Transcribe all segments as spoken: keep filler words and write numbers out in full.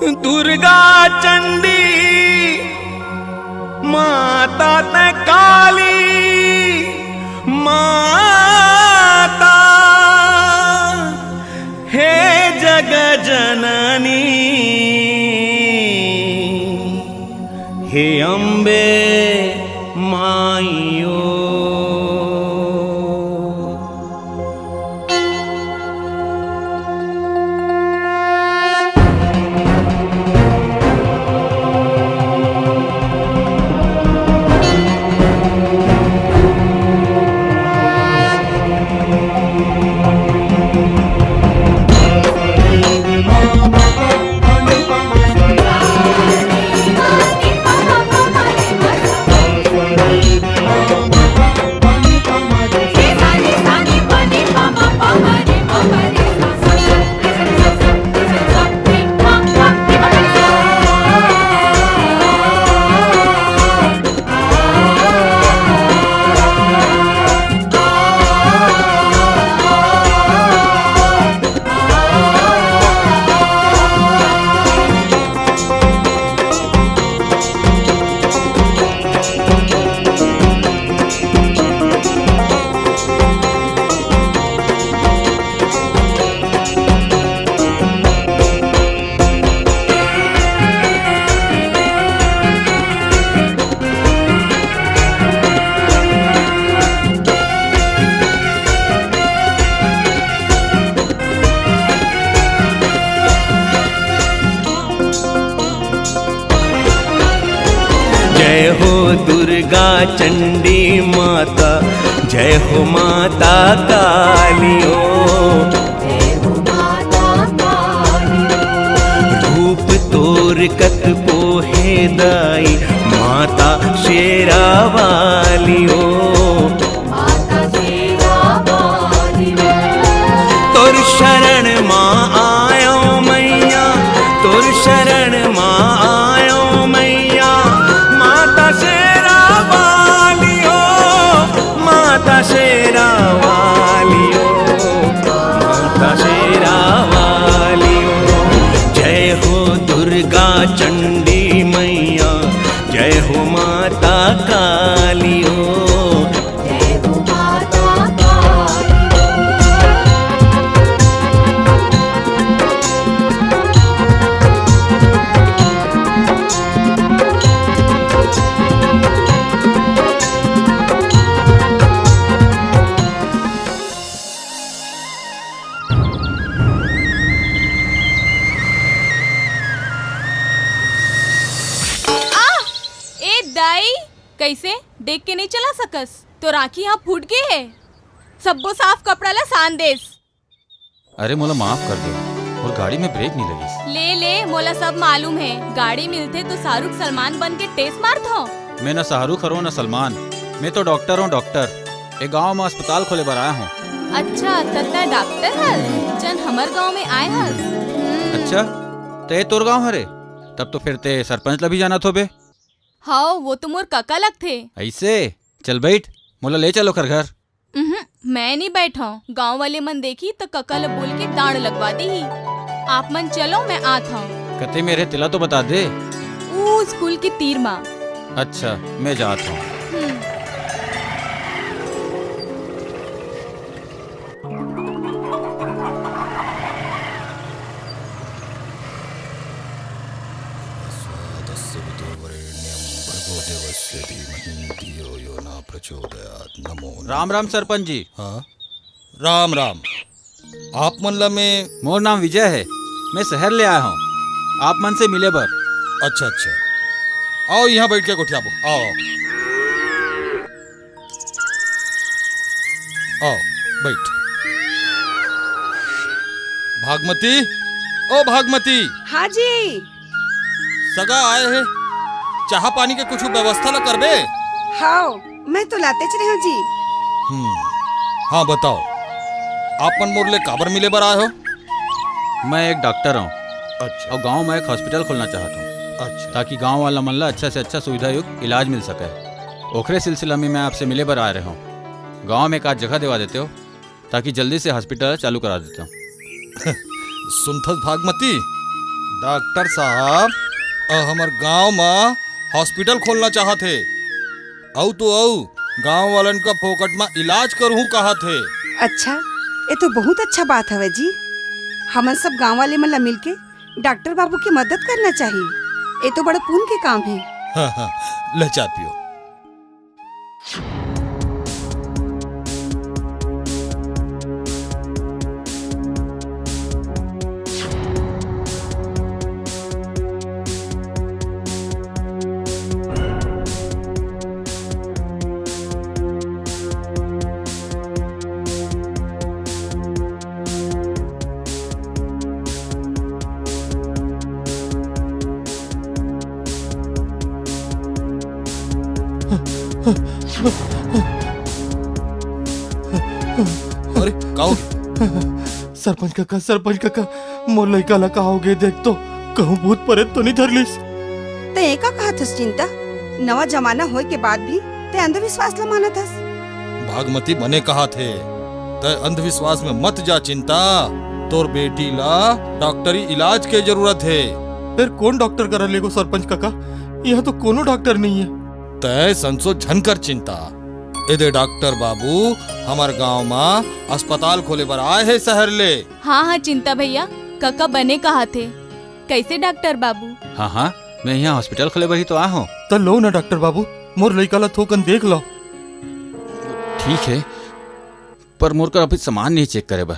दुर्गा चंडी माता तैं काली माता, हे जग जननी, हे अम्बे माइयो। जय हो दुर्गा चंडी माता, जय हो माता काली ओ। रूप तोर कतको हे दाई, माता शेरा वाली ओ। तोर शरण मा आयो मैया, तोर शरण मा आयो मैया, माता शेरा वाली ओ, माता शेरा वाली ओ, माता शेरा वाली ओ। जय हो दुर्गा चंडी मैया, जय हो माता काली ओ। आ! ए दाई, कइसे? देख के नइ चला सकस? तोर आँखी ह फूट गे हे। सब्बो साफ कपड़ा ला सान देस। अरे, मोला माफ कर दे, मोर गाड़ी में ब्रेक नइ लगिस। ले, ले, मोला सब मालूम हे। गाड़ी मिलथे तो शाहरुख सलमान बन के टेस मारथो। मैं ना शाहरुख हरों, ना सलमान, मैं तो डॉक्टर हूँ, डॉक्टर। ए गांव में अस्पताल खोले बर आया हूँ। अच्छा, त तैं डॉक्टर हस? जन हमर गांव में आए हस। हम्म। अच्छा, त ए तोर गांव हरे? तब तो फिर तैं सरपंच ला भी जानत होबे। हव, वो तो मोर कका लगथे। अइसे? चल बइठ, मोला ले चल ओकर घर। उहुं, मैं नइ बइठंव। गांव वाले मन देखही त कका ल बोल के दांड़ लगवा दिही। आप मन चलो, मैं आत हंव। कते मेर हे तेला तो बता दे। ऊ स्कूल के तीर मा। अच्छा, मैं जात हंव। हम्म। तस्य वितुर्वरेण्यं भर्गो देवस्य धीमहि धियो यो न प्रचोदयात्। नमो नमः। राम राम सरपंच जी। हाँ, राम राम। आप मन ला मैं मोर नाम विजय हे, मैं शहर ले आए हंव आप मन से मिले बर। अच्छा, अच्छा, आओ, इहाँ बइठ के गोठियाबो, आओ, आओ। आओ, बइठ। भागमती, ओ भागमती। हाँ जी। सगा आए हे, चाहा पानी के कुछु व्यवस्था ला करबे? हव, मैं तो लातेच रहेंव जी। हम्म, हाँ, बताओ, आप मन मोर ले काबर मिले बर आए हो? मैं एक डॉक्टर हंव। अच्छा। अउ गांव में एक हॉस्पिटल खोलना चाहत हंव। अच्छा। ताकि गांव वाला मन ला अच्छा से अच्छा सुविधा युक्त इलाज मिल सके। ओखरे सिलसिला में मैं आपसे मिले बर आए रहेंव। गांव में एक आध जगह देवा देतेव, ताकि जल्दी से हॉस्पिटल चालू करा देतेव। सुनथस भागमती, डॉक्टर साहब, अ, हमर गांव म हॉस्पिटल खोलना चाहत हे। अउ तो अउ, गांव वालन का फोकट म इलाज करहूं कहत हे। अच्छा, ये तो बहुत अच्छा बात हवे जी। हमन सब गांव वाले मन ला मिलके डॉक्टर बाबू के मदद करना चाहिए। ये तो बड़ा पुण्य के काम हे। हाँ, हाँ, ले चाय पियो। अरे, का हो गया? सरपंच काका, सरपंच काका, मोर लइका ला का हो गे? देख तो, कहूँ भूत परेत तो नहीं धर लिस? ते एका कहत हस चिंता? नवा जमाना होय के बाद भी ते अंधविश्वास ला मानत हस? भागमती बने कहत हे, ते अंधविश्वास में मत जा चिंता। तोर बेटी ला डॉक्टरी इलाज के जरूरत हे। फिर कौन डॉक्टर करा लेगो सरपंच काका? यहाँ तो कोनो डॉक्टर नहीं है। तय संसो झन कर चिंता। एदे डॉक्टर बाबू हमर गांव मा अस्पताल खोले बर आए हे शहर ले। हाँ, हाँ, चिंता भैया, कका बने कहा थे। कैसे डॉक्टर बाबू? हाँ, हाँ, मैं यहाँ हॉस्पिटल खोले बर ही तो आ हूँ। त लो ना डॉक्टर बाबू, मोर लइका ला थोकन देख लो। ठीक है, पर मोर कर अभी सामान नहीं चेक करे बर।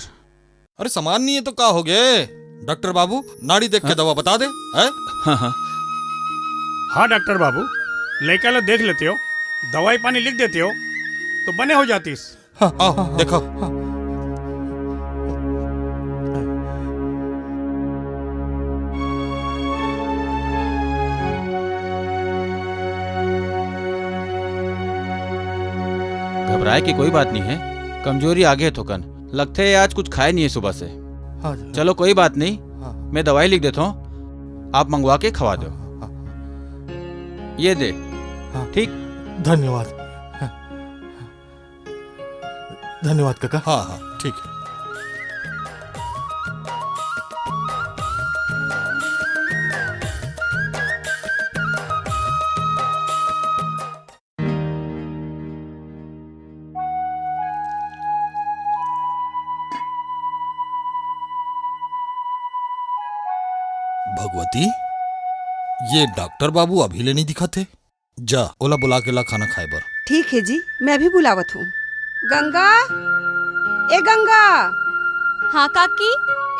अरे, सामान नहीं है तो का हो गए? डॉक्टर बाबू, नाड़ी देख के हाँ? दवा बता दे, है? हाँ, हाँ। हाँ डॉक्टर बाबू, लइका ला देख लेते हो, दवाई पानी लिख देते हो, तो बने हो जातीस। हाँ, आओ, देखो। घबराए की कोई बात नहीं है, कमजोरी आगे है थोकन। लगथे आज कुछ खाए नहीं है सुबह से। हाँ जी। चलो कोई बात नहीं, हाँ। मैं दवाई लिख देता हूँ, आप मंगवा के खवा दो। हाँ, हाँ। ये दे। हाँ। ठीक। धन्यवाद। हाँ। धन्यवाद काका। हाँ, हाँ, ठीक है। भगवती, ये डॉक्टर बाबू अभी ले नहीं दिखत हे। जा, ओला बुला के ला खाना खाए बर। ठीक है जी, मैं अभी बुलावत हूँ। गंगा, ए गंगा। हाँ काकी।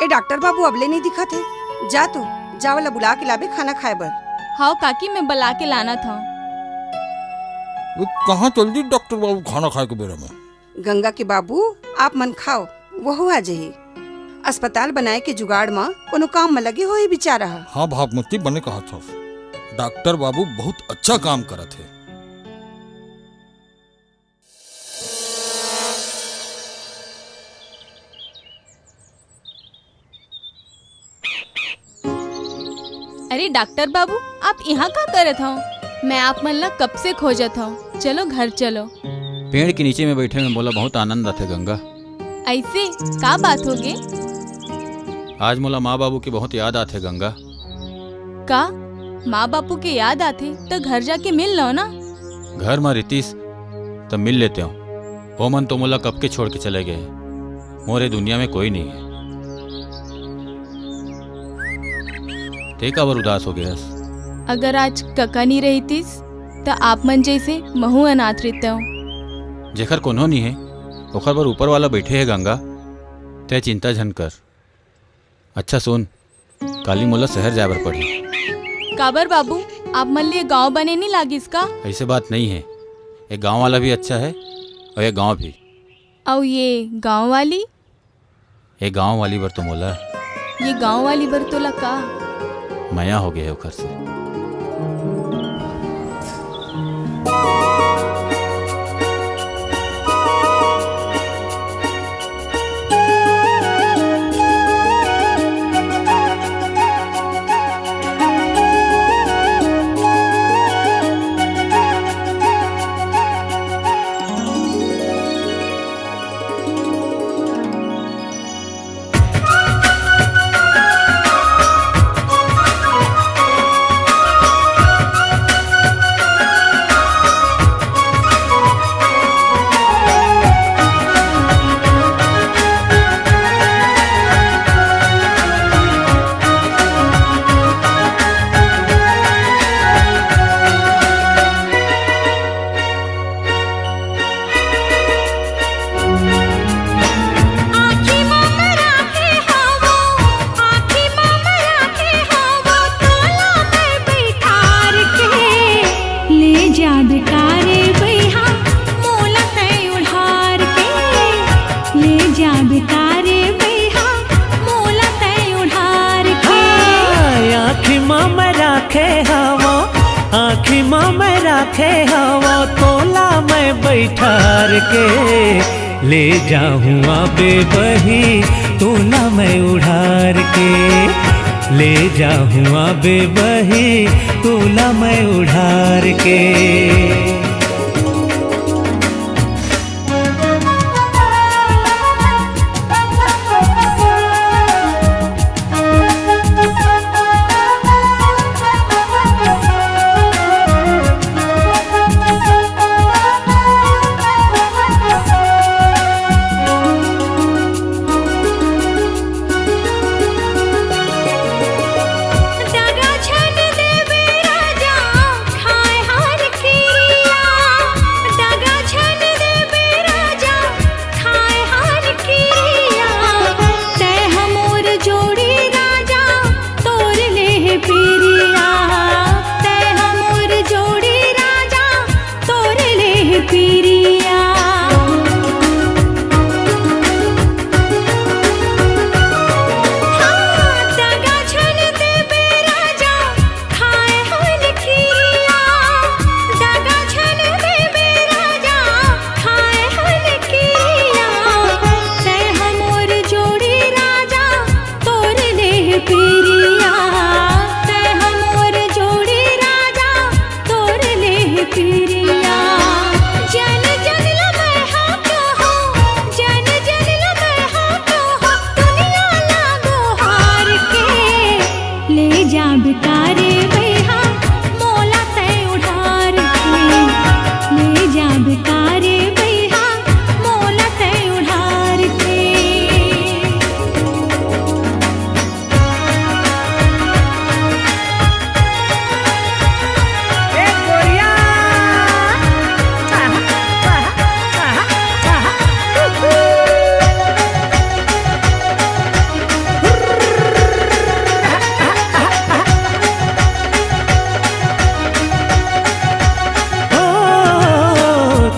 ए डॉक्टर बाबू अबले नहीं दिखत हे, जा तो, जा ओला बुला के लाबे खाना खाए बर। हाव काकी, मैं बुला के लाना था। वो कहाँ चल दी डॉक्टर बाबू खाना खाए के बेरा में? गंगा के बाबू, आप मन खाओ, वहू आ जाही। अस्पताल बनाए के जुगाड़ म कोनो काम म लगे होही बिचारा ह। हाँ भागमती, बने कहत हस। डॉक्टर बाबू बहुत अच्छा काम करत हे। अरे डॉक्टर बाबू, आप यहाँ का करत हव? मैं आप मन ला कब से खोजत हव। चलो घर चलो। पेड़ के नीचे में बैठे में मोला बहुत आनंद आथे गंगा। ऐसे का बात हो गे? आज मोला माँ बाबू की बहुत याद आथे गंगा। का माँ बापू के याद आथे त घर जाके मिल लो ना। घर म रितीस त मिल लेते हो। ओमन तो मोला कब के छोड़ के चले गए। मोरे दुनिया में कोई नहीं है। ते काबर उदास हो गयस? अगर आज कका नहीं रहितिस, त आप मन जैसे महू अनाथ रहते हो। जेकर कोनो नहीं है, ओकर बर ऊपर वाला बैठे है गंगा। ते चिंता झन कर। अच्छा सुन, काली मोला शहर जाए बर पड़ही। काबर बाबू, आप मन लिए गांव बने नहीं लागिस का? ऐसे बात नहीं है, ये गांव वाला भी अच्छा है और ये गांव भी। और ये गांव वाली? ये गांव वाली बर तो मोला। ये गांव वाली बर तोला का? मया हो गया है ओकर से। खे हवा तोला मैं बैठार के, ले जाहूँ आबे बही तोला मैं उड़ार के, ले जाहूँ आबे बही तोला मैं उड़ार के।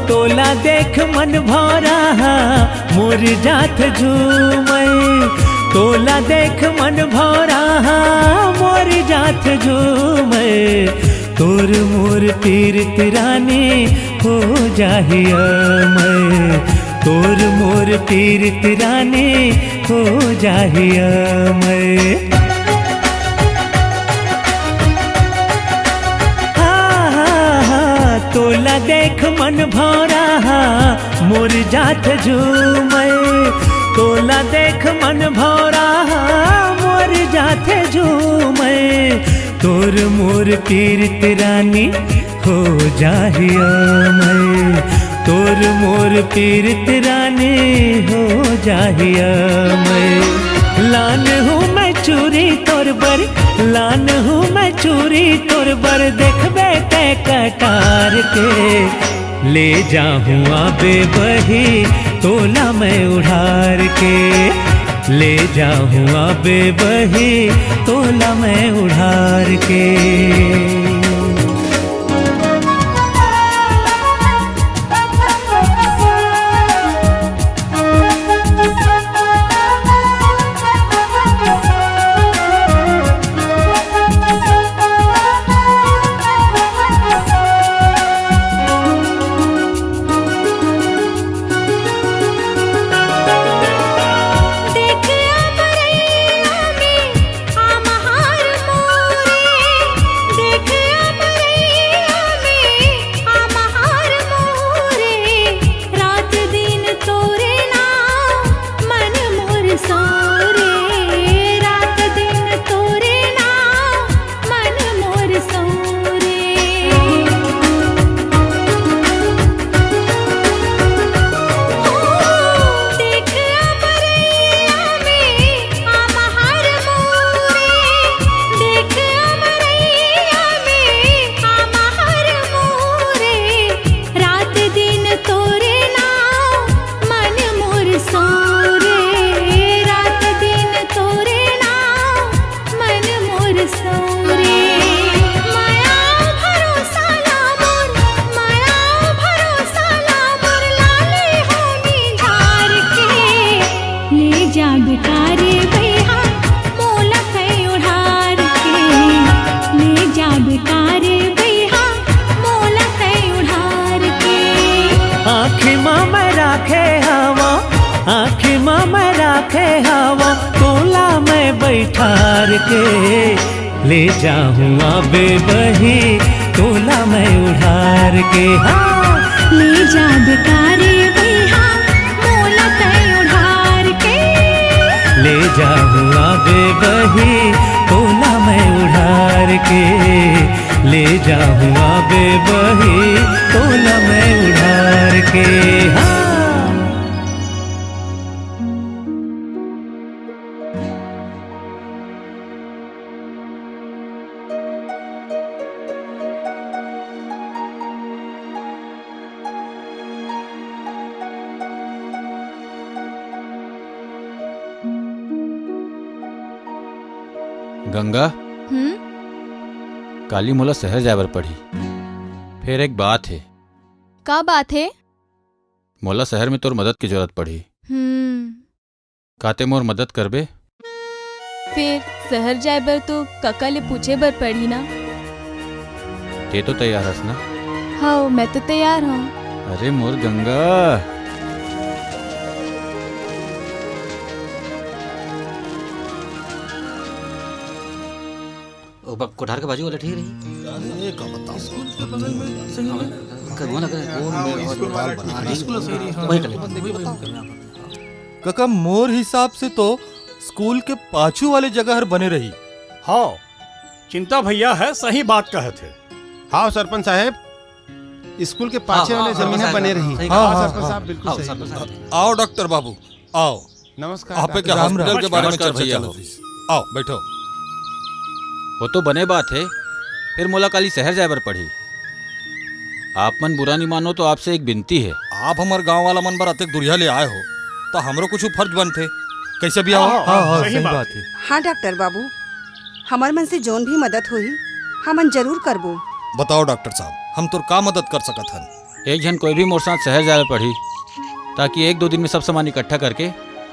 तोला देख मन भौरा हा मोर जात झूमय, तोला देख मन भौरा हा मोर जात झूमय। तोर मोर पीरित रानी हो जाही अमय, तोर मोर पीरित रानी हो जाही अमय। तोला देख मन भौरा हा मोर जात झूमय, तोला देख मन भौरा हा मोर जात झूमय। तोर मोर पीरित रानी हो जाही अमय, तोर मोर पीरित रानी हो जाही अमय। लान हूँ मैं चूरी तोर बर, लान हूँ मैं चूरी तोर बर, देखबे तै कटार के। ले जाहूँ आबे बही तोला मैं उड़ार के, ले जाहूँ आबे बही तोला मैं उड़ार के। हे हवा तोला मैं बैठार के, ले जाहूँ आबे बही तोला मैं उढ़ार के। हाँ। ले जाबे कारे बही मोला तै उढ़ार के। ले जाहूँ आबे बही तोला मैं उढ़ार के, ले जाहूँ आबे बही तोला मैं उढ़ार के। हाँ। गंगा, हम्म? काली मोला शहर जाए बर पड़ही। फेर एक बात हे। का बात हे? मोला शहर में तोर मदद के जरूरत पड़ही। हम्म। का तैं मोर मदद करबे? फेर शहर जाए बर तो कका ले पूछे बर पड़ही ना। तैं तो तैयार हस ना? हव, मैं तो तैयार हूँ। अरे मोर गंगा। ओ, ब-, कोठार के बाजू वाला ठीक रही। अरे, का बताओ? स्कूल के बगल में सही है। कौन लग रहा है? कौन में अस्पताल बना रही? वही कर लेते हैं। कका, मोर हिसाब से तो स्कूल के पाछू वाले जगह हर बने रही। हाँ, चिंता भैया है, सही बात कहे थे। हाँ सरपंच साहब, स्कूल के पाछे हाँ, वाले हाँ, जमीन हाँ, है बने हाँ, रही। हाँ, हाँ, हाँ, सरपंच हाँ, साहब, बिल्कुल हाँ, सही। सरपंच साहब। आओ डॉक्टर बाबू, आओ। नमस्कार आप एक डॉक्टर। हॉस्पिटल राम, के राम। बारे में नमस्कार, चर्चा चल रही। आओ, बैठो। वो तो बने बात है, फिर मोला काली शहर जाए बर पड़ही। आप मन बुरा नहीं मानो तो आपसे एक विनती है। आप हमर गांव वाला मन बर अतेक दुरिहा ले आए हो, तो हमरो कुछ फर्ज बनथे। कैसे भी आओ। हाँ, हाँ, हाँ, सही सही बात। बात है। हाँ डॉक्टर बाबू, हमर मन से जौन भी मदद होही, हमन जरूर करबो। बताओ डॉक्टर साहब, हम तोर का मदद कर सकत हन? एक झन कोई भी मोर साथ शहर जाए पड़ही, ताकि एक दो दिन में सब सामान इकट्ठा करके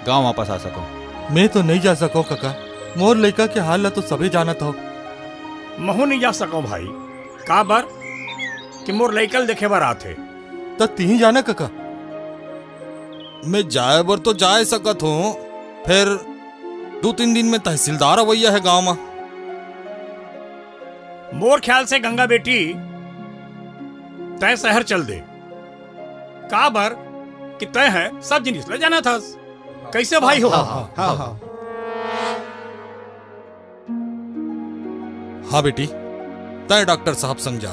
गांव वापस आ सकूं। मैं तो नहीं जा सको कका, मोर लइका के हाल ला तो सबे जानत हो। महू नहीं जा सको भाई, का बर कि मोर लइका ल देखे बर आथे। त तिही जाना कका। मैं जाए बर तो जाए सकत हूँ, फिर दो तीन दिन में तहसीलदार अवैया है गांव में। मोर ख्याल से गंगा बेटी, तय शहर चल दे। का बर कि तय है सब जिनिस ल जानत हस। कैसे भाई हो? हाँ, हाँ, हाँ, हाँ। हाँ बेटी, तय डॉक्टर साहब संग जा।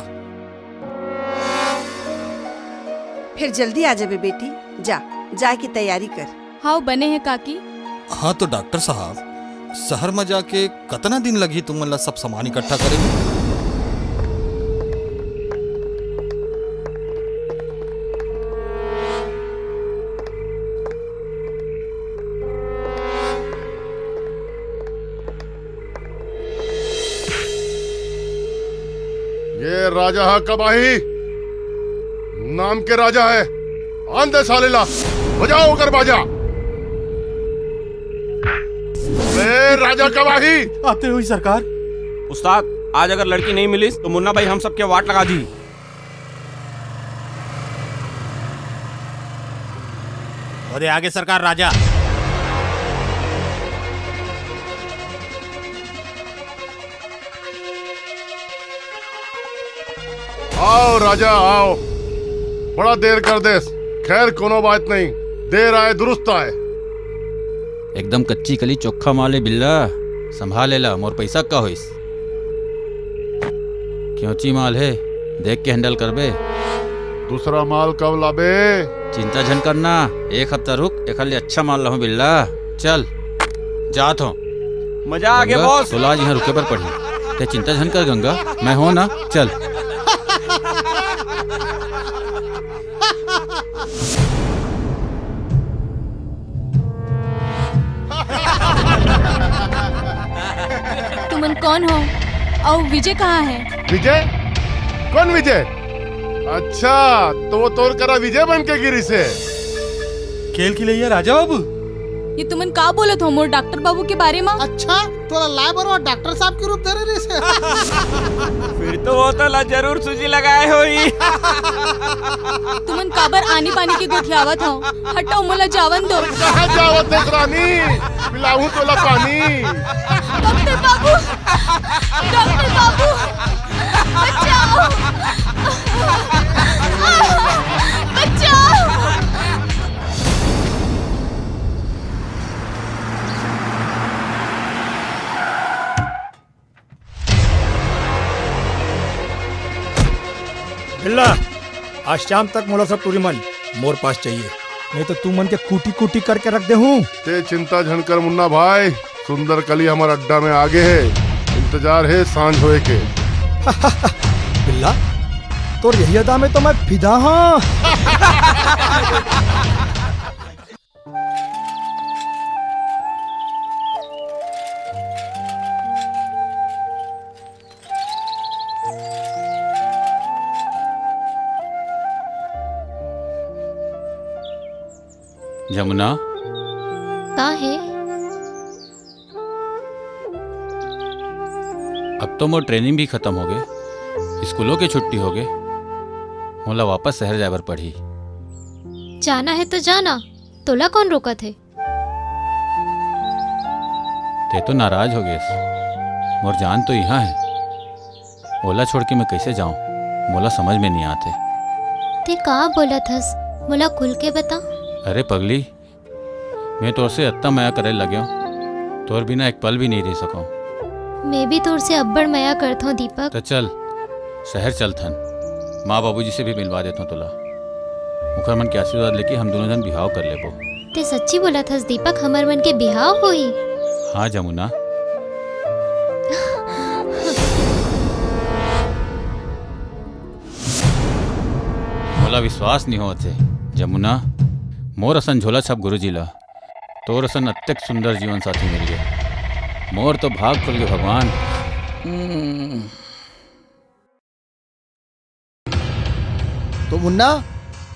फिर जल्दी आ जाबे बेटी, जा, जाए की तैयारी कर। हाव, बने हे काकी। हाँ तो डॉक्टर साहब, शहर में जाके कतना दिन लगही तुमन ला सब सामान इकट्ठा करे में? ये राजा हा कबाही नाम के राजा है। आन दे साले ला, बजाओ ओकर बाजा। ए राजा कबाही। आते हुई सरकार। उस्ताद, आज अगर लड़की नहीं मिलिस तो मुन्ना भाई हम सबके वाट लगा दी। ओदे आगे सरकार राजा। आओ राजा, आओ। बड़ा देर कर देस। खैर, कोनो बात नहीं, देर आए दुरुस्त आए। एकदम कच्ची कली चोखा माल हे बिल्ला, संभाल लेला, मोर पैसा का होइस? क्योंची माल हे, देख के handle करबे। दूसरा माल कब लाबे? चिंता झन करना, एक हफ्ता रुक, एखर ले अच्छा माल लाहूं बिल्ला। चल, जात हों। मजा आ गया गंगा, boss। तोला आज इहां रुके बर पड़ही। तैं चिंता झन कर गंगा, मैं हों ना, चल। तुमन कौन हो? अउ विजय कहाँ है? विजय? कौन विजय? अच्छा, तो वो तोर करा विजय बन के गिरिस हे। खेल खिलैया राजा बाबू। ये तुमन का बोलत हो मोर डॉक्टर बाबू के बारे में? अच्छा, तोला लाए बर वो डॉक्टर साहब के रूप धरे रहिस हे। फिर तो वो तोला जरूर सूजी लगाए होही। तुमन काबर आनी बानी के गोठियावत हव? हटो, मोला जावन दो। कहाँ जावत हस रानी? पिलाहूँ तोला पानी। डॉक्टर बाबू, डॉक्टर बाबू, बचाओ, बचाओ। बिल्ला, आज शाम तक मोला सब टूरी मन मोर पास चाहिए, नहीं तो तुमन के कूटी कूटी करके रख देहूँ। ते चिंता झन कर मुन्ना भाई, सुंदर कली हमर अड्डा में आगे हे, इंतजार हे सांझ होए के। बिल्ला, तोर यही अदा में तो मैं फिदा हँव। जमुना। का हे? अब तो मोर training भी खतम होगे, स्कूलों के छुट्टी होगे, मोला वापस शहर जाए बर पड़ही। जाना हे तो जाना, तोला कोन रोकत हे? ते तो नाराज हो गेस। मोर जान तो इहाँ हे, ओला छोड़ के मैं कैसे जाऊं? मोला समझ में नहीं आते। ते का बोलत हस? मोला खुल के बता। अरे पगली, मैं तोर से अत्ता मया करे लगे हूँ, तोर बिना एक पल भी नहीं रह सकूँ। मैं भी तोर से अब्बड़ मया करत हूँ दीपक। तो चल, शहर चलथन, माँ बाबूजी से भी मिलवा देथों तोला। ओखर मन के आशीर्वाद लेके हम दोनों जन बिहाव कर लेबो। ते सच्ची बोलत हस दीपक, हमर मन के बिहाव होही? हाँ जमुना। मोला विश्वास नहीं होत हे जमुना, मोर असन झोला छाप गुरुजी ला तोर असन अतेक सुंदर जीवन साथी मिल गे। मोर तो भाग खुल गे भगवान। हम्म। तो मुन्ना,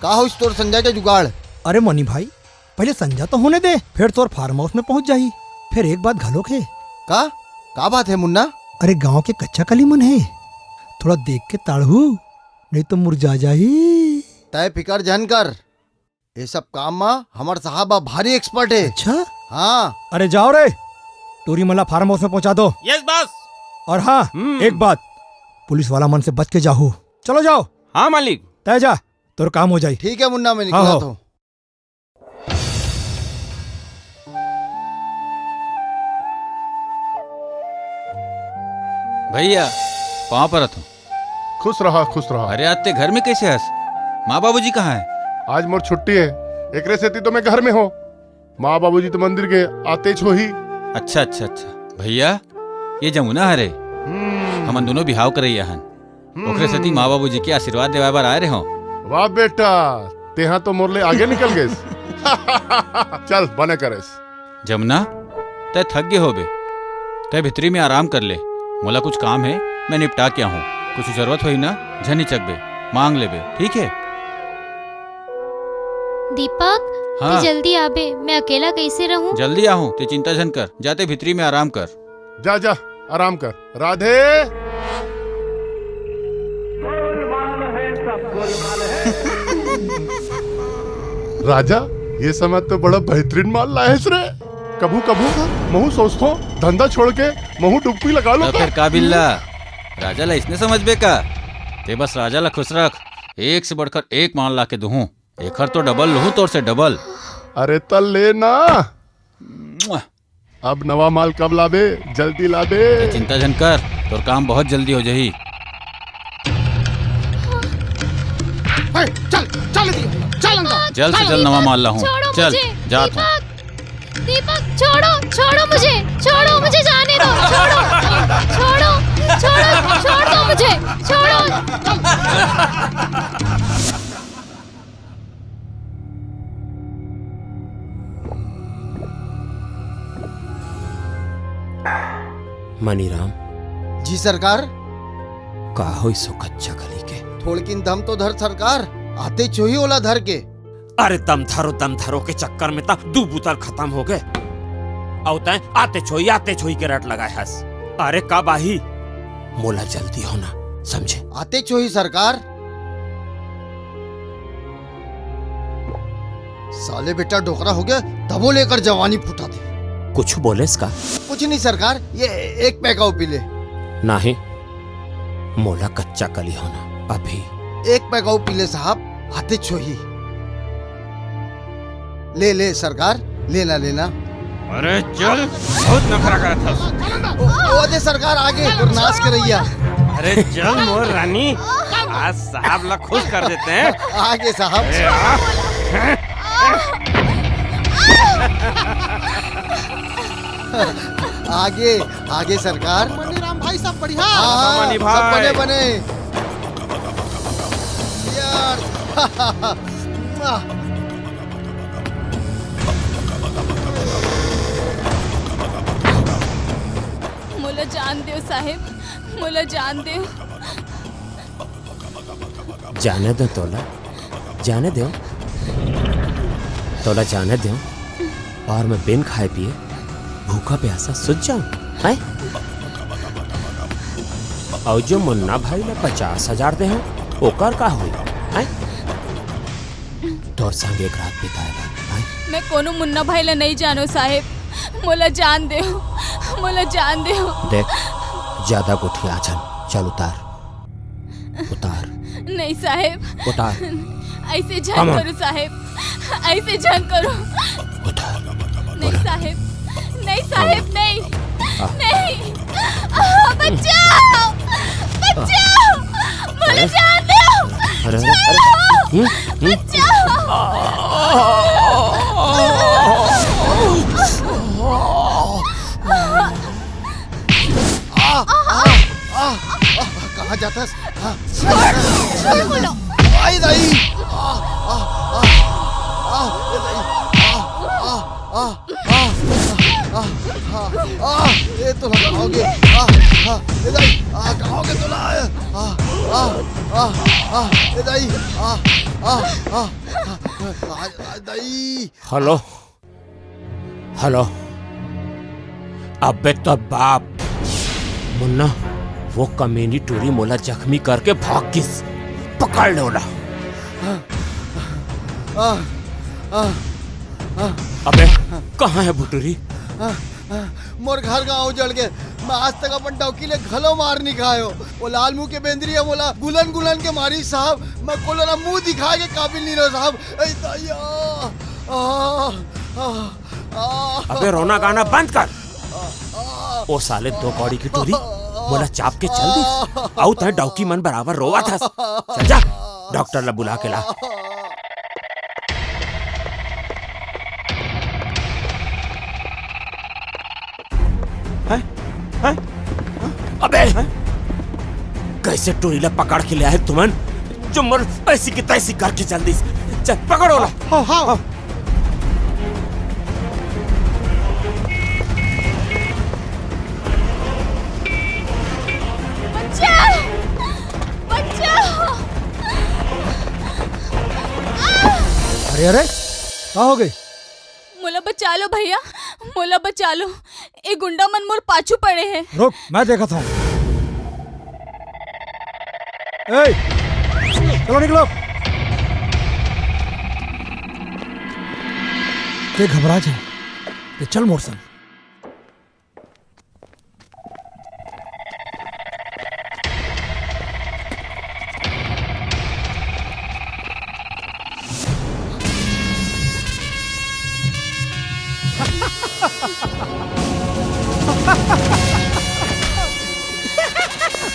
का होइस तोर संजय के जुगाड़? अरे मनी भाई, पहले संजय तो होने दे, फिर तोर farm house में पहुंच जाही। फिर एक बात घलोक हे। का? का बात हे मुन्ना? अरे गांव के कच्चा कली मन हे, थोड़ा देख के ताड़हू, नहीं तो मुरझा जाही। तय फिकर झन कर, ये सब काम म हमर साहब ह भारी expert हे। अच्छा? हाँ। अरे जाओ रे, टूरी मन ला farm house में पहुंचा दो। Yes boss। और हाँ, हम्म। एक बात, पुलिस वाला मन से बच के जाहू। चलो जाओ। हाँ मालिक। तय जा, तोर काम हो जाई। ठीक है मुन्ना, मैं हाँ, निकलत हाँ। हूँ। भैया, पाँव परत हूँ। खुश रहा, खुश रहा। अरे, आज ते घर में कैसे हस? माँ बाबूजी कहाँ है? आज मोर छुट्टी है, एकरे सेती तो मैं घर में हूँ। माँ बाबूजी तो मंदिर के आतेच होही। अच्छा, अच्छा, अच्छा। भैया, ये जमुना हरे। हम्म। हमन दोनों बिहाव करइया हन। हम्म, ओकरे सेती हम्म। माँ बाबूजी के आशीर्वाद देवाय बर आए रहे हूँ। वाह बेटा, तेहा तो मोर ले आगे निकल गेस। चल, बने करेस। जमुना, तै थक गे होबे, तै भीतरी में आराम कर ले। मोला कुछ काम हे, मैं निपटा के आहूँ। कुछ जरूरत होही ना, झन हिचकबे, मांग लेबे, ठीक हे? दीपक, हाँ। तै जल्दी आबे, मैं अकेला कैसे रहूँ? जल्दी आहूँ, तै चिंता झन कर, जा तै भीतरी में आराम कर। जा, जा, आराम कर। राधे। राजा, ये समय तो बड़ा बेहतरीन माल लायस रे। कभू कभू महू सोचथों, धंधा छोड़ के महू डुबकी लगा लूं त का? फेर का बिल्ला, राजा ला इसने समझबे का? ते बस राजा ला खुश रख, एक से बढ़कर एक माल ला के दुहूं। एखर तो double लुहूं तोर से double। अरे त ले ना। अब नवा माल कब लाबे? जल्दी लाबे। ते चिंता झन कर, तोर काम बहुत जल्दी हो जाही। ए, चल, चल दी, चल अंदर, जल्द से चल। जल्द नवा माल लाहूं। छोड़ो चल, मुझे, जात हूं। दीपक, दीपक, छोड़ो, छोड़ो मुझे, छोड़ो मुझे, जाने दो, छोड़ो, छोड़ो, छोड़ो, छोड़ दो मुझे, छोड़ो। मनीराम। जी सरकार। का होइस ओ कच्चा कली के? थोड़किन दम तो धर सरकार, आतेच होही ओला धर के। अरे दम धरो, दम धरो के चक्कर में त दू बुता खतम हो गे। अउ तैं आतेच होही, आतेच होही के रट लगाए हस। अरे कब आही? मोला जल्दी होना, समझे? आतेच होही सरकार। साले बेटा डोकरा हो गया, तभो ले एकर जवानी फूटा दे। कुछ बोलेस का? कुछ नहीं सरकार, ये एक पैक अउ पी ले। नहीं, मोला कच्चा कली होना अभी। एक पैक अउ पी ले साहब, आतेच होही। ले ले सरकार, लेना लेना। अरे चल, बहुत नखरा करत हस। ओ, ओ दे सरकार आगे, तोर नाश करैया। अरे चल मोर रानी, आज साहब ला खुश कर देते हैं। आगे साहब। अरे, आ। आगे, आगे सरकार। मनीराम भाई, सब बढ़िया? हाँ, मनी सब भाई। बने, बने। यार। मोला जान देव साहेब, मोला जान देव। जाने दो तोला, जाने दो, तोला जाने दो, अउ मैं बिन खाए पिए भूखा प्यासा सुत जाऊं, हैं? अउ जो मुन्ना भाई ला पचास हजार दे हो, ओकर का होई, हैं? तोर संग एक रात बिताए बर, हैं? मैं कोनो मुन्ना भाई ला नहीं जानो साहेब, मोला जान देव, मोला जान देव। देख, ज्यादा गोठिया झन, चल उतार। उतार। नहीं साहेब। उतार। ऐसे झन करो साहेब, ऐसे झन करो। उतार। नहीं साहेब, नहीं साहेब, नहीं। आ। नहीं। आ, बचाओ, बचाओ, मुझे अरे। जान दो। अरे, अरे, अरे। छोड़ो। हम्म, हम्म। बचाओ। आ, आ, आ, आ, कहाँ जाथस? आ, छोड़, छोड़ बोलो। आई दाई। आ, आ, आ, आ, ए दाई। आ, आ, आ, आ, ए तोला कहाँ होगे? आ, आ, ए दाई। आ, कहाँ होगे तोला? आ, आ, आ, आ, ए दाई। आ, आ, आ, आ, आ, दाई। हेलो। हेलो, अबे तो बाप, मुन्ना, वो कमीनी टूरी मोला जख्मी करके भाग गिस, पकड़ ले ओला। आ, आ, आ, अबे, कहाँ हे वो टूरी? आ, आ, मोर घर गांव उजड़ गे, मैं आज तक अपन डौकी ले घलो मार नहीं खायो। वो लाल मुंह के बेंदरी हे, मोला गुलन गुलन के मारी साहब, मैं कोनो ला मुंह दिखाए के काबिल नहीं रहो साहब। ऐ दया, आ, आ, अबे रोना गाना बंद कर। ओ साले दो कौड़ी की टूरी मोला चाप के चल दिस। अउ तैं डौकी मन बराबर रोवत हस। चल जा, डॉक्टर ला बुला के ला। हैं? हैं? अबे! हैं? कैसे टूरी ला पकड़ के ले आए तुमन? जो मोर ऐसी की तैसी करके चल दिस। चल, पकड़ो ला। हाँ, हाँ, हाँ। बचाओ! बचाओ! अरे, अरे, का होगे? मोला बचा लो भैया, मोला बचा लो। ए गुंडा मन मोर पाछू पड़े हे। रुक, मैं देखत हूँ। ए, चलो निकलो। तैं घबरा झन, तैं चल मोर संग।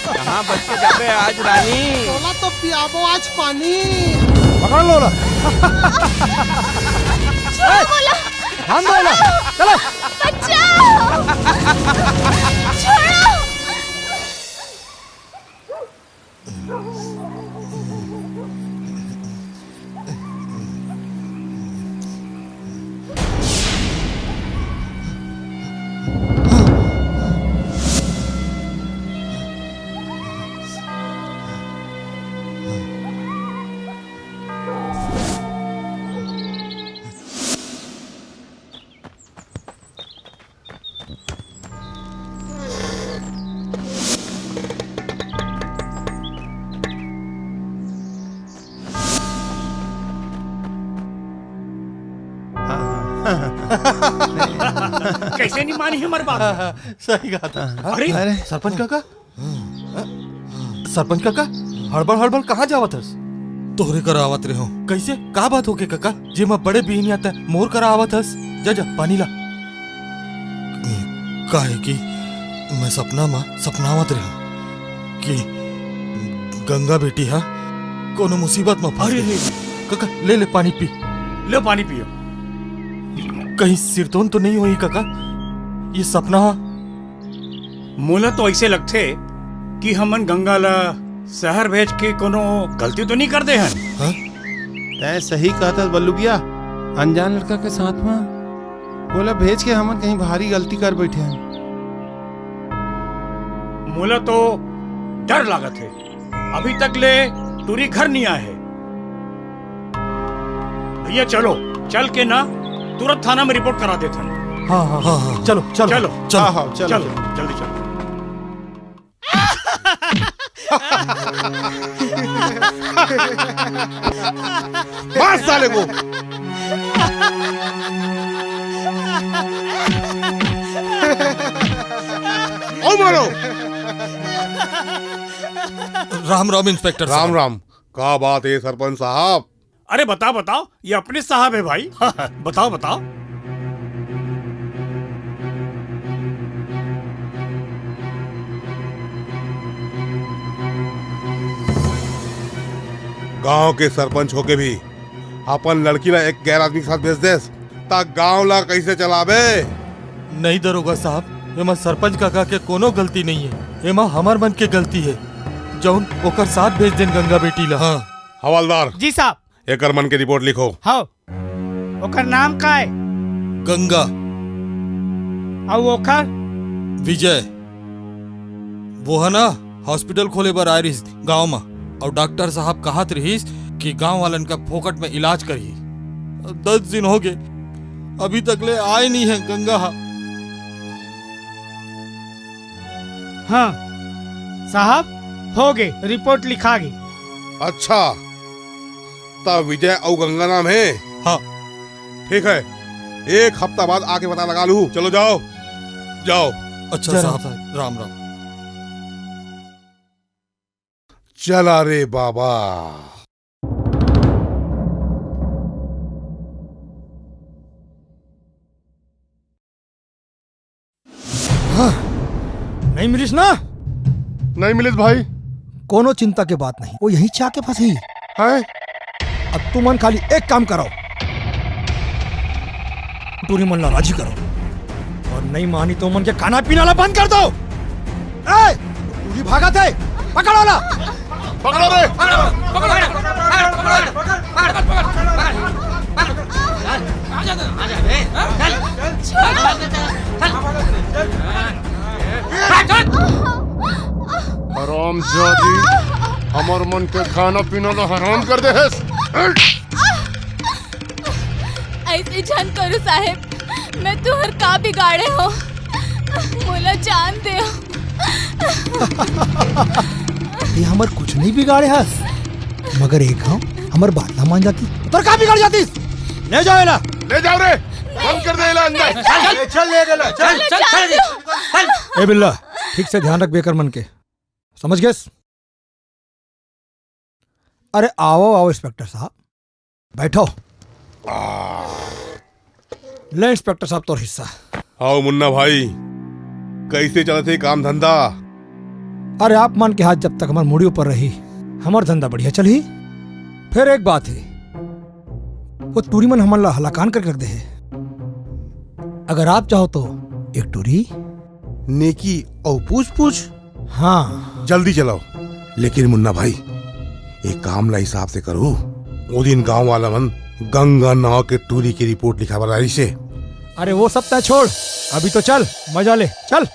कहाँ बच के जाबे आज रानी? तोला तो पियाबो आज पानी। पकड़ लो ला। छोड़ो मोला। ध्यान दो ला। चलो। बचाओ। छोड़ो। कैसे नहीं मानी हमर बात? सही कहा था। अरे, अरे। सरपंच काका, सरपंच काका, हड़बड़ हड़बड़ कहाँ जावत हस? तोहरे करा आवत रेहो। कैसे? का बात होके काका, जेमा बड़े बिहनिया तै मोर करा आवत हस? जा, जा, पानी ला। काहे कि मैं सपना म सपनावत रेहो कि गंगा बेटी हा कोनो मुसीबत म फंस अरे गे। नहीं। काका, ले ले पानी पी। ले पानी पियो। कहीं सिरतोन तो नहीं होई काका? ये सपना हा मोला तो ऐसे लगथे कि हमन गंगा ला शहर भेज के कोनो गलती तो नहीं कर दे हन? हाँ? तैं सही कहत हस बल्लू भैया, अनजान लड़का के साथ में ओला भेज के हमन कहीं भारी गलती कर बैठे हन। मोला तो डर लागत हे, अभी तक ले टूरी घर नहीं आए हे। भैया चलो, चल के ना तुरंत थाना में रिपोर्ट करा देथन। हाँ, हाँ, हाँ, हाँ। चलो, चलो, चलो। चलो। हाँ, हाँ, चलो, चलो, चलो। जल्दी चलो। मार साले को। और मारो। राम राम इंस्पेक्टर राम साहब। राम। का बात है सरपंच साहब? अरे बताओ, बताओ, ये अपने साहब है भाई। बताओ, बताओ। गांव के सरपंच होके भी अपन लड़की ला एक गैर आदमी के साथ भेज देस, त गांव ला कैसे चलाबे? नहीं दरोगा साहब, एमा सरपंच काका के कोनो गलती नहीं है, एमा हमर मन के गलती है, जौन ओकर साथ भेज देन गंगा बेटी ला। हाँ। हवलदार। जी साहब। एकर मन के रिपोर्ट लिखो। हाँ। ओकर नाम का है? गंगा। अउ ओकर? विजय। वो है ना, हॉस्पिटल खोले बर आए रहिस गांव म, अउ डॉक्टर साहब कहत रहिस कि गांव वालन का फोकट में इलाज करही। दस दिन हो गए, अभी तक ले आए नहीं है गंगा हा। हाँ साहब, हो गे, रिपोर्ट लिखा गे। अच्छा, त विजय अउ गंगा नाम है? हाँ। ठीक है, एक हफ्ता बाद आके पता लगा लू। चलो जाओ, जाओ। अच्छा जय राम साहब, साहब। राम राम। चला रे बाबा। हाँ, नहीं मिलिस ना? नहीं मिलिस भाई। कोनो चिंता के बात नहीं, वो यहीं चाह के फंसी है। अब तुमन खाली एक काम करो, टूरी मन ला राजी करो, और नहीं मानी तो मन के खाना पीना ला बंद कर दो। ए, टूरी भागत है, पकड़ो ला। पकड़ो रे। हराम जादी, हमर मन के खाना पीना ला हराम कर दे हस। ऐसे झन करो साहेब, मैं तुहर का बिगाड़े हो, मोला जान दे। ये हमर कुछ नहीं बिगाड़े हस, मगर एक घाव हमर बात ला मान जाती, तोर का बिगड़ जातीस? ले जाओ एला। ले जाओ रे, बंद कर दे एला अंदर। चल, चल, ले गेला, चल। चल, चल, चल। ए बिल्ला, ठीक से ध्यान रख बेकर मन के, समझ गेस? अरे आओ, आओ इंस्पेक्टर साहब, बैठो। ले इंस्पेक्टर साहब, तोर हिस्सा। हाउ मुन्ना भाई, कैसे चलत हे काम धंधा? अरे आप मन के हाथ जब तक हमर मुड़ी ऊपर रही, हमर धंधा बढ़िया चलही। फिर एक बात है, वो टूरी मन हमन ला हलाकान करके रख दे हे। अगर आप चाहो तो एक टूरी नेकी अउ पूछ पूछ। हाँ। जल्दी चलाओ। लेकिन मुन्ना भाई, एक काम ला हिसाब से करो। वो दिन गांव वाला मन गंगा नाव के टूरी की रिपोर्ट लिखा बर आई से। अरे वो सब तय छोड़, अभी तो चल, मजा ले, चल।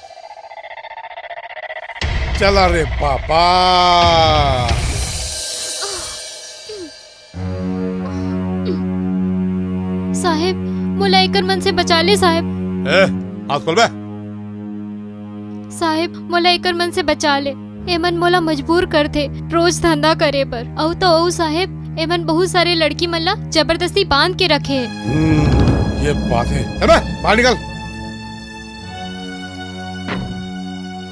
चला रे बाबा। साहेब, मोला एकर मन से बचा ले साहेब। ए, हाथ खोल बे। साहेब, मोला एकर मन से बचा ले। एमन मोला मजबूर करथे रोज धंधा करे बर। अउ तो अउ साहेब, एमन बहुत सारे लड़की मन ला जबरदस्ती बांध के रखे हे। हम्म, ये बात हे। चल बे, बाहर निकल।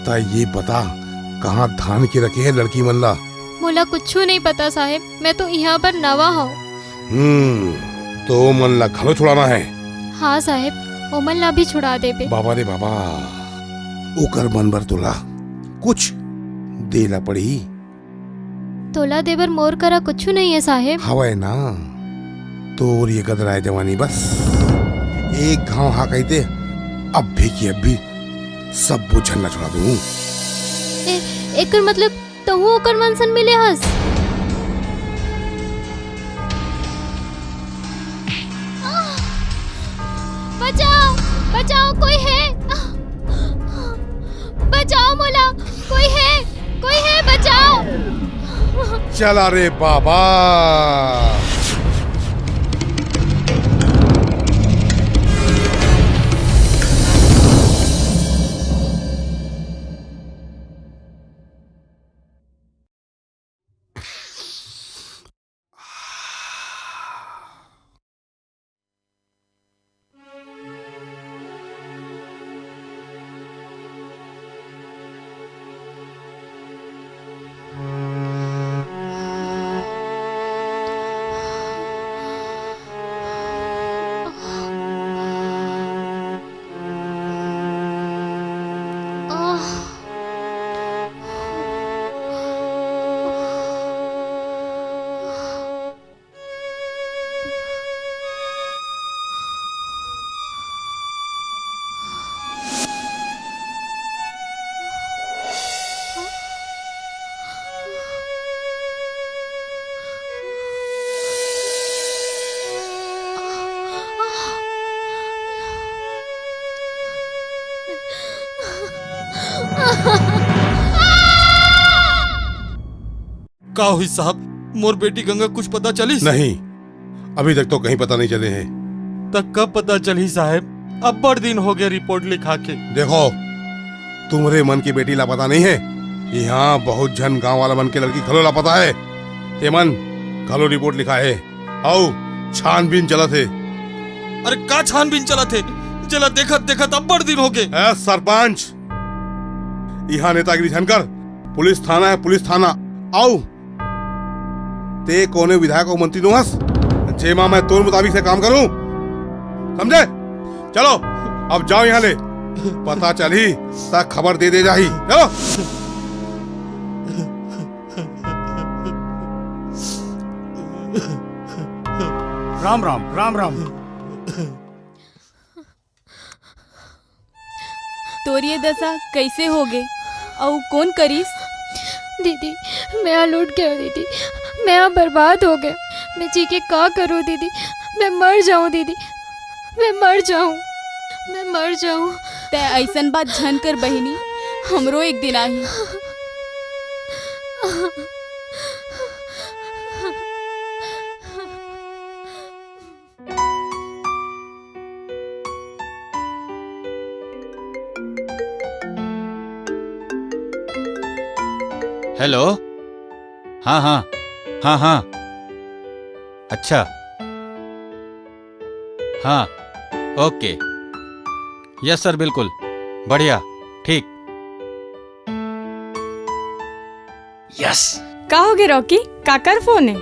त ये बता, कहाँ धान के रखे हे लड़की मन ला? मोला कुछू नहीं पता साहेब, मैं तो इहाँ पर नवा हँव। हम्म, तो ओमन ला घलो छुड़ाना हे? हाँ साहेब, ओमन ला भी छुड़ा देबे। बाबा रे बाबा, ओकर मन बर तोला कुछ दे ला पड़ही। तोला देबर मोर करा कुछू नहीं हे साहेब। हवय ना, तोर ये गदराए जवानी बस। एक घाव हाँ कहिते, अभी की अभी सब बुझन ला छुड़ा दूँ। ए, एकर मतलब तहूँ ओकर मन सन मिले हस? बचाओ, बचाओ, कोई है? बचाओ मोला, कोई है, कोई है, बचाओ। चला रे बाबा। का होइस साहब, मोर बेटी गंगा कुछ पता चलिस? नहीं, अभी तक तो कहीं पता नहीं चले हे। त कब पता चलही साहेब? अब्बड़ दिन हो गए रिपोर्ट लिखा के। देखो, तुम्हरे मन के बेटी लापता नहीं हे, यहाँ बहुत झन गांव वाला मन के लड़की घलो लापता हे। तेमन घलो रिपोर्ट लिखा हे, अउ छानबीन चलत हे। अरे का छानबीन चलत हे, जेला देखत देखत अब्बड़ दिन हो गए। ए सरपंच, इहाँ नेतागिरी झन कर। पुलिस थाना हे, पुलिस थाना। अउ ते कोनो विधायक अउ मंत्री नोहस, जेमा मैं तोर मुताबिक से काम करूं, समझे? चलो, अब जाओ यहाँ ले, पता चलही त खबर दे दे जाही। चलो। राम राम, राम राम। तोर ये दशा कैसे होगे? अउ कौन करिस? दीदी, मैं लूट गयो दीदी, मैं बर्बाद हो गयो। मैं जी के का करूँ दीदी? मैं मर जाऊँ दीदी, मैं मर जाऊँ, मैं मर जाऊँ। तै ऐसन बात झन कर बहिनी, हमरो एक दिन आही। हेलो। हाँ हाँ, हाँ हाँ। अच्छा। हाँ। ओके। यस सर, बिल्कुल। बढ़िया। ठीक। यस। का होगे रॉकी? काकर फोन हे?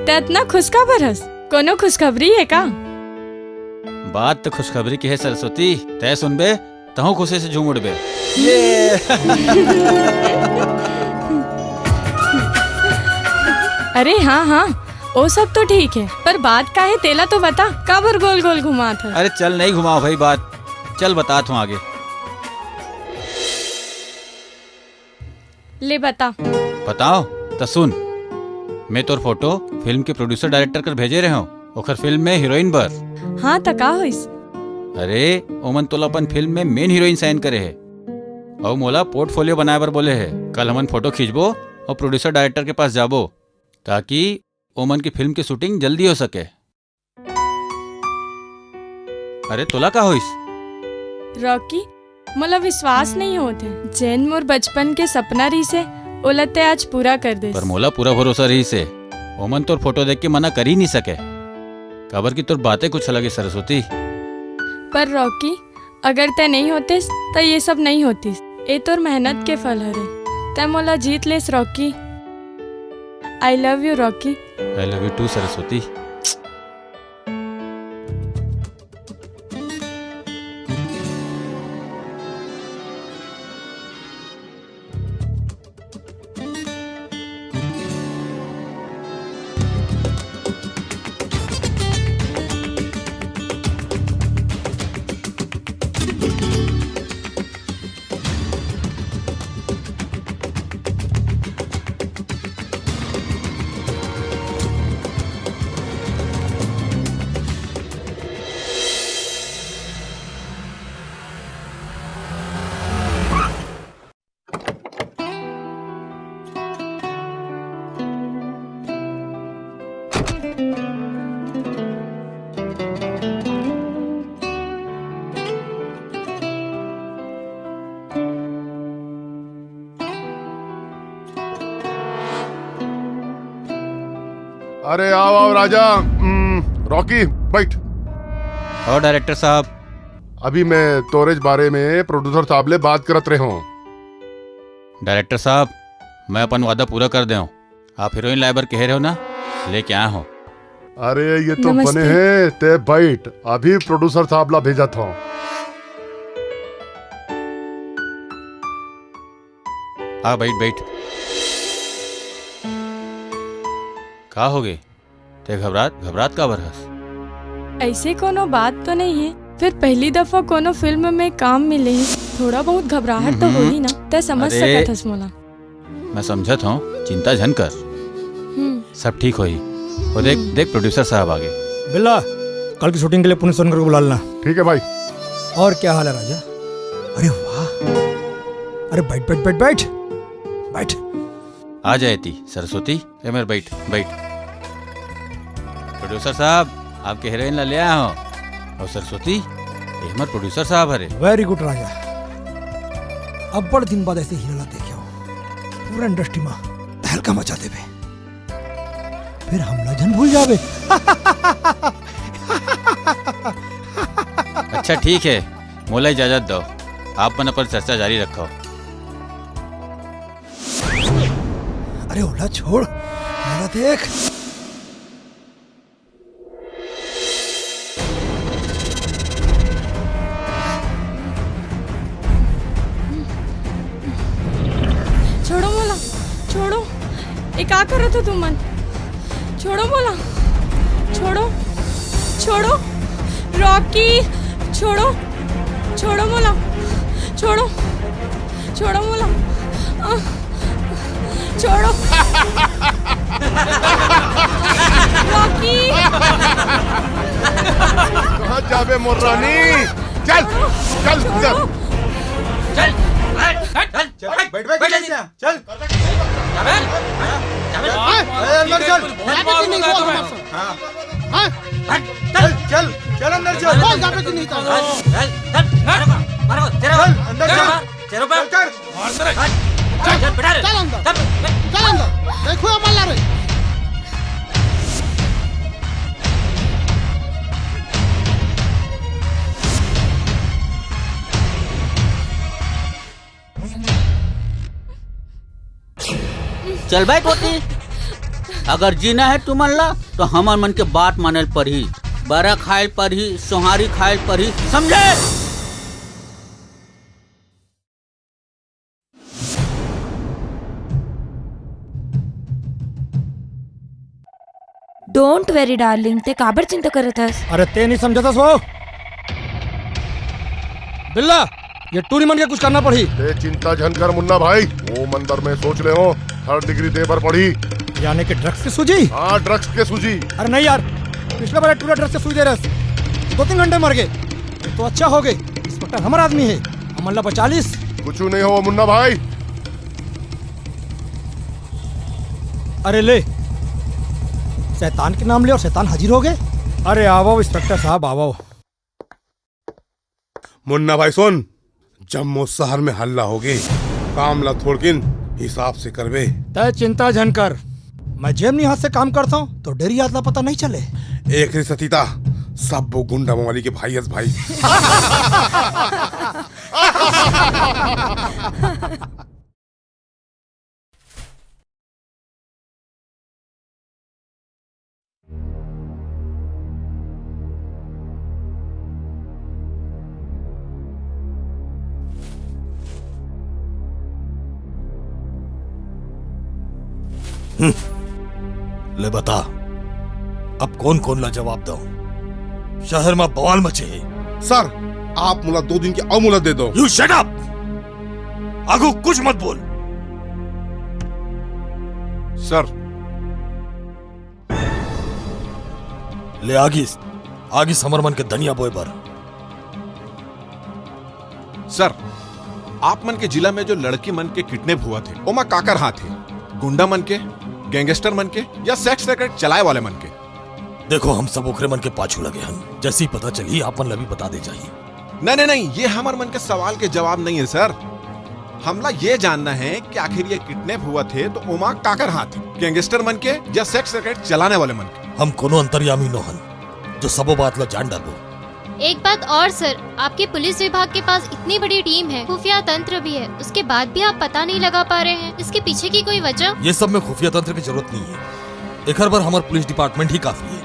तै अतना खुश काबर हस? कोनो खुशखबरी हे का? बात तो खुशखबरी के हे सरस्वती, तै सुनबे तहूँ खुशी से झूम उठबे। अरे हाँ हाँ, ओ सब तो ठीक हे, पर बात का हे तेला तो बता, काबर गोल गोल घुमात हस? अरे चल नहीं घुमाओ भाई बात, चल बतात हूँ आगे। ले बता। बताओ, त सुन, मैं तोर फोटो फिल्म के प्रोड्यूसर डायरेक्टर कर भेजे रहे हूँ, ओखर फिल्म में हीरोइन बर। हाँ, त का होइस? अरे, ओमन तोला अपन फिल्म में मेन हीरोइन साइन करे हे, अउ मोला पोर्टफोलियो बनाए बर बोले हे। कल हमन फोटो खींचबो अउ प्रोड्यूसर डायरेक्टर के पास जाबो, ताकि ओमन की फिल्म की शूटिंग जल्दी हो सके। अरे तोला का होइस? रॉकी, मोला विश्वास नहीं होत हे। जेन मोर बचपन के सपना रहिस हे, ओला तै आज पूरा कर देस। पर मोला पूरा भरोसा रहिस हे, ओमन तोर फोटो देख के मना कर ही नहीं सके। काबर कि तोर बातें कुछ अलग हे, सरस्वती। पर रॉकी, अगर तैं नहीं होतेस, त ये सब नहीं होतिस। ए तोर मेहनत के फल हरे। तैं मोला जीत लेस, Rocky. I love you, Rocky. I love you too, Saraswati. अरे आओ, आओ राजा। हम्म, रॉकी, बैठ। और डायरेक्टर साहब? अभी मैं तोरेज बारे में प्रोड्यूसर साहब ले बात करत रहे हों। डायरेक्टर साहब, मैं अपन वादा पूरा कर दे हों। आप हीरोइन लाए बर कहे रहे हो ना, लेके आए हों। अरे, ये तो नमस्ते। बने हे, तैं बैठ, अभी प्रोड्यूसर साहब ला भेजत हों। आ, बैठ, बैठ। का होगे? तैं घबरात, घबरात काबर हस? अइसे कोनो बात तो नहीं हे, फेर पहली दफा कोनो फिल्म में काम मिले हे, थोड़ा बहुत घबराहट तो हम्म। होही ना, तैं समझ अरे, सकत हस मोला। मैं समझत हों, चिंता झन कर, हम्म। सब ठीक होही। वो देख, हम्म। देख, प्रोड्यूसर साहब आ गे। बिल्ला, कल की शूटिंग के लिए पुनीत सोनकर को बुला लेना। ठीक है भाई। और क्या हाल है राजा? अरे वाह, अरे बैठ, बैठ, बैठ, बैठ, बैठ। आ जा एती, सरस्वती, ए मेर बैठ, बैठ। प्रोड्यूसर साहब, आपके हीरोइन ला ले आए हों। और सरस्वती, ये हमर प्रोड्यूसर साहब हरे। Very good राजा, अब्बड़ दिन बाद ऐसे हीरो ला देखे हों। पूरा इंडस्ट्री में तहलका मचा देबे, फेर हमला झन भूल जाबे। अच्छा ठीक हे, मोला इजाजत दो, आप मन अपन चर्चा जारी रखो। अरे ओला छोड़, मोला देख। छोड़ो मोला, छोड़ो। ए का करत हो तुमन? छोड़ो मोला, छोड़ो, छोड़ो। रॉकी, छोड़ो, छोड़ो मोला, छोड़ो, छोड़ो मोला। आह। छोड़ो। रॉकी। कहाँ जाबे मोर रानी? चल, चल, चल। चल, चल, चल, बैठ, बैठ, बैठ, चल। चल। अबे, अबे, अरे, अंदर चल। जाबे कि नहीं हुआ तुम्हारे साथ? हाँ। हाँ? चल, चल, चल अंदर चल। बोल, जाबे कि नहीं था? चल, चल, चल, मारो, मारो, तेरा चल, अंदर चल। चल। चल, चल। मार दे रे। चल, चल, चल, बेटा रे। चल अंदर। चल, चल। चल अंदर। देखो ये मल्ला रे। चल बे कोती। अगर जीना हे तुमन ला, तो हमर मन के बात माने ल परही। बरा खाए ल परही, सोहारी खाए ल परही, समझे? Don't worry darling, तैं काबर चिंता करत हस? अरे तैं नहीं समझत हस वो। बिल्ला, ये टूरी मन के कुछ करना पड़ही। तैं चिंता झन कर मुन्ना भाई, वो मन बर मैं सोच ले हों, third degree दे बर पड़ही। यानी कि drugs की सूजी? हाँ, drugs के सूजी। अरे नहीं यार, पिछले बार टूरा drugs के सूजी दे रहे, दो तीन घंटे मर गे। ये तो अच्छा होगे, इंस्पेक्टर हमर आदमी हे, हमन ला बचा लिस। कुछ नहीं हो मुन्ना भाई। अरे ले, शैतान के नाम ले और शैतान हाजिर होगे। अरे आवो इंस्पेक्टर साहब, आवो। मुन्ना भाई सुन, जम्मो शहर में हल्ला होगे, काम ला थोड़किन हिसाब से करबे। तैं चिंता झन कर, मैं जेब नी हाथ से काम करता हूँ, तो डेरी आदला पता नहीं चले। एक रे सतीता, सब वो गुंडा मवाली के भाई हस भाई। हम्म। ले बता, अब कोन कोन ला जवाब दव? शहर म बवाल मचे हे। सर, आप मोला दो दिन के अउ मोहलत दे दव। You shut up! आगू कुछ मत बोल। सर। ले आगिस, आगिस हमर मन के धनिया बोए बर। सर, आप मन के जिला में जो लड़की मन के किडनैप होवत हे, ओमा काकर हाथ हे? गुंडा मन के, गैंगस्टर मन के, या सेक्स रैकेट चलाए वाले मन के? देखो, हम सब ओकरे मन के पाछू लगे हन। जैसे ही पता चलही, आप मन ला भी बता दे जाही। नहीं, नहीं, नहीं, ये हमर मन के सवाल के जवाब नहीं है, सर। हमला ये जानना है कि आखिर ये किडनैप होवत हे, तो ओमा काकर हाथ हे? गैंगस्टर मन के या सेक्स रैकेट चलाने वाले मन के? हम कोनो अंतर्यामी नो हन, जो सबो बात ला जान डारबो। एक बात और सर, आपके पुलिस विभाग के पास इतनी बड़ी टीम है, खुफिया तंत्र भी है, उसके बाद भी आप पता नहीं लगा पा रहे हैं, इसके पीछे की कोई वजह? ये सब में खुफिया तंत्र की जरूरत नहीं है, एकर बर हमर पुलिस डिपार्टमेंट ही काफी है।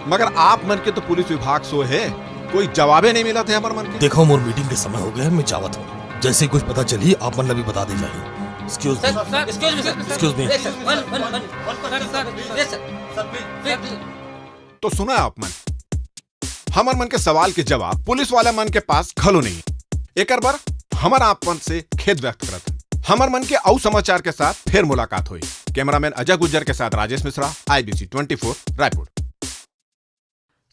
मगर आप मन के तो पुलिस विभाग सो है, कोई जवाबे नहीं मिलत हे हमर मन के। देखो, मोर मीटिंग के समय हो गया है, मैं जावत हूँ। जैसे ही कुछ पता चलही, आप मन ला भी बता दे जाही। Excuse me। Sir, sir, excuse me, sir। Excuse me। Yes, sir। One, one, one, one, sir, sir, yes, sir। Sir, please, sir, please। तो सुना आप मन, हमर मन के सवाल के जवाब पुलिस वाला मन के पास घलो नहीं हे। एकर बर हमर आप मन से खेद व्यक्त करत हन। हमर मन के अउ समाचार के साथ फिर मुलाकात होई। कैमरामैन अजय गुज्जर के साथ Rajesh Mishra, IBC twenty four, Raipur.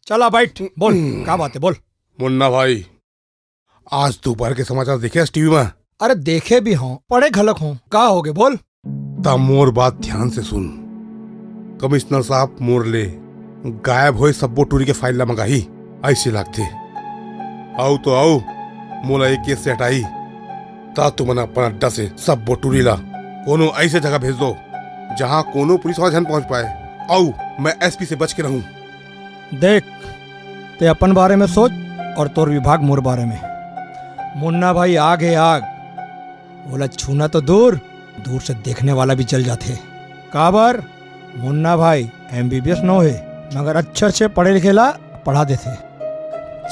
चला बैठ, बोल, का बात है, बोल। मुन्ना भाई, आज दोपहर के समाचार देखे हस टीवी में? अरे देखे भी हों, पढ़े घलक हों, का होगे बोल? त मोर बात ध्यान से सुन। कमिश्नर साहब मोर ले गायब होए सब्बो टूरी के फाइल ला मंगाही, ऐसे लागथे। अउ तो अउ, मोला ए केस से हटाही। त तुमन अपन अड्डा से सब्बो टूरी ला कोनो ऐसे जगह भेज दो, जहाँ कोनो पुलिस वाला झन पहुँच पाए। अउ मैं एसपी से बच के रहूँ। देख, ते अपन बारे में सोच और तोर विभाग मोर बारे में। मुन्ना भाई आग हे आग, ओला छूना तो दूर, दूर से देखने वाला भी जल जाथे। काबर? मुन्ना भाई एमबीबीएस नो हे, मगर अच्छे अच्छे पढ़े लिखे ला पढ़ा देथे।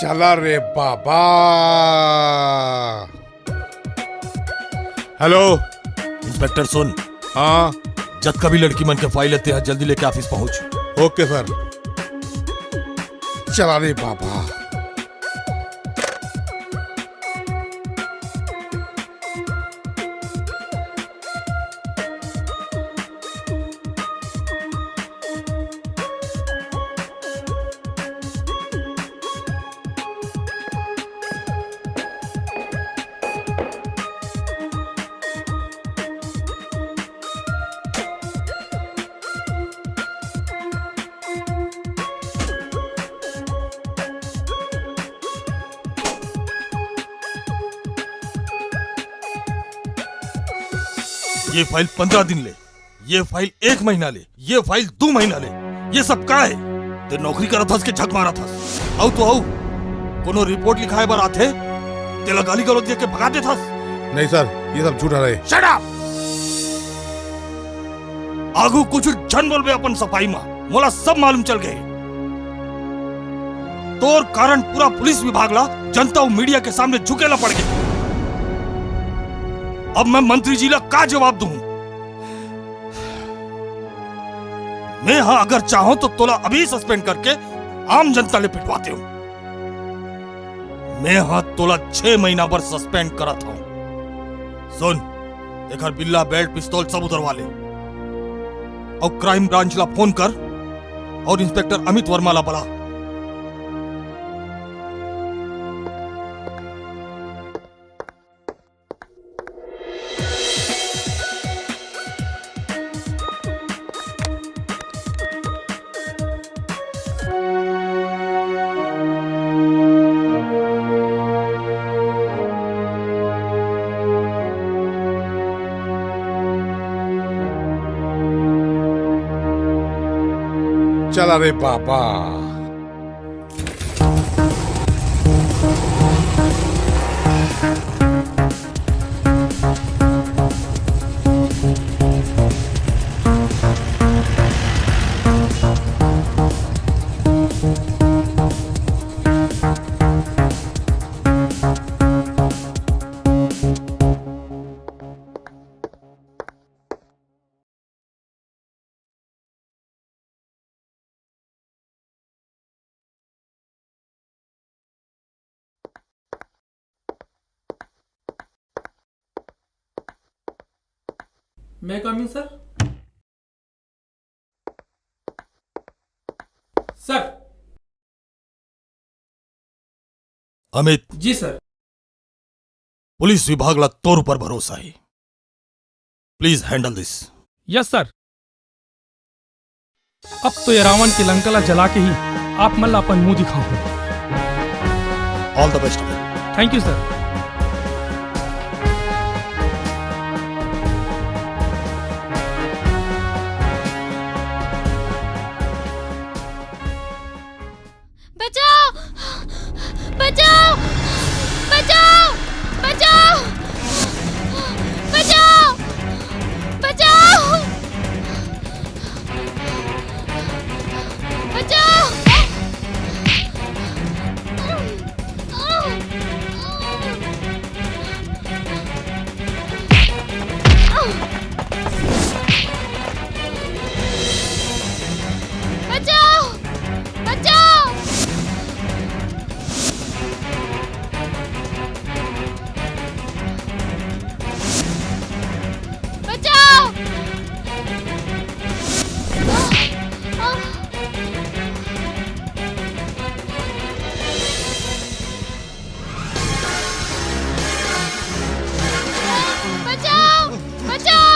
चला रे बाबा। हेलो। इंस्पेक्टर सुन। हाँ। जतका भी लड़की मन के फाइल हे, तेहा जल्दी लेके ऑफिस पहुंच। ओके सर। चला रे बाबा। ये फाइल पंद्रह दिन ले, ये फाइल एक महीना ले, ये फाइल दू महीना ले, ये सब का हे? ते नौकरी करत हस के झक मारत हस? अउ तो अउ, कोनो रिपोर्ट लिखाए बर आथे, तेला गाली गलौज देके भगा देथस? नहीं सर, ये सब झूठ हरे। Shut up! आगू कुछ झन बोलबे अपन सफाई मा, मोला सब मालूम चल गे। तोर कारण पूरा पुलिस विभाग ला जनता अउ मीडिया के सामने झुके ला पड़ गे। अब मैं मंत्री जी ला का जवाब दूं? मैं हा अगर चाहूं तो तोला अभी सस्पेंड करके आम जनता ले पिटवा देहूं। मैं हा तोला छह महीना बर सस्पेंड करत हूं। सुन, एकर बिल्ला, बेल्ट, पिस्तौल सब उतरवा ले। अउ क्राइम ब्रांच ला फोन कर अउ इंस्पेक्टर अमित वर्मा ला बला। अरे बाबा। May I come in, sir? Sir। Amit, ji sir. Police विभाग ला तोर ऊपर भरोसा हे। Please handle this। Yes sir। अब तो ये रावण के लंका ला जला के ही आप मन ला अपन मुंह दिखाहूं। All the best, Amit. Thank you sir। बचाओ! बचाओ! बचाओ! बचाओ! बचाओ! बचाओ! बचाओ! बचाओ! बचाओ! बचाओ! बचाओ! बचाओ!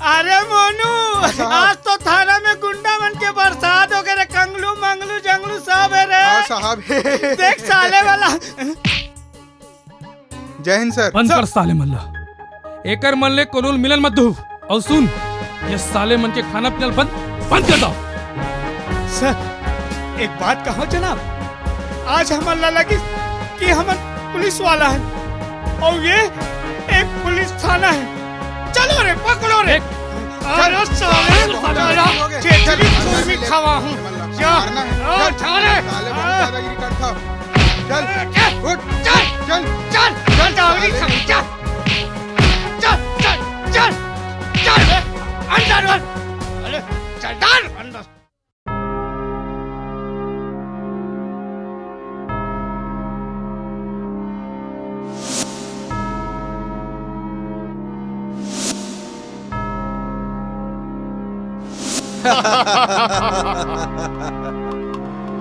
अरे मोनू, हाँ साहब। आज तो थाना में गुंडा मन के बरसात हो गे रे, कंगलू मंगलू जंगलू सब हे रे। हाँ साहब। देख साले वाला। जय हिंद सर। बंद कर साले मन ला। एकर मन ले कोनो मिलन मत दू। अउ सुन, ये साले मन के खाना पीना ल बंद, बंद कर दो। सर, एक बात कहो जनाब, आज हमन ला लगिस कि हमन पुलिस वाला हन अउ ये एक पुलिस थाना हे। चलो रे, पकड़ो रे। एक अरे साले, चल, साला, चल, चल, खेचरी चल, चूरमी चल, खवाहूँ। चल, जा, मारना है, आ, चल, उठा रे। साले बहुत आ। दादागिरी करता हो। चल, चल, उठ, चल, चल, चल, चल, चल, साले। चल, चल, चल, चल, चल, अंदर, अंदर। अरे, चल, डाल, अंदर।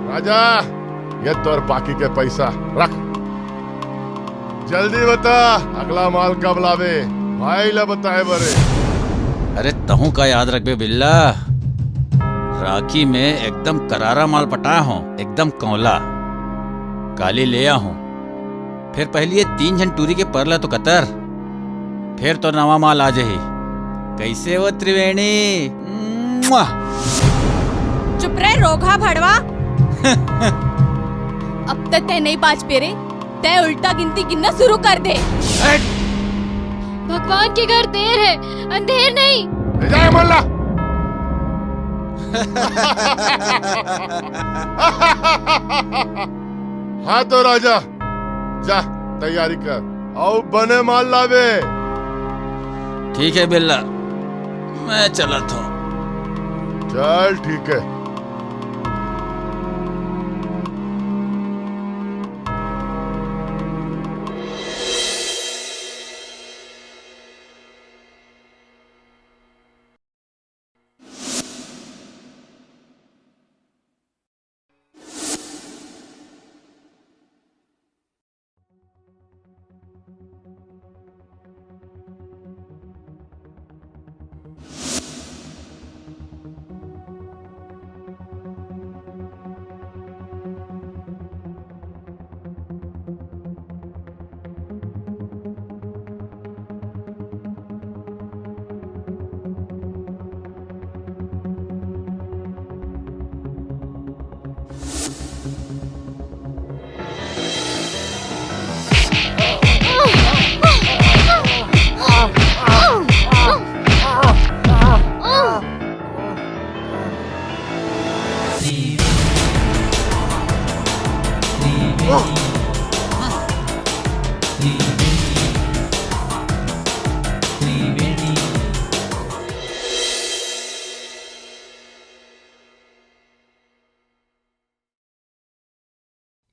राजा, ये तोर बाकी के पैसा रख। जल्दी बता, अगला माल कब लाबे? भाई ला बताए बरे। अरे, तहूँ का याद रखबे बिल्ला? राखी में एकदम करारा माल पटाए हों, एकदम कौला। काली ले आहूँ। फेर पहिली ये तीन झन टूरी के परला तो कतर, फेर तो नवा माल आ जाही। कइसे हो त्रिवेणी? मुआ! चुप रह रोगहा भड़वा। अब तक तैं नइ बाँच पे रे, तैं उल्टा गिनती गिनना शुरू कर दे। हट! भगवान के घर देर हे, अंधेर नहीं। ले जाए मल्ला। हाँ तो राजा, जा, तैयारी कर, अउ बने माल लाबे। ठीक है बिल्ला, मैं चलत हूँ। चल ठीक है।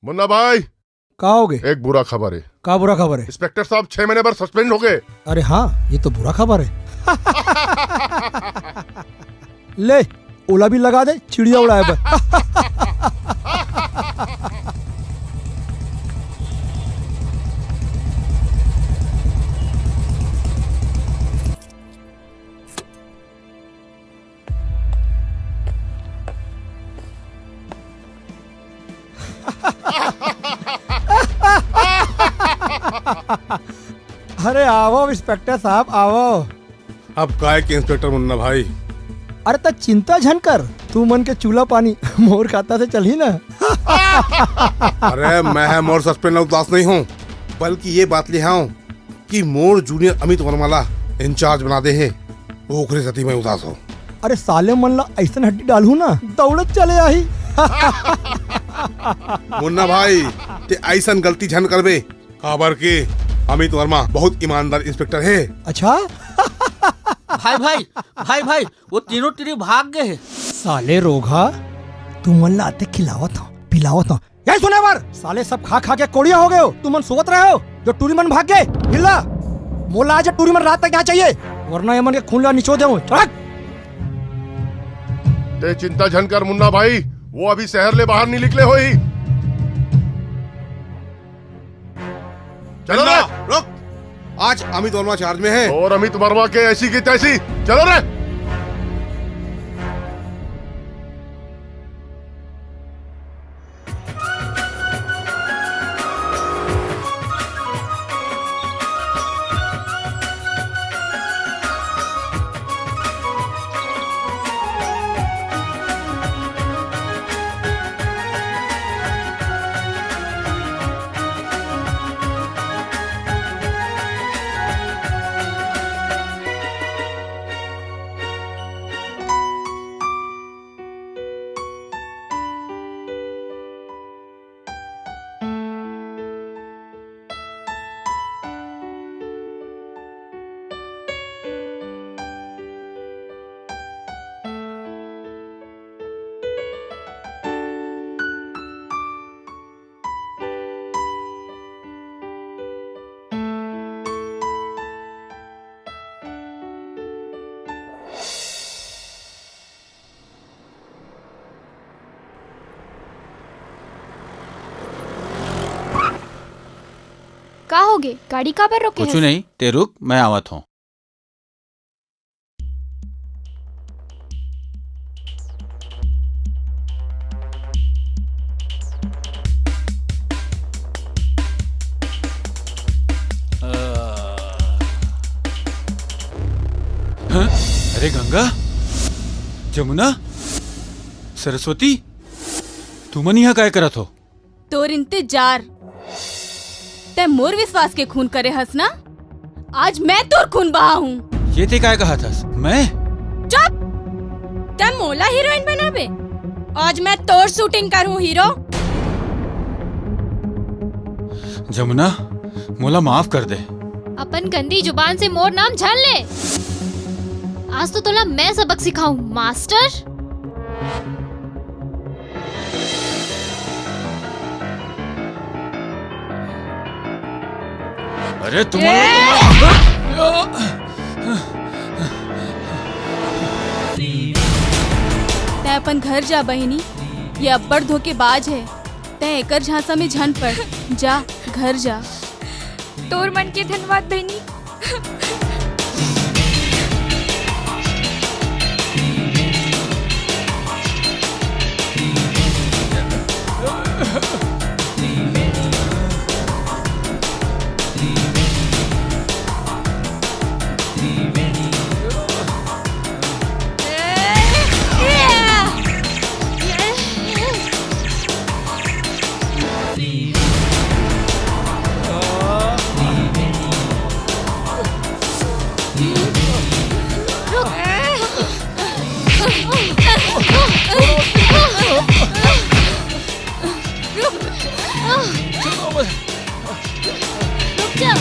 मुन्ना भाई, का हो गए? एक बुरा खबर है। का बुरा खबर है? इंस्पेक्टर साहब छह महीने बर सस्पेंड हो गए। अरे हाँ, ये तो बुरा खबर है। ले, ओला भी लगा दे, चिड़िया उड़ाए बर। अरे आवो इंस्पेक्टर साहब, आवो। अब काय के इंस्पेक्टर मुन्ना भाई? अरे त चिंता झन कर, तू मन के चूल्हा पानी मोर खाता से चलही ना। अरे मैं मोर सस्पेंड ला उदास नहीं हूँ, बल्कि ये बात ले हूँ कि मोर जूनियर अमित वर्मा ला इंचार्ज बना दे हे, ओखरे सेती मैं उदास हूँ। अरे साले मन ला ऐसन हड्डी डालहू ना, दौड़त चले आही। मुन्ना भाई, ते ऐसन गलती झन करबे, काबर के अमित वर्मा बहुत ईमानदार इंस्पेक्टर हे। अच्छा। भाई, भाई, भाई, भाई, वो तीनों टिरी भाग गए हे। साले रोगहा, तुमन ला आते खिलावत हूँ, पिलावत हूँ। यही सुने बर, साले सब खा खा के कोड़िया हो गए हो। तुमन सोवत रहे हो जो टूरी मन भाग गए। हिल्ला, मोला आज टूरी मन रात तक यहाँ चाहिए, वरना ये मन के खून ला निचो देहूँ। चल। ते चिंता झन कर मुन्ना भाई, वो अभी शहर ले बाहर नहीं निकले होही। चलो रे। रुक, आज अमित वर्मा चार्ज में है। और अमित वर्मा के ऐसी की तैसी। चलो रे। का होगे? गाड़ी काबर रोके कुछु हस? नहीं, ते रुक, मैं आवत हूँ। हाँ? अरे गंगा, जमुना, सरस्वती, तुमन इहाँ काय करत हो? तोर इंतजार। तै मोर विश्वास के खून करे हस ना, आज मैं तोर खून बहाहूँ। ये ते काय कहत हस? मैं? चुप! तै मोला हीरोइन बनाबे? आज मैं तोर शूटिंग करहूँ हीरो। जमुना, मोला माफ कर दे। अपन गंदी जुबान से मोर नाम झन ले। आज तो तोला मैं सबक सिखाऊं, मास्टर। अरे तुम तैं अपन घर जा बहिनी, ये अब्बड़ धोखेबाज है। तैं एकर झांसा में झन पड़, जा घर जा। तोर मन के धन्यवाद बहिनी। रुक जा।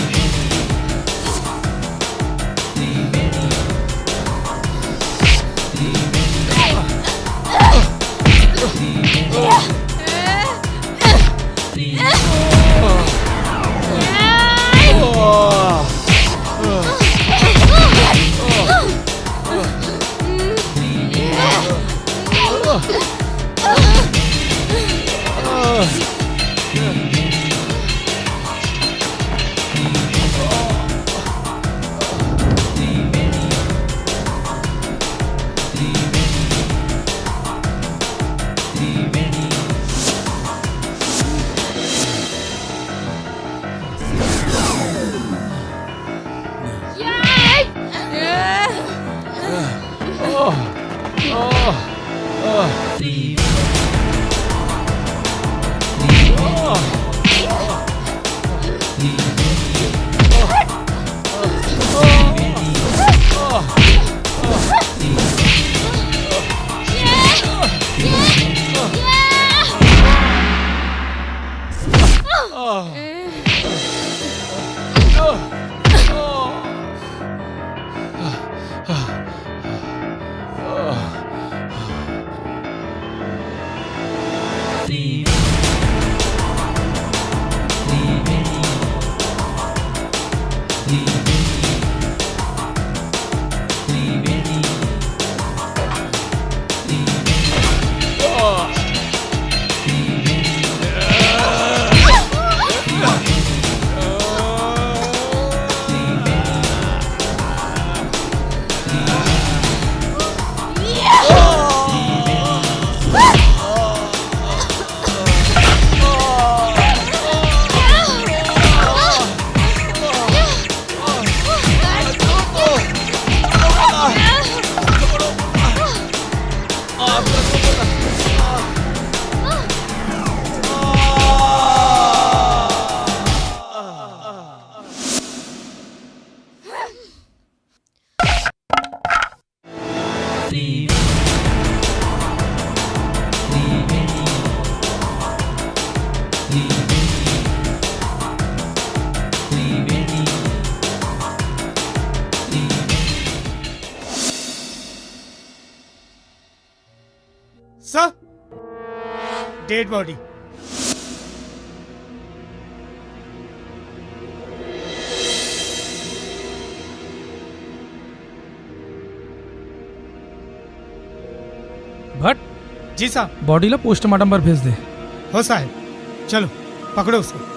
Sir, dead body. Bhatt. Ji साहब। बॉडी ला पोस्टमार्टम बर भेज दे। हो साहब, चलो, पकड़ो उसको।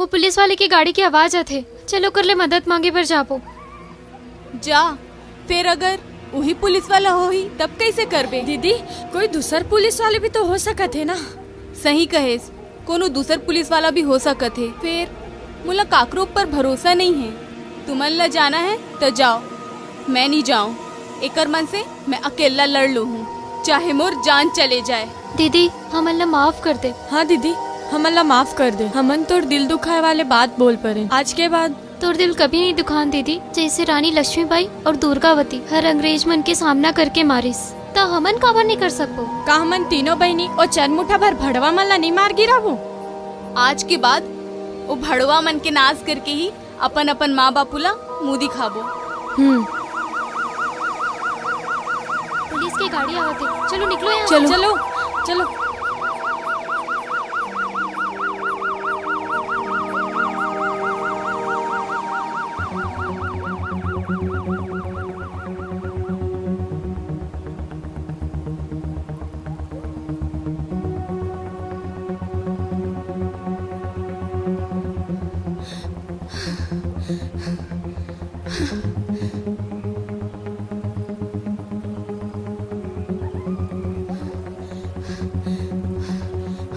पुलिस वाले के गाड़ी के आवाज आथे। चलो, ओकर ले मदद मांगे बर जाबो। जा, फेर अगर उही पुलिस वाला होही, तब कइसे करबे? दीदी, कोई दूसर पुलिस वाले भी तो हो सकत हे ना? सही कहेस, कोनो दूसर पुलिस वाला भी हो सकत हे। फेर मोला काकरो ऊपर भरोसा नइ हे। तुमन ला जाना हे, त जाओ, मैं नइ जाओं। एकर मन से मैं अकेल्ला लड़ लूहूँ, चाहे मोर जान चले जाए। दीदी, हमन ला माफ कर दे। हाँ दीदी, हमन ला माफ कर दे। हमन तोर दिल दुखाए वाले बात बोल परेन। आज के बाद तोर दिल कभी नइ दुखान दीदी, जइसे रानी लक्ष्मीबाई अउ दुर्गावती हर अंग्रेज मन के सामना करके मारिस, त हमन काबर नइ कर सकबो? का हमन तीनों बहिनी ओ चरमुठा भर भड़वा मन ला नइ मार गिराबो? आज के बाद ओ भड़वा मन के नाश करके ही अपन अपन माँ बापू ला मुँह दिखाबो। हम्म। पुलिस के गाड़ी आवत हे, चलो निकलो यहाँ से। चलो, चलो।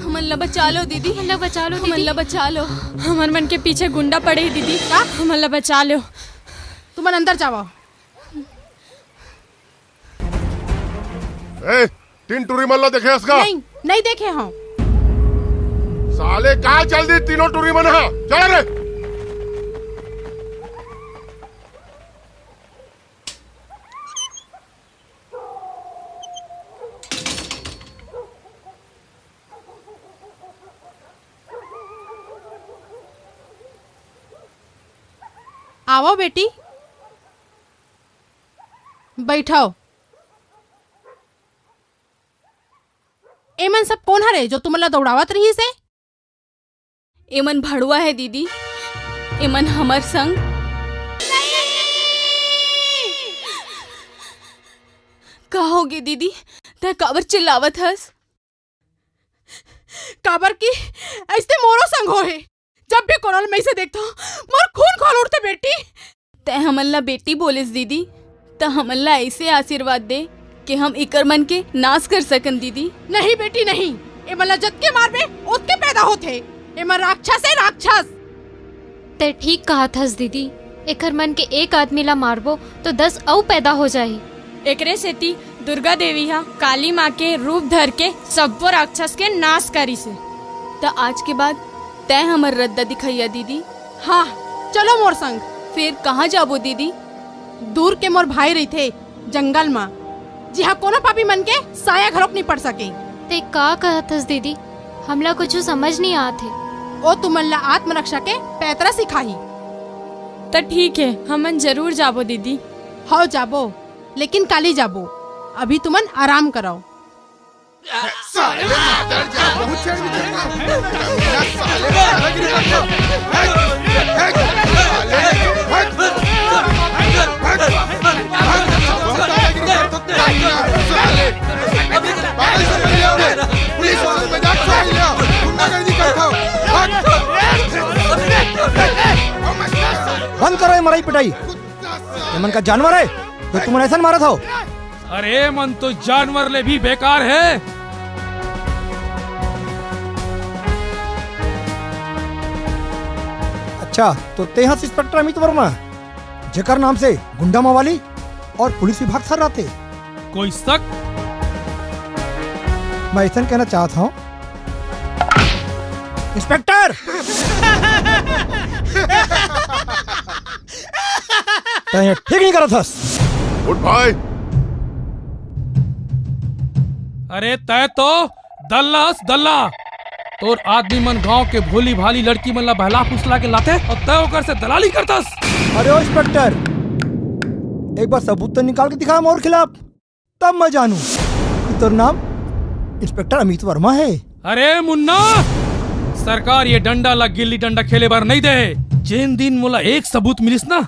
हमन ला बचा लो दीदी। हमन ला बचा लो हमन दीदी। ला बचा लो। हमर मन के पीछे गुंडा पड़े हे दीदी। का? हमन ला बचा लो। तुमन अंदर जावा। ए, तीन टुरी मन ला देखे हस का? नहीं, नहीं देखे हँव। साले का चल दी तीनों टुरी मन हा? चल रे। आवो बेटी, बइठव। एमन सब कोन हरे जो तुमन ला दौड़ावत रहिस हे? एमन भड़ुआ हे दीदी, एमन हमर संग। का होगे दीदी, तैं काबर चिल्लावत हस? काबर कि अइसने मोरो संग होहे। जब भी कोनो ल मैं अइसे देखथंव, मोर खून खौल उठथे बेटी। तैं हमन ला बेटी बोलेस दीदी, त हमन ला अइसे आशीर्वाद दे के हम इकर मन के नाश कर सकन दीदी। नहीं बेटी नहीं, एमन ला जतके मारबे ओतके पैदा होथे। एमन राक्षस हे राक्षस। तैं ठीक कहत हस दीदी, एकर मन के एक आदमी ला मारबो तो दस अउ पैदा हो जाही। एकरे सेती दुर्गा देवी ह काली माँ के रूप धर के सब्बो राक्षस के नाश करिस हे। त आज के बाद तैं हमर रद्दा दिखइया दीदी। हाँ, चलो मोर संग। फेर कहाँ जाबो दीदी? दूर के मोर भाई रहिथे जंगल म, जिहाँ कोनो पापी मन के साया घलोक नइ पड़ सके। तैं का कहत हस दीदी? हमला कुछु समझ नइ आत हे। ओ तुमन ला आत्मरक्षा के पैतरा सिखाही। त ठीक हे, हमन जरूर जाबो दीदी। हव जाबो, लेकिन काली जाबो। अभी तुमन आराम करव। साले मादर जा, बहुत छेड़ भी छेड़। साले दादागिरी करते हो। हट, हट, साले, हट, हट, हट, बहुत दादागिरी करते हो। साले, पागल समझ लिया हमने। पुलिस वालों को मजाक समझ लिया। गुंडागर्दी करते हो। हट। बंद करो ये मराई पिटाई। ये मन का जानवर है, तो तुमन अइसन मारत हो। अरे, मन तो जानवर ले भी बेकार हे। अच्छा, तो तैं हस इंस्पेक्टर अमित वर्मा, जेकर नाम से गुंडा मवाली अउ पुलिस विभाग थर्राथे। कोई शक? मैं अइसन कहना चाहत हँव, इंस्पेक्टर! तैं ये ठीक नइ करत हस। उठ भाई। अरे तैं तो दल्ला हस दल्ला। तोर आदमी मन गांव के भोली भाली लड़की मन ला बहला फुसला के लाथे अउ तैं ओकर से दलाली करथस। अरे ओ इंस्पेक्टर, एक बार सबूत तो निकाल के दिखा मोर खिलाफ। तब मैं जानूं कि तोर नाम इंस्पेक्टर अमित वर्मा हे। अरे मुन्ना, सरकार ये डंडा ला गिल्ली डंडा खेले बर नइ दे। जेन दिन मोला एक सबूत मिलिस ना,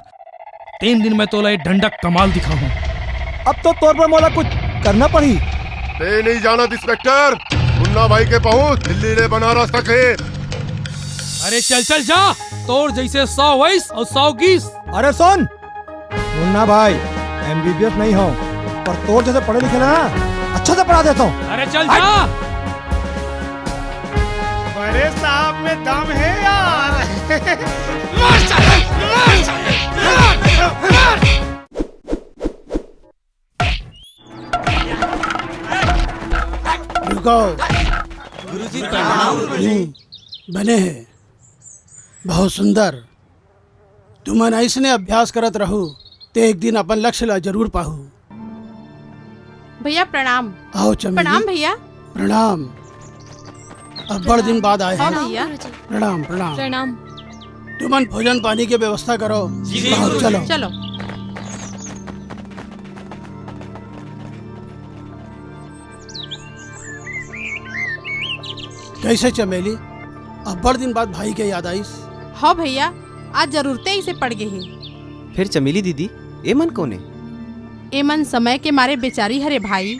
तेन दिन मैं तोला ये डंडा कमाल दिखाहूं। अब तो तोर बर मोला कुछ करना पड़ही। तैं नइ जानत इंस्पेक्टर, मुन्ना भाई के पहुंच दिल्ली ले बनारस तक हे। अरे चल चल जा, तोर जइसे सौ वइस अउ सौ गीस। अरे सुन मुन्ना भाई, एमबीबीएस नहीं हो, पर तोर जइसे पढ़े लिखे ना, अच्छा से पढ़ा देता हूँ। अरे चल जा। बड़े साहब में दम है यार। मार साले, मार साले, मार, मार। रुको। गुरुजी प्रणाम। हम्म, बने हैं। बहुत सुंदर। तुमन अइसने अभ्यास करत रहू, ते एक दिन अपन लक्ष्य ला जरूर पाहू। भैया प्रणाम। आओ चमेली। प्रणाम भैया। प्रणाम। अब्बड़ दिन बाद आए हैं। भैया। प्रणाम, प्रणाम। प्रणाम। तुमन भोजन पानी के व्यवस्था करो। जी, आओ, चलो। चलो। कइसे चमेली, अब्बड़ दिन बाद भाई के याद आइस? हव भैया, आज जरूरते इसे पड़ गे हे। फेर चमेली दीदी, ए मन कोन ए? ए मन समय के मारे बेचारी हरे भाई।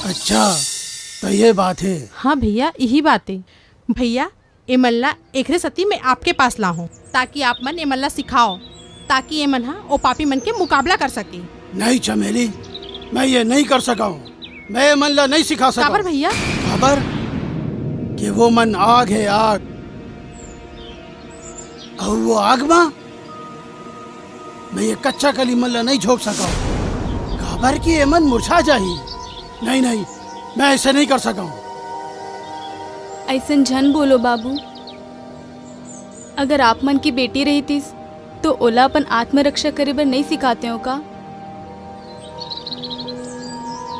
अच्छा, त ये बात हे। हाँ भैया, इही बात हे। भैया, ए मन ला एकरे सती मैं आपके पास लाहूं, ताकि आप मन ए मन ला सिखाओ, ताकि ए मन ह ओ पापी मन के मुकाबला कर सके। नहीं चमेली, मैं ये नहीं कर सकंव। मैं ए मन ला नहीं सिखा सकंव। काबर भैया? काबर कि वो मन आग हे, आग। अउ वो आग मा मैं ये कच्चा कली मन ला नहीं झोंक सकंव, काबर कि ए मन मुरझा जाही। नहीं, नहीं, मैं अइसे नहीं कर सकंव। अइसन झन बोलो बाबू, अगर आप मन के बेटी रहितिस, तो ओला अपन आत्मरक्षा करे बर नहीं सिखातेव का?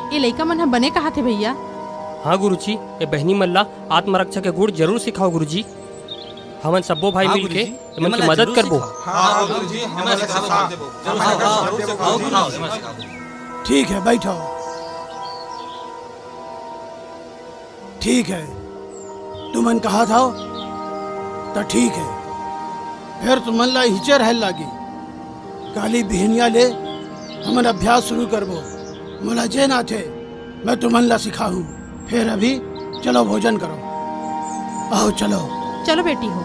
ए लइका मन ह बने कहत हे भैया। हाँ गुरुजी, ए बहिनी मन ला आत्मरक्षा के गुण जरूर सिखाओ गुरुजी। हमन सब्बो भाई हाँ मिलके गुरुजी, एमन एमन के ला मदद जरूर करबो। सिखाओ। हाँ गुरुजी, हमन ला सिखाओ। जरूर सिखाओ, जरूर सिखाओ। ठीक है, बैठो। ठीक है, तुमन कहत हव, त ठीक है। फेर तुमन ला इहिचे रहे लागी। काली बिहनिया ले हमन अभ्यास शुरू करबो। मोला जेन आथे, मैं तुमन ला सिखाहूँ। फेर अभी चलो, भोजन करो। आओ, चलो। चलो बेटी हो।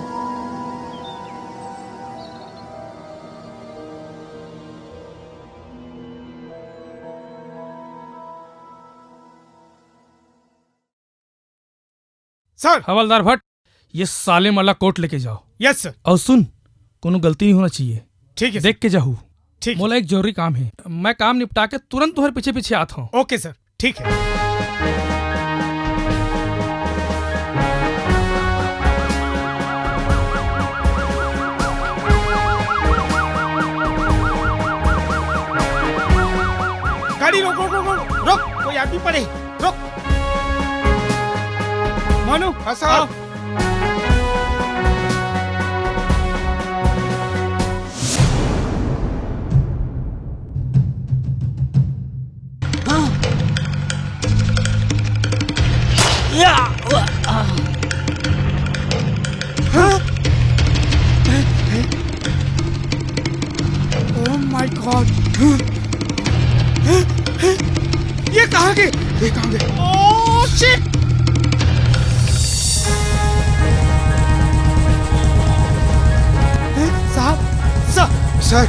सर। हवलदार भट्ट, ये साले मन ला कोर्ट लेके जाओ। Yes sir. अउ सुन, कोनो गलती नहीं होना चाहिए। ठीक है सर। देख के जाहू। ठीक। मोला एक जरूरी काम हे, मैं काम निपटा के तुरंत तुम्हारे पीछे पीछे आत हूँ। ओके सर, ठीक है। गाड़ी रोक, रोक, रोक, रोक, रोक, कोई आदमी पड़े, रोक। मोनू, हाँ, सर। आओ। हाँ। या, वा, आ। हाँ? Oh my God! ये कहाँ गए? ये कहाँ गए? Oh shit! साहब, सर। सर।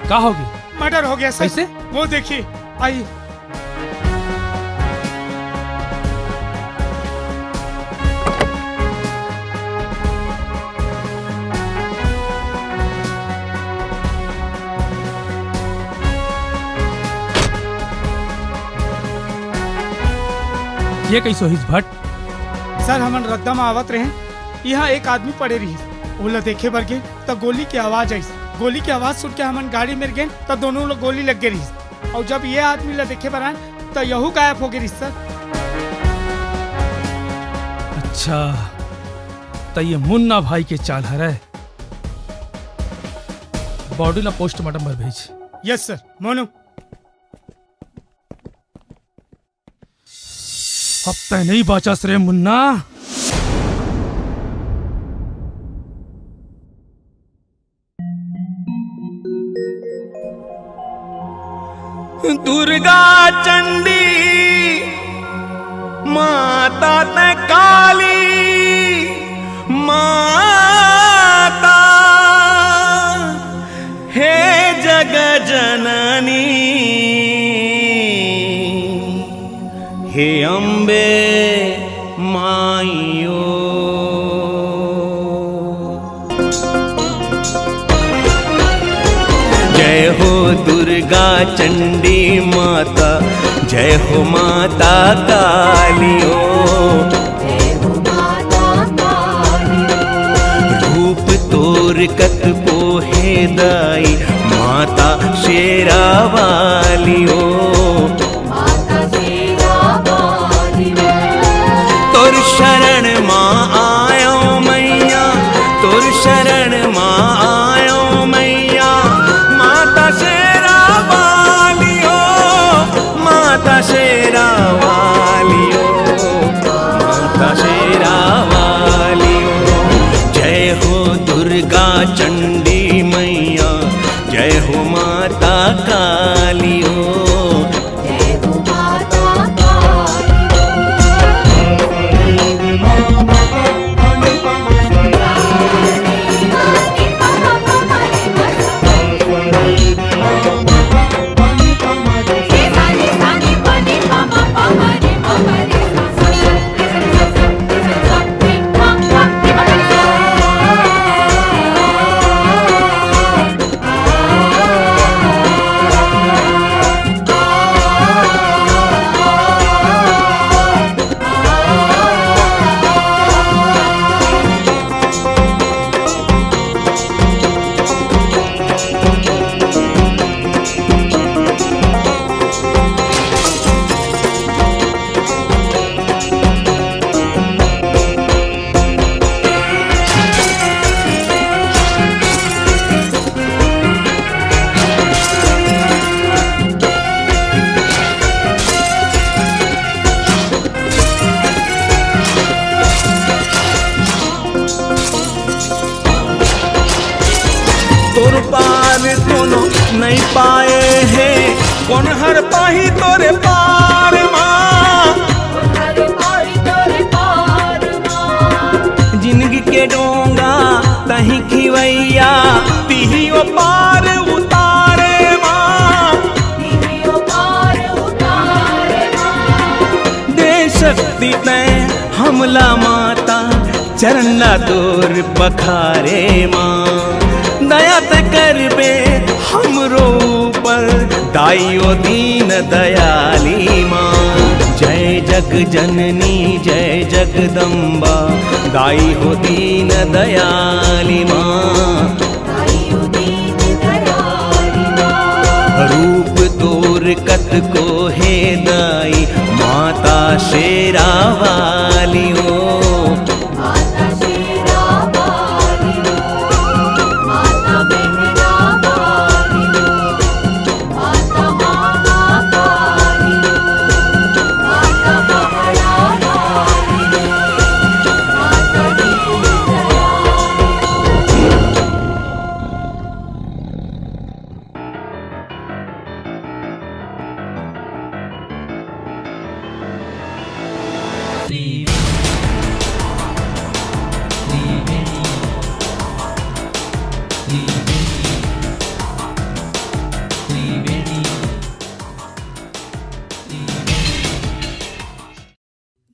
का हो गया? मर्डर हो गया सर। कैसे? वो देखिए, आइए। ये कैसे होइस भट्ट? सर, हमन रद्दा म आवत रहेन, इहाँ एक आदमी पड़े रहिस। ओला देखे बर गेन, त गोली के आवाज आइस। गोली के आवाज सुन के हमन गाड़ी मेर गेन, त दोनों ल गोली लग गे रहिस। अउ जब ये आदमी ला देखे बर आन, त यहू गायब हो गे रिहिस, सर। अच्छा, त ये मुन्ना भाई के चाल हरय। बॉडी ला पोस्टमार्टम बर भेज। Yes sir. मोनू। अब तैं नहीं बाचस रे मुन्ना। दुर्गा चंडी माता तैं काली माता, हे जग जननी, हे अम्बे माइयो। जय हो दुर्गा चंडी माता, जय हो माता कालियो। रूप तोर कतको हे दाई, माता शेरा वालियो। तोर शरण मा आयो मैया, तोर शरण मा आयो मैया, माता शेरा वालियो, माता शेरा वालियो, माता शेरा वालियो। जय हो दुर्गा चंडी मैया, जय हो माता कालियो। तोर पार कोनो नइ पाए हे, कोन हर पाही तोरे पार मा। जिनगी के डोंगा तहीं खिवैया, तिही ओ पार उतारे मा। दे शक्ति तैं हमला माता, चरण ला तोर पखारे माँ। दया तैं करबे हमरो ऊपर, दाई ओ दीन दयाली माँ। जय जग जननी जय जगदम्बा, दाई हो दीन दयाली माँ। रूप तोर कतको हे दाई, माता शेरा वाली ओ।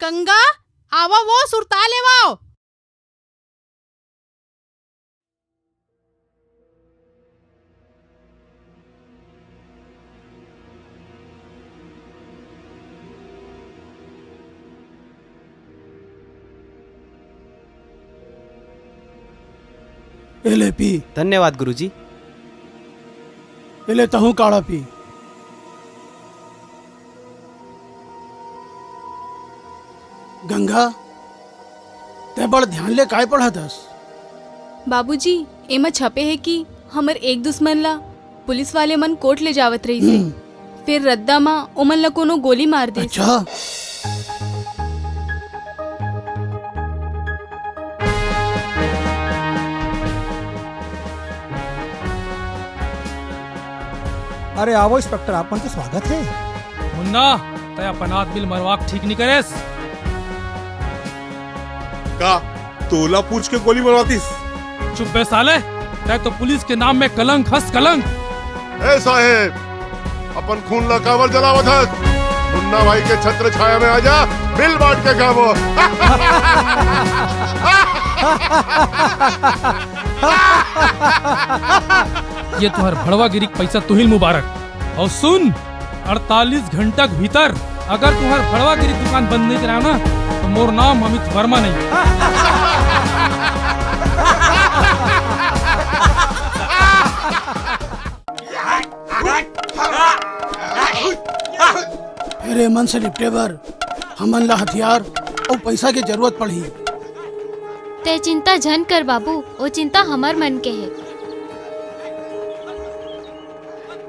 गंगा, आवा वो, सुरता लेवाओ। ए ले पी। धन्यवाद गुरुजी। ए ले तहूँ काढ़ा पी। गंगा, तैं बड़ ध्यान ले काय पढ़त हस? बाबूजी, एमा छपे हे कि हमर एक दुश्मन ला पुलिस वाले मन कोर्ट ले जावत रहिस हे। हम्म। फेर रद्दा म ओमन ला कोनो गोली मार दिस। अच्छा। अरे आवो इंस्पेक्टर, आप मन के स्वागत हे। मुन्ना, तैं अपन आदमी ल मरवा के ठीक नइ करेस। का तोला पूछ के गोली मरवातिस? चुप बे साले, तैं तो पुलिस के नाम में कलंक हस, कलंक। ए साहेब, अपन खून ला काबर जलावत हस? मुन्ना भाई के छत्र छाया में आ जा, मिल बांट के खाबो। ये तुंहर भड़वागिरी के पैसा तुहिल मुबारक। अउ सुन, अड़तालीस घंटा के भीतर अगर तुंहर भड़वागिरी दुकान बंद नइ कराव ना, त मोर नाम अमित वर्मा नइ। फेर एमन से निपटे बर हमन ला हथियार अउ पैसा के जरूरत पड़ही। तैं चिंता झन कर बाबू, ओ चिंता हमर मन के हे।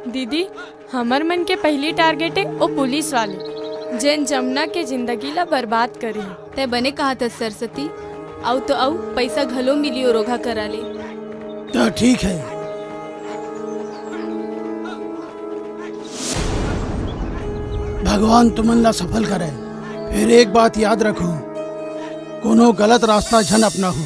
दीदी, हमर मन के पहिली टारगेट हे ओ पुलिस वाले, जेन जमुना के जिंदगी ला बर्बाद करे हे। तैं बने कहत हस सरस्वती, अउ तो अउ पैसा घलो मिली ओ रोगहा करा ले। त ठीक हे, भगवान तुमन ला सफल करे। फेर एक बात याद रखहू, कोनो गलत रास्ता झन अपनाहू।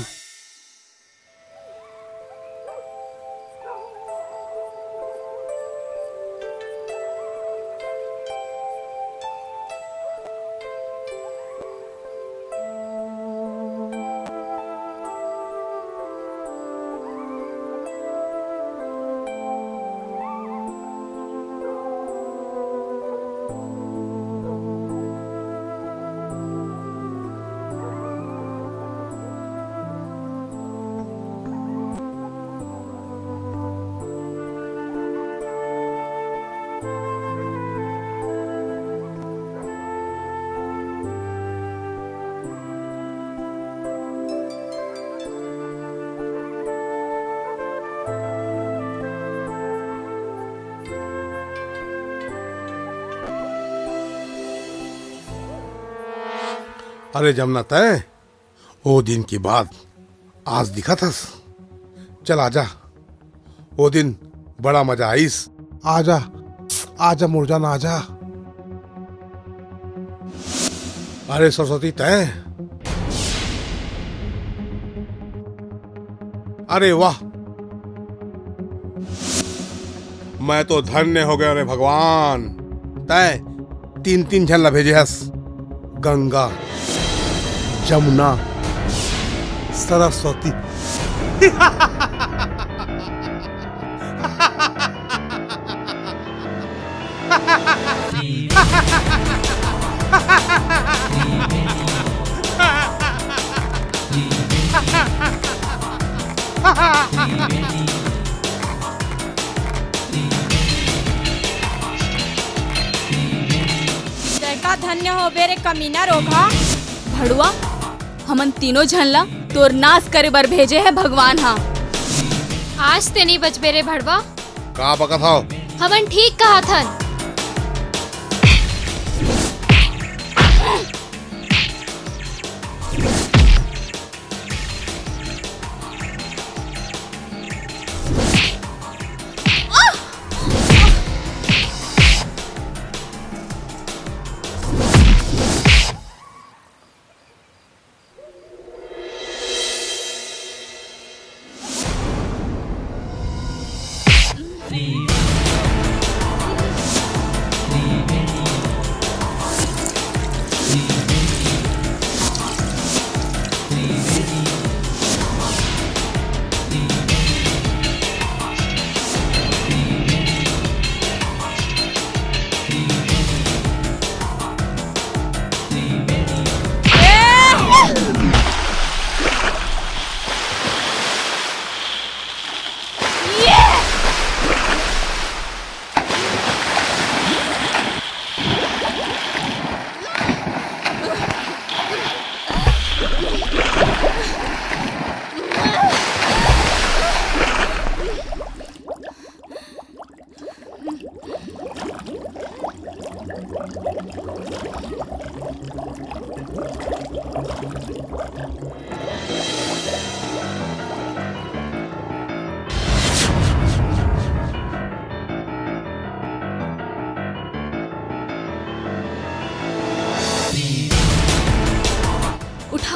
अरे जमुना, तैं ओ दिन के बाद आज दिखत हस। चल आजा, ओ दिन बड़ा मजा आइस। आजा, आजा मोर जान, आजा। अरे सरस्वती, तैं? अरे वाह, मैं तो धन्य हो गया रे भगवान। तैं तीन तीन झन ला भेजे हस, गंगा, जमुना, सरस्वती। तैं का धन्य होबे रे कमीना रोगहा। भड़वा, हमन तीनों झन ला तोर नाश करे बर भेजे हे भगवान हा। आज तैं नइ बचबे रे भड़वा। का बकत हव? हमन ठीक कहत हन।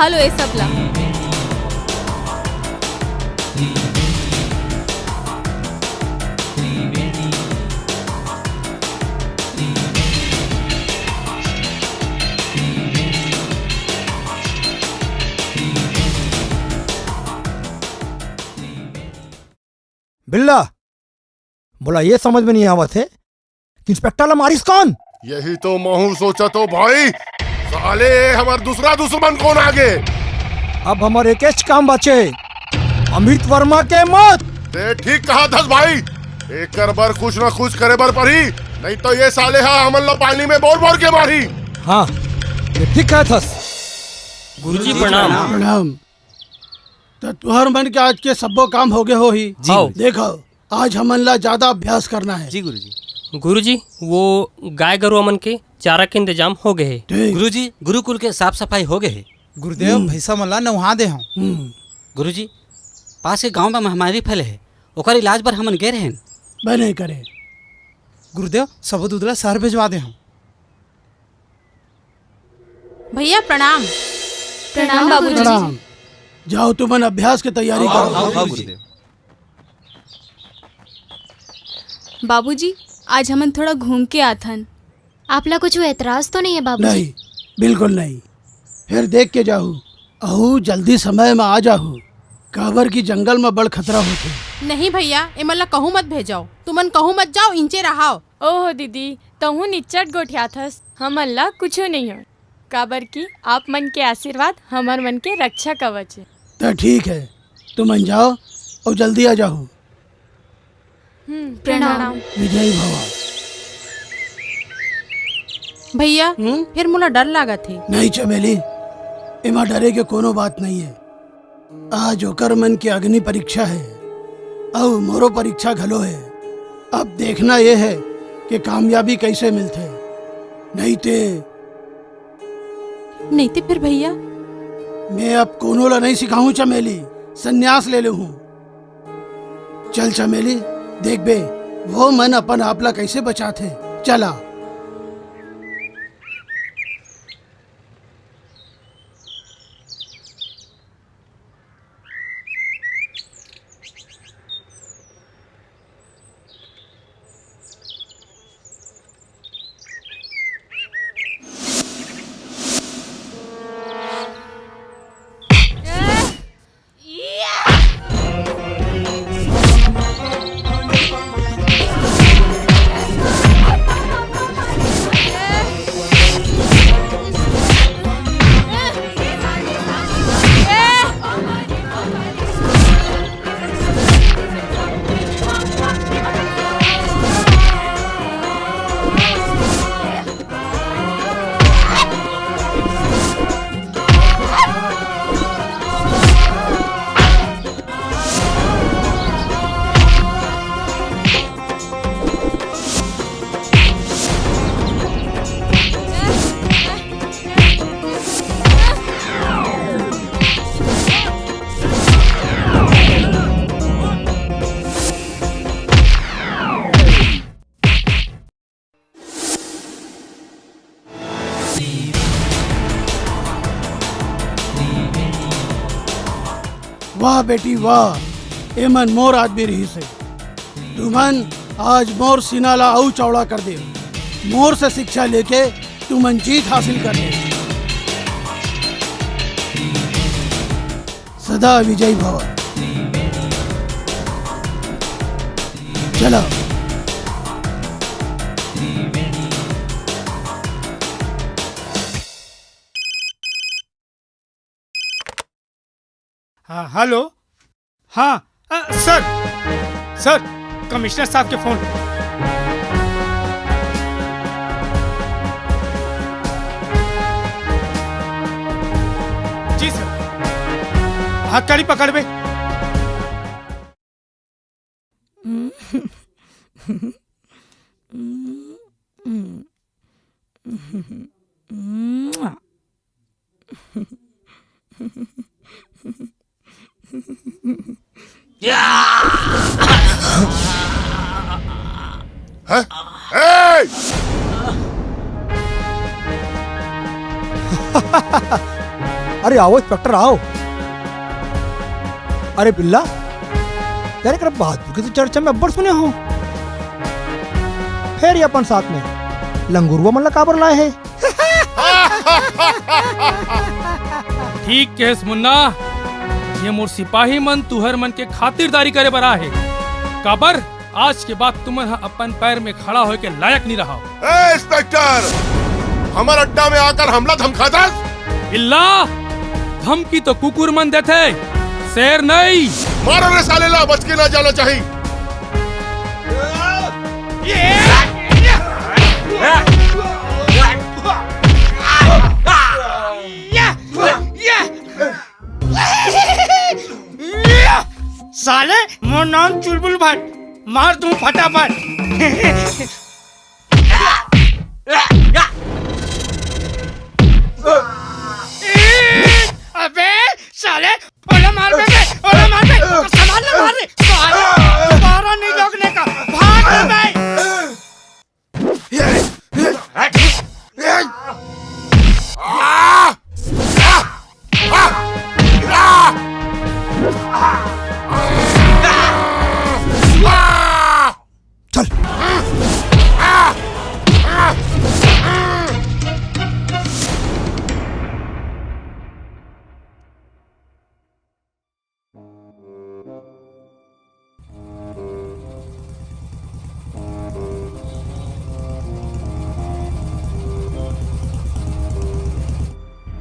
लो ये सब ला। बिल्ला, मोला ये समझ में नहीं आवत हे कि इंस्पेक्टर ला मारिस कौन? यही तो महू सोचत हों भाई, साले ये हमर दूसरा दुश्मन कोन आगे? अब हमर एकेच काम बाचे, अमित वर्मा के मौत। ते ठीक कहत हस भाई, एकर बर कुछ ना कुछ करे बर पड़ही, नहीं तो ये साले हा हमन ला पानी में बोर बोर के मारही। हाँ, ये ठीक कहत हस। गुरुजी प्रणाम। प्रणाम। त तुहर मन के आज के सब्बो काम होगे होही। जी। हाँ। देखो, आज हमन ला ज्यादा अभ्यास करना हे। जी गुरुजी। गुरुजी, वो गाय गरुवा मन के चारा के इंतजाम होगे हे। ठीक। गुरुजी, गुरुकुल के साफ सफाई होगे हे। गुरुदेव, हम्म। भैंसा मन ला नउहा दे हंव। हम्म। गुरुजी, पास के गांव में महामारी फैले हे, ओकर इलाज बर हमन गे रहेन। बने करे। गुरुदेव, सबो दूध ला शहर भिजवा दे हंव। भैया प्रणाम। प्रणाम बाबूजी। प्रणाम। जाओ तुमन अभ्यास के तैयारी करो। आओ गुरुदेव। बाबूजी, आज हमन थोड़ा घूम के आथन। आप ला कुछ एतराज तो नहीं हे बाबूजी? नहीं, बिल्कुल नहीं। फिर देख के जाहू, अहू जल्दी समय में आ जाहू, काबर कि जंगल में बड़ खतरा होथे। नहीं भैया, एमन ला कहूँ मत भेजव, तुमन कहूँ मत जाव, इंचे रहाव। ओहो दीदी, तहूँ निच्चट गोठियाथस, हमन ला कुछू नइ होय, काबर कि आप मन के आशीर्वाद हमर मन के रक्षा कवच हे। त ठीक हे, तुमन जाव अउ जल्दी आ जाहू। हम्म, प्रणाम। प्रणाम। विजयी भवा। भैया, हम्म? फिर मोला डर लागत हे। नहीं चमेली, एमा डरे के कोनो बात नहीं हे। आज ओकर मन के अग्नि परीक्षा हे, अउ मोरो परीक्षा घलो हे। अब देखना ये हे कि कामयाबी कइसे मिलथे। नहीं ते नहीं ते फिर भैया? मैं अब कोनो ला नहीं सिखाहूँ चमेली, संन्यास ले लेहूँ। चल चमेली, देखबे वो मन अपन आप ला कइसे बचाथे। चला। वाह बेटी वाह, एमन मोर आदमी रहिस हे। तुमन आज मोर सीना ला अउ चौड़ा कर दे। मोर से शिक्षा लेके तुमन जीत हासिल कर ले। सदा विजयी भव। चलो। हाँ, हेलो। हाँ, अ, सर, सर, कमिश्नर साहब के फोन। जी सर। हथकड़ी पकड़बे। हैं? ए! अरे आओ इंस्पेक्टर, आओ। अरे बिल्ला, यार, एकरा बहादुर के तो चर्चा में अब्बड़ सुने हो। फेर ये अपन साथ में लंगुरुआ मन ला काबर लाए हे? ठीक कहेस मुन्ना, ये मोर सिपाही मन तुहर मन के खातिरदारी करे बर आए हे। काबर? आज के बाद तुमन ह अपन पैर में खड़ा होए के लायक नहीं रहा। ए इंस्पेक्टर, हमर अड्डा में आकर हमला धमकाथस? बिल्ला, धमकी तो कुकुर मन देथे, शेर नहीं। मारो रे साले ला, बच के ना जाना चाहिए। साले, मोर नाम चुलबुल भट्ट, मार दूं फटाफट। अबे साले, ओला मार बे, ओला मार बे, सामान ला मार रे, साले, दोबारा नहीं लौटने का, भाग रे बे। चल।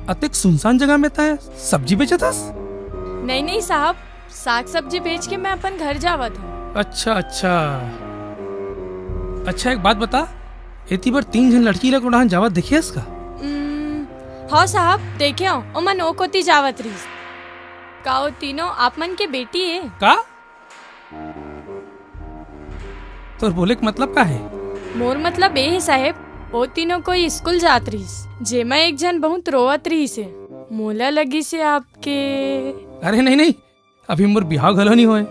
अतेक सुनसान जगह में तैं सब्जी बेचत हस? नहीं, नहीं साहब, साग सब्जी बेच के मैं अपन घर जावत हूँ। अच्छा, अच्छा। अच्छा, एक बात बता, एती बर तीन झन लड़की ला कोनो डहन जावत देखे हस का? उम्म, हव साहब, देखे हव, ओमन ओ कोती जावत रहिस। का ओ तीनों आप मन के बेटी ए? का? तोर बोले के मतलब का हे? मोर मतलब ए हे साहेब, ओ तीनों कोई स्कूल जात रहिस, जेमा एक झन बहुत रोवत रहिस हे। मोला लगिस हे आपके। अरे नहीं, नहीं, अभी मोर बिहाव घलो नहीं होए।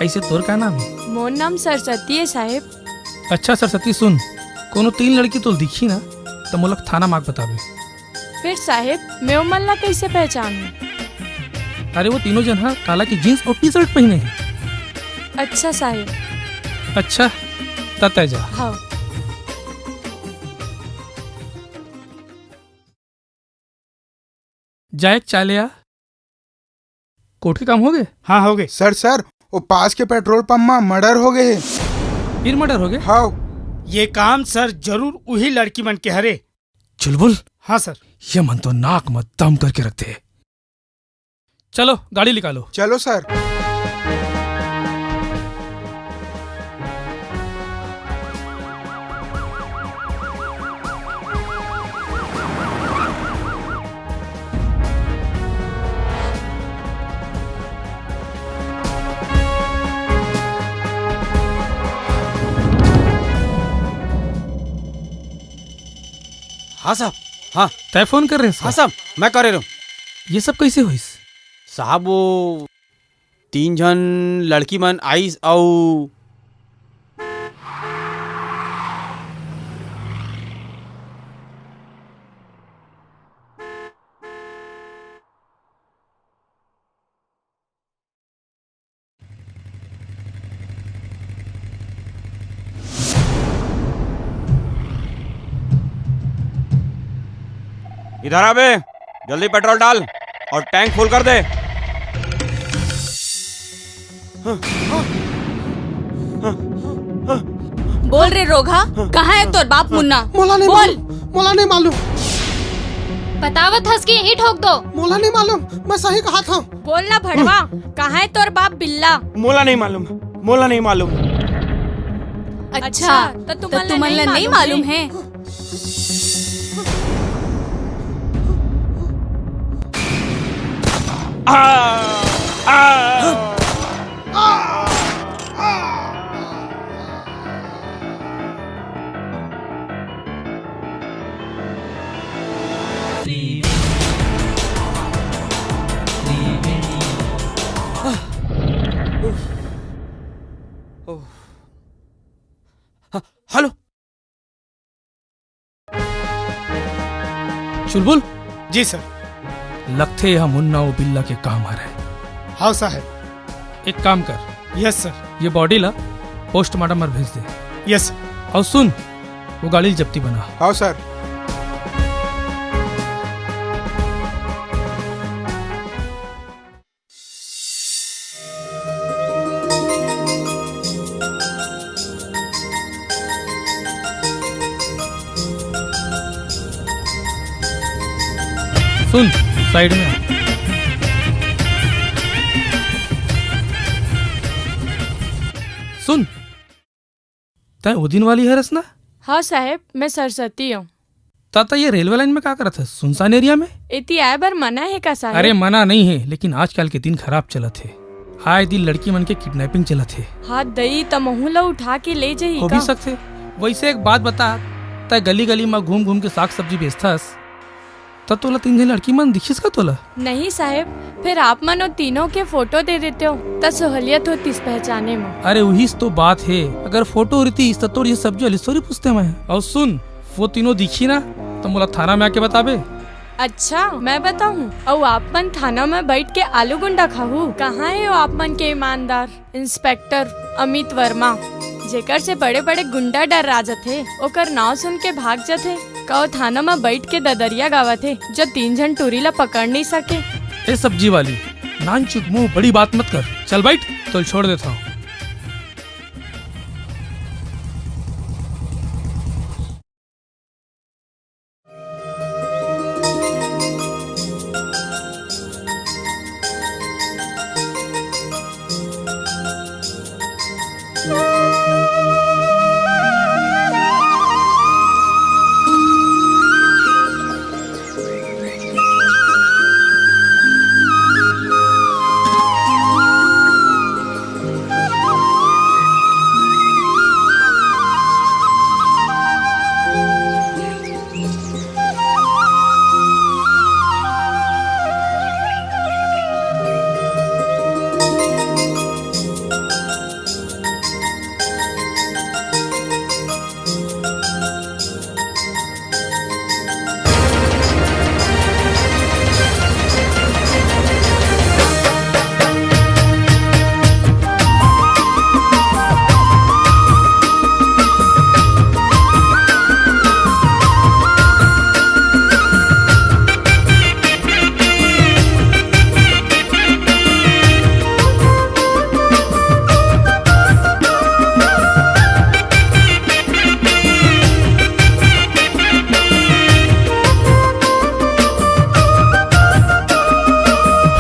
ऐसे तोर का नाम हे? मोर नाम सरस्वती हे साहेब। अच्छा सरस्वती, सुन, कोनो तीन लड़की तोल दिखी ना, त मोला थाना माग बताबे। फिर साहेब, मैं ओमन ला कैसे पहचानूं? अरे, वो तीनों जन हा काला की जींस और टी शर्ट पहने हैं। अच्छा साहेब। अच्छा, त तय जा। हाँ। जा एक चाय ले आ। कोर्ट के काम हो गए? हाँ, हो गए। सर, सर, वो पास के पेट्रोल पंप में मर्डर हो गए हे। फिर मर्डर हो गए? हाँ। ये काम सर जरूर उही लड़की मन के हरे। चुलबुल? हाँ सर। ये मन तो नाक में दम करके रखते हैं। चलो, गाड़ी निकालो। चलो सर। हाँ साहब, हाँ। तय फोन कर रहे हैं हाँ साहब? साहब, मैं करे रहूं। ये सब कैसे होइस? साहब, वो तीन झन लड़की मन आइस अउ इधर आ बे, जल्दी पेट्रोल डाल और टैंक फुल कर दे। बोल रे रोगहा, कहाँ है तोर बाप मुन्ना? मोला नहीं बोल। मालूम, मोला नहीं मालूम। बतावत हस कि यहीं ठोक दो। मोला नहीं मालूम, मैं सही कहा था। बोल ना भड़वा, कहाँ है तोर बाप बिल्ला? मोला नहीं मालूम, मोला नहीं मालूम। अच्छा, अच्छा, तो तुमन ला नहीं मालूम है? हेलो। चुलबुल। जी सर। लगथे यह मुन्ना अउ बिल्ला के काम हरे। हाँ साहेब। एक काम कर, यस सर। ये बॉडी ला पोस्टमार्टम बर भेज दे। Yes sir. अउ सुन, वो गाड़ी ल जब्ती बना। हाँ सर। सुन, साइड में आ। सुन, तैं ओ दिन वाली हरस ना? हाँ साहेब, मैं सरस्वती हूँ। त तैं ये रेलवे लाइन में का करत हस? सुनसान एरिया में? एती आए बर मना हे का साहेब? अरे मना नहीं हे, लेकिन आजकल के दिन खराब चलत हे। आए दिन लड़की मन के किडनैपिंग चलत हे। हाथ दई त महू ला उठा के ले जही हो का? भी सकथे। वैसे एक बात बता, तैं गली गली में घूम घूम के साग सब्जी बेचथस, त तोला तीन झन लड़की मन दिखिस का तोला? नहीं साहेब, फिर आप मन ओ तीनों के फोटो दे देते हो, त सहूलियत होतीस पहचाने में। अरे उहीस तो बात हे, अगर फोटो रहितीस त तोर ये सब्जी वाली थोड़ी पूछते मैं। अउ सुन, वो तीनों दिखी ना, त मोला थाना में आके बताबे। अच्छा, मैं बताऊं? अउ आप मन थाना में बैठ के आलू गुंडा खाहू? कहाँ हे वो आप मन के ईमानदार इंस्पेक्टर अमित वर्मा, जेकर से बड़े-बड़े गुंडा डर्रा जथे, ओकर नाव सुन के भाग जथे? का ओ थाना म बैठ के ददरिया गावत हे, जो तीन झन टूरी ला पकड़ नहीं सके? ए सब्जी वाली, नानचुक मुंह बड़ी बात मत कर। चल बैठ, तोल छोड़ देता हूँ।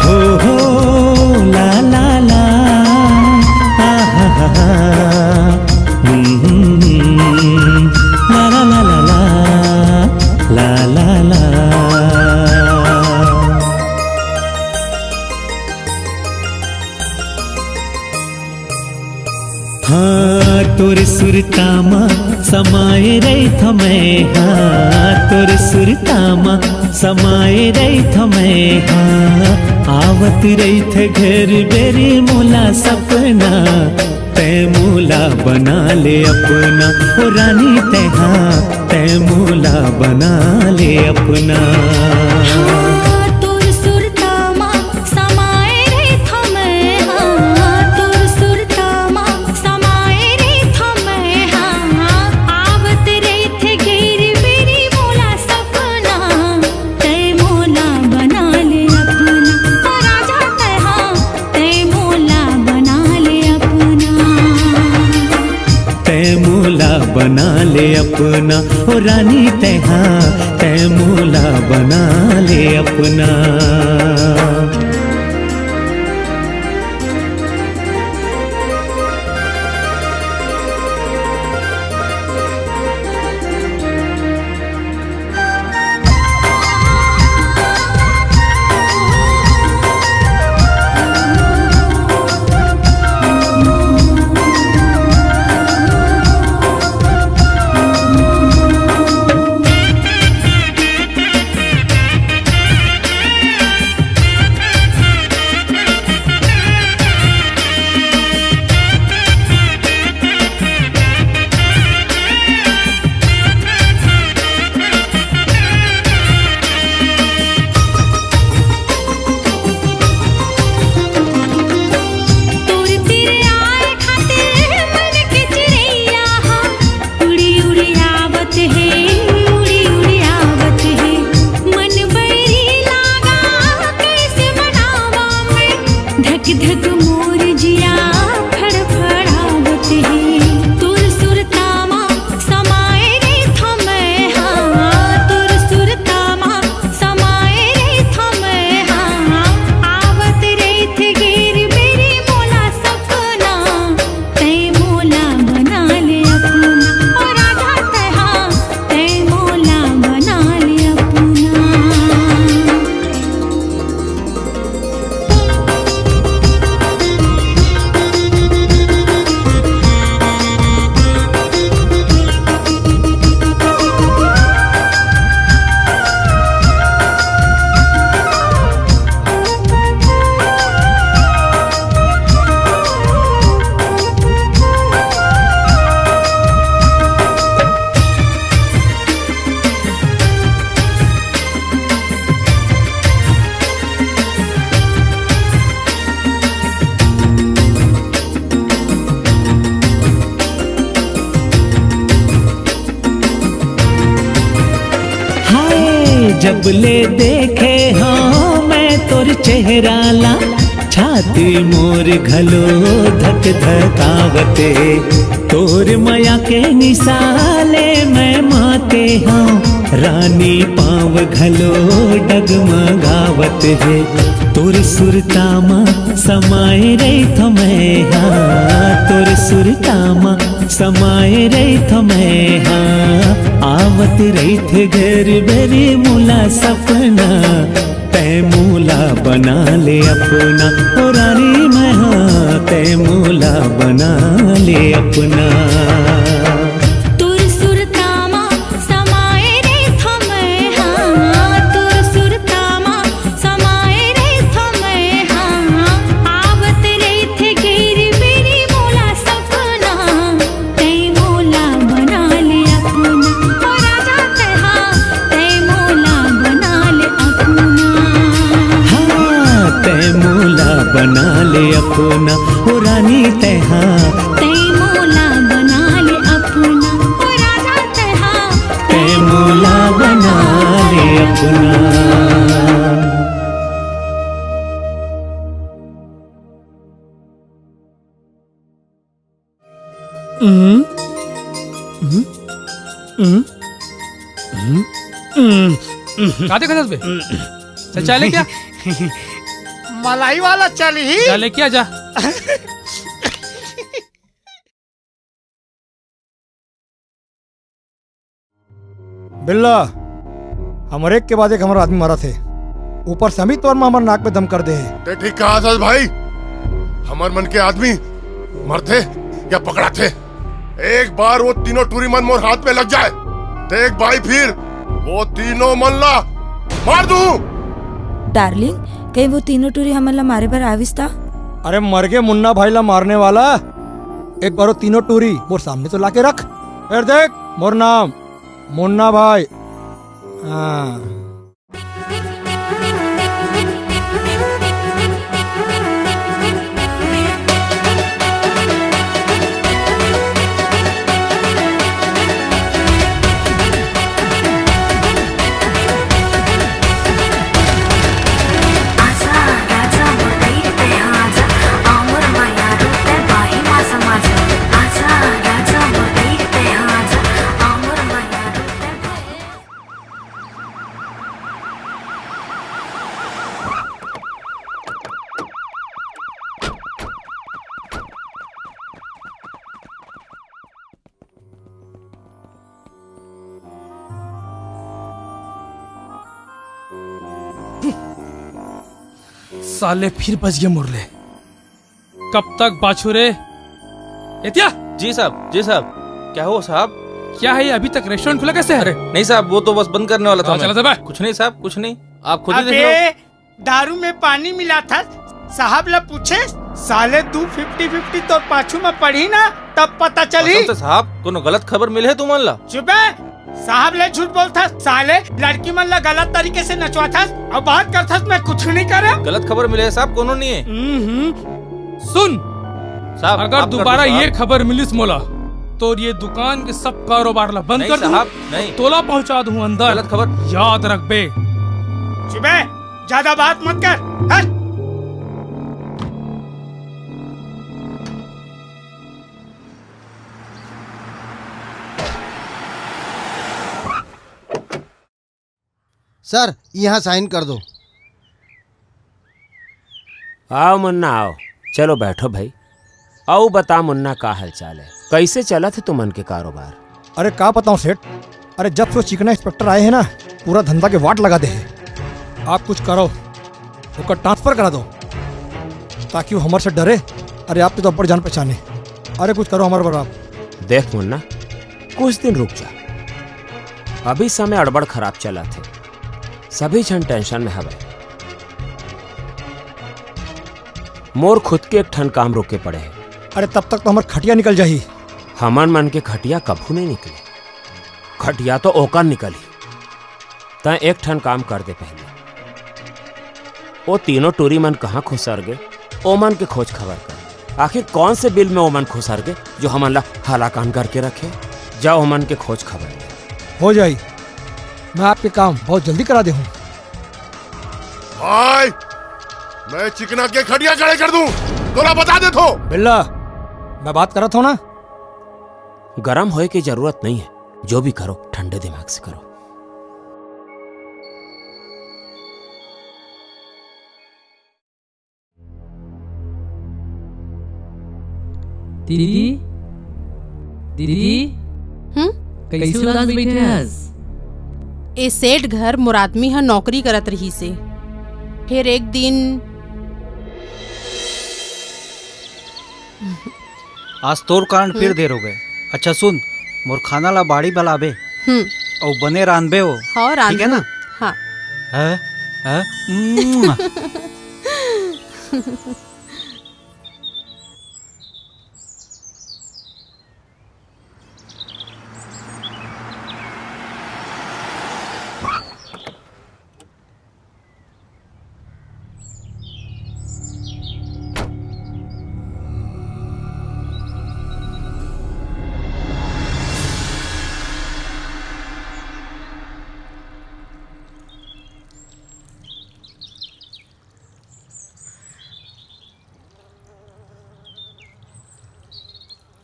हो, हो, ला, ला, ला, आ, हा, हा, हा, हम्म, हम्म, हम्म, ला, ला, ला, ला, ला, ला, ला। हाँ, तोर सुरता म समाए रहिथों मैं, हाँ, तोर सुरता म समाए रहिथों मैं, हाँ। आवत रहिथे घर बेरी मोला सपना, तैं मोला बना ले अपना, ओ रानी तैं हाँ, तैं मोला बना ले अपना। हाँ, तोर सुरता म समाए रहिथों मैं, हाँ, तोर सुरता म समाए रहिथों मैं, हाँ, आवत रहिथे घेरी बेरी मोला सपना, तैं मोला बना ले अपना, ओ राजा तैं हाँ, तैं मोला बना ले अपना। तैं मोला बना ले अपना, ओ रानी तैं हाँ, तैं मोला बना ले अपना। जिया फड़फड़ावत हे, तोर सुरता मा समाए रहिथों मैं, हाँ, तोर सुरता मा समाए रहिथों मैं, हाँ, आवत रहिथे घेर बेर मोला सपना, तैं मोला बना ले अपना, ओ राजा तैं हा, तैं मोला बना ले अपना। हाय, जब ले देखे हँव मैं तोर चेहरा ला, छाती मोर घलो धक धकावत हे। तोर मया के निसा ले मैं माते हँव, रानी पाँव घलो डगमगावत हे। तोर सुरता मा समाए रहिथों मैं हा, तोर सुरता मा समाए रहिथों मैं हा। आवत रहिथे घेर बेर मोला सपना, तैं मोला बना ले अपना, ओ रानी मैं हा, तैं मोला बना ले अपना। तोर सुरता मा समाए रहिथों मैं हा, तोर सुरता मा समाए रहिथों मैं हा, आवत रहिथे घेर बेर मोला सपना, तैं मोला बना ले अपना, ओ राजा तैं हा, तैं मोला बना ले अपना। हाँ, तैं मोला बना ले अपना, ओ रानी तैं हा। तैं मोला बना ले अपना, ओ राजा तैं हा। तैं मोला बना ले अपना। हम्म, हम्म, हम्म, हम्म, हम्म, हम्म। का देखत हस बे? चल, चाय लेके आ। मलाई वाला चलही। जा, लेके आ, जा। बिल्ला, हमर एक के बाद एक हमर आदमी मरत हे। ऊपर से अमित वर्मा हमर नाक में दम कर दे हे। तैं ठीक कहा हस भाई, हमर मन के आदमी मरथे या पकड़ाथे। एक बार वो तीनों टूरी मन मोर हाथ में लग जाए, देख भाई, फिर वो तीनों मन ला मार दूं। डार्लिंग, कहीं वो तीनों टूरी हमन ला मारे बर आविस ता? अरे मरगे मुन्ना भाई ला मारने वाला, एक बार वो तीनों टूरी मोर सामने तो लाके रख, फिर देख मोर नाम मुन्ना भाई। हाँ। साले फिर बच गए मुरले। कब तक बाछू रे? एतिया? जी साहब, जी साहब। क्या हुआ साहब? क्या है ये, अभी तक रेस्टोरेंट खुला कैसे है? अरे नहीं साहब, वो तो बस बंद करने वाला था हाँ, मैं। चला था बे। कुछ नहीं साहब, कुछ नहीं, आप खुद ही देख लो। अबे, दारू में पानी मिला था, साहब ला पूछे, साले दू फिफ्टी फिफ्टी तोर पाछू में पड़ी ना, तब पता चली। कसम से साहब, कोनो गलत खबर मिले है तुमन ला? चुप बे, साहब ले झूठ बोलथस, साले लड़की मन ला गलत तरीके से नचवाथस अउ बात करथस, मैं कुछ नहीं करे। गलत खबर मिले है साहब, कोनो नहीं है। हम्म, हम्म। सुन, साहब, अगर आप कर दो दोबारा साहब। ये खबर मिलिस मोला, तो ये दुकान के सब कारोबार ला बंद नहीं कर दूं, साहब, नहीं। तोला पहुंचा दूं अंदर। गलत खबर। याद रख बे। चुप बे, ज्यादा बात मत कर, हट। सर, यहाँ साइन कर दो। आओ मुन्ना, आओ। चलो बैठो भाई। अउ बता मुन्ना, का हालचाल हे? कइसे चलत हे तुमन के कारोबार? अरे का बताऊं सेठ, अरे जब से वो चिकना इंस्पेक्टर आए हे ना, पूरा धंधा के वाट लगा दे हे। आप कुछ करो, ओकर ट्रांसफर करा दो, ताकि वो हमर से डरे। अरे आप तो अब्बड़ जान पहचान हे। अरे कुछ करो हमर बर आप। देख मुन्ना, कुछ दिन रुक जा, अभी समय अड़बड़ खराब चलत हे, सभी झन टेंशन में हवय। मोर खुद के एक ठन काम रोके पड़े हे। अरे तब तक तो हमर खटिया निकल जाही। हमन मन के खटिया कभू नहीं निकले, खटिया तो ओकर निकलही। तैं एक ठन काम कर दे पहले, ओ तीनों टूरी मन कहाँ खुसर गे, ओमन के खोज खबर कर। आखिर कौन से बिल में ओमन खुसर गे, जो हमन ला हलाकान करके रखे? जाओ, ओमन के खोज खबर ले। हो जाई, मैं आपके काम बहुत जल्दी करा दे हूँ। भाई, मैं चिकना के खटिया खड़े कर दूं, तोला बता देत हों। बिल्ला, मैं बात करत हों ना। गरम होए के जरूरत नहीं हे, जो भी करो ठंडे दिमाग से करो। दीदी, दीदी, हम्म? कइसे उदास बइठे हस? ए सेठ घर मोर आदमी ह नौकरी करत रहिस हे। फेर एक दिन आज तोर कारण फिर हम्म। देर हो गए। अच्छा सुन, मोर खाना ला बाड़ी बलाबे। हम्म। अउ बने रांधबे हो। हाँ, ठीक है ना? हाँ। हैं? हैं? उम्म।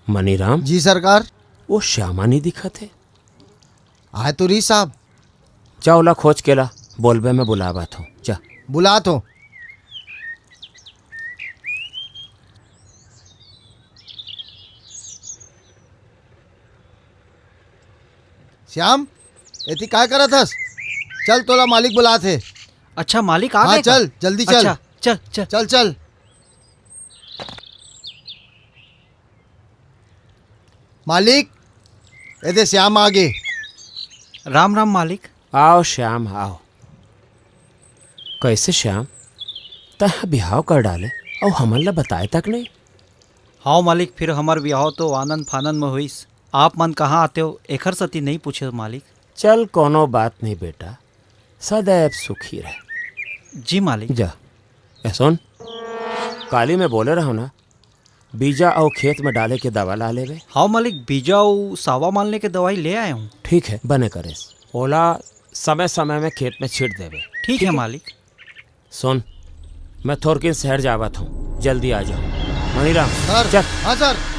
मनीराम? जी सरकार। वो श्यामा नहीं दिखत हे। आए तो रही साहब। जा ओला खोज के ला, बोलबे मैं बुलावत हों। जा। बुलात हों। श्याम, एती काय करत हस? चल, तोला मालिक बुलात हे। अच्छा, मालिक आ हाँ, गए का? चल, जल्दी चल। अच्छा, चल, चल। चल, चल। मालिक, एदे श्याम आगे। राम राम मालिक। आओ श्याम, आओ। कइसे श्याम, तैं ह बिहाव कर डाले अउ हमन ला बताए तक नहीं? हव मालिक, फिर हमर बिहाव तो आनंद फानंद म होइस। आप मन कहाँ आते हो, एखर सेती नहीं पूछे मालिक। चल, कोनो बात नहीं बेटा, सदैव सुखी रह। जी मालिक। जा, ए सुन, काली मैं बोले रहूं ना, बीजा अउ खेत में डाले के दवा ला लेबे। हव मालिक, बीजा अउ सावा मारने के दवाई ले आए हूँ। ठीक है, बने करेस। ओला समय समय में खेत में छीट देबे। ठीक है मालिक। सुन, मैं थोरकिन शहर जावत हूँ, जल्दी आ जाओ। मणिराम, सर। चल। हाँ सर।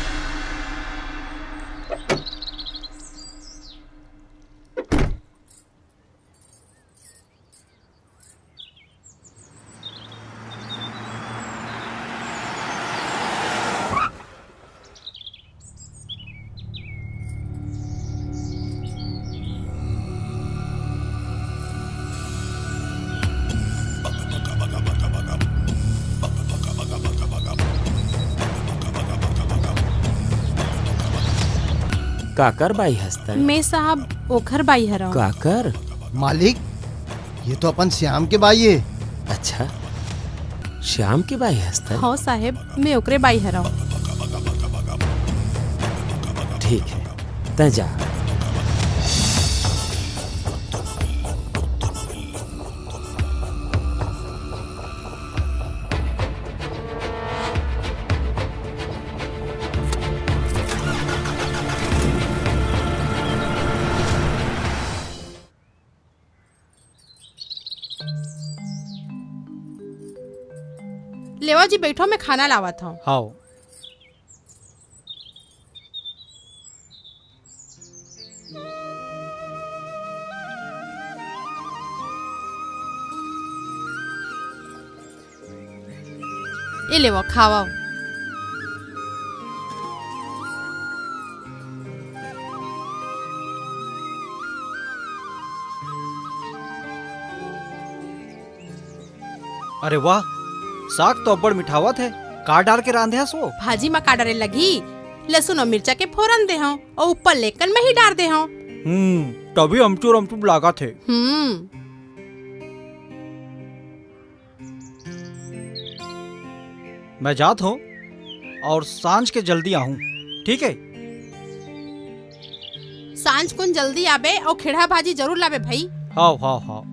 काकर बाई हस तैं? मैं साहब ओखर बाई हरव। काकर? मालिक, ये तो अपन श्याम के बाई हे। अच्छा, श्याम के बाई हस तैं? हव साहेब, मैं ओकरे बाई हरव। ठीक है, तैं जा। लेवा जी, बैठो, मैं खाना लावत हूँ। हाव। ए लेवव, खावव। अरे वाह, साग तो अब्बड़ मिठावत हे। का डार के रांधे हस वो? भाजी म का डारे लगही? लसुन अउ मिर्चा के फोरन दे हंव अउ ऊपर ले कन मही डार दे हंव। हम्म, तभी अमचूर अमचूर लागत हे। हम्म। मैं जात हंव अउ सांझ के जल्दी आहूं, ठीक हे? सांझ कुन जल्दी आबे अउ खेड़हा भाजी जरूर लाबे भई। हव, हव, हव।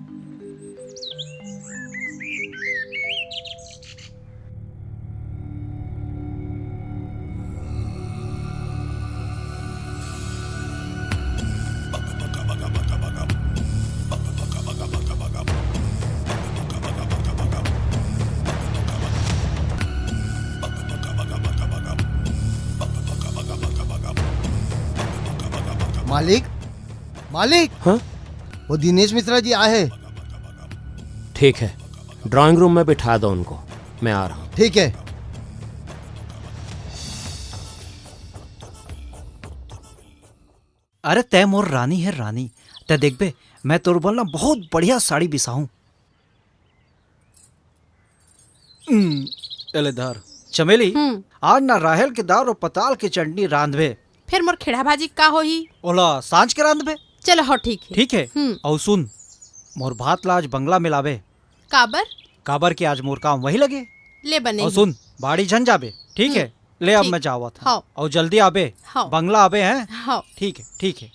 मालिक, मालिक। हाँ? वो दिनेश मिश्रा जी आए हे। ठीक है, ड्राइंग रूम में बिठा दो उनको, मैं आ रहा हूँ। ठीक है। अरे, तैं मोर रानी हे रानी, तैं देखबे, मैं तोर बर ना बहुत बढ़िया साड़ी बिसाहूं। हम्म, एले धर। चमेली, हम्म। आज ना राहेर के दार अउ पताल के चटनी रांधबे। फेर मोर खेड़हा भाजी का होही? ओला सांझ के रांधबे। चलो, हो, ठीक हे। ठीक हे? हम्म। अउ सुन, मोर भात ला आज बंगला में लाबे। काबर? काबर के आज मोर काम वही लगे। ले बने अउ ही। सुन, बाड़ी झन जाबे, ठीक हे? हम्म। ले, अब ठीक। मैं जावत हंव। हव। अउ जल्दी आबे। हव। बंगला आबे, हैं? हव। ठीक हे, ठीक हे।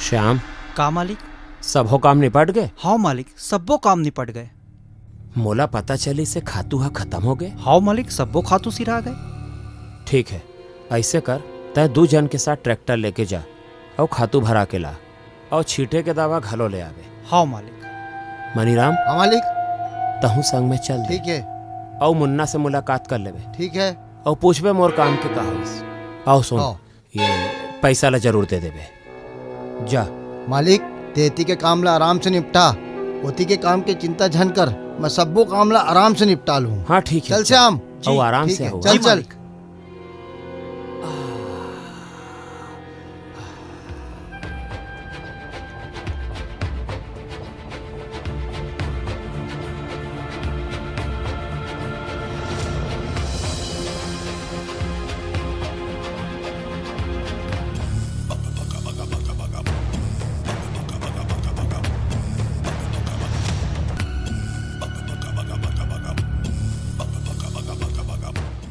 श्याम। का मालिक? सबो काम निपट गे? हव मालिक, सब्बो काम निपट गे। मोला पता चलिस हे खातू ह खतम हो गे। हव मालिक, सब्बो खातू सिरा गे। ठीक हे, अइसे कर, तैं दू झन के साथ ट्रैक्टर लेके जा अउ खातू भरा के ला। अउ छींटे के दवा घलो ले आबे। हव मालिक। मनीराम। हाँ मालिक। तहूँ संग में चल दे। ठीक हे। अउ मुन्ना से मुलाकात कर लेबे। ठीक हे। अउ पूछबे मोर काम के का होइस। अउ सुन, हव। ये पैसा ला जरूर दे देबे। जा। मालिक, तैं एती के काम ला आराम से निपटा, ओती के काम के चिंता झन कर, मैं सब्बो काम ला आराम से निपटा लूँ। हाँ, ठीक हे, चल चल। श्याम। अउ आराम से हो। चल, चल।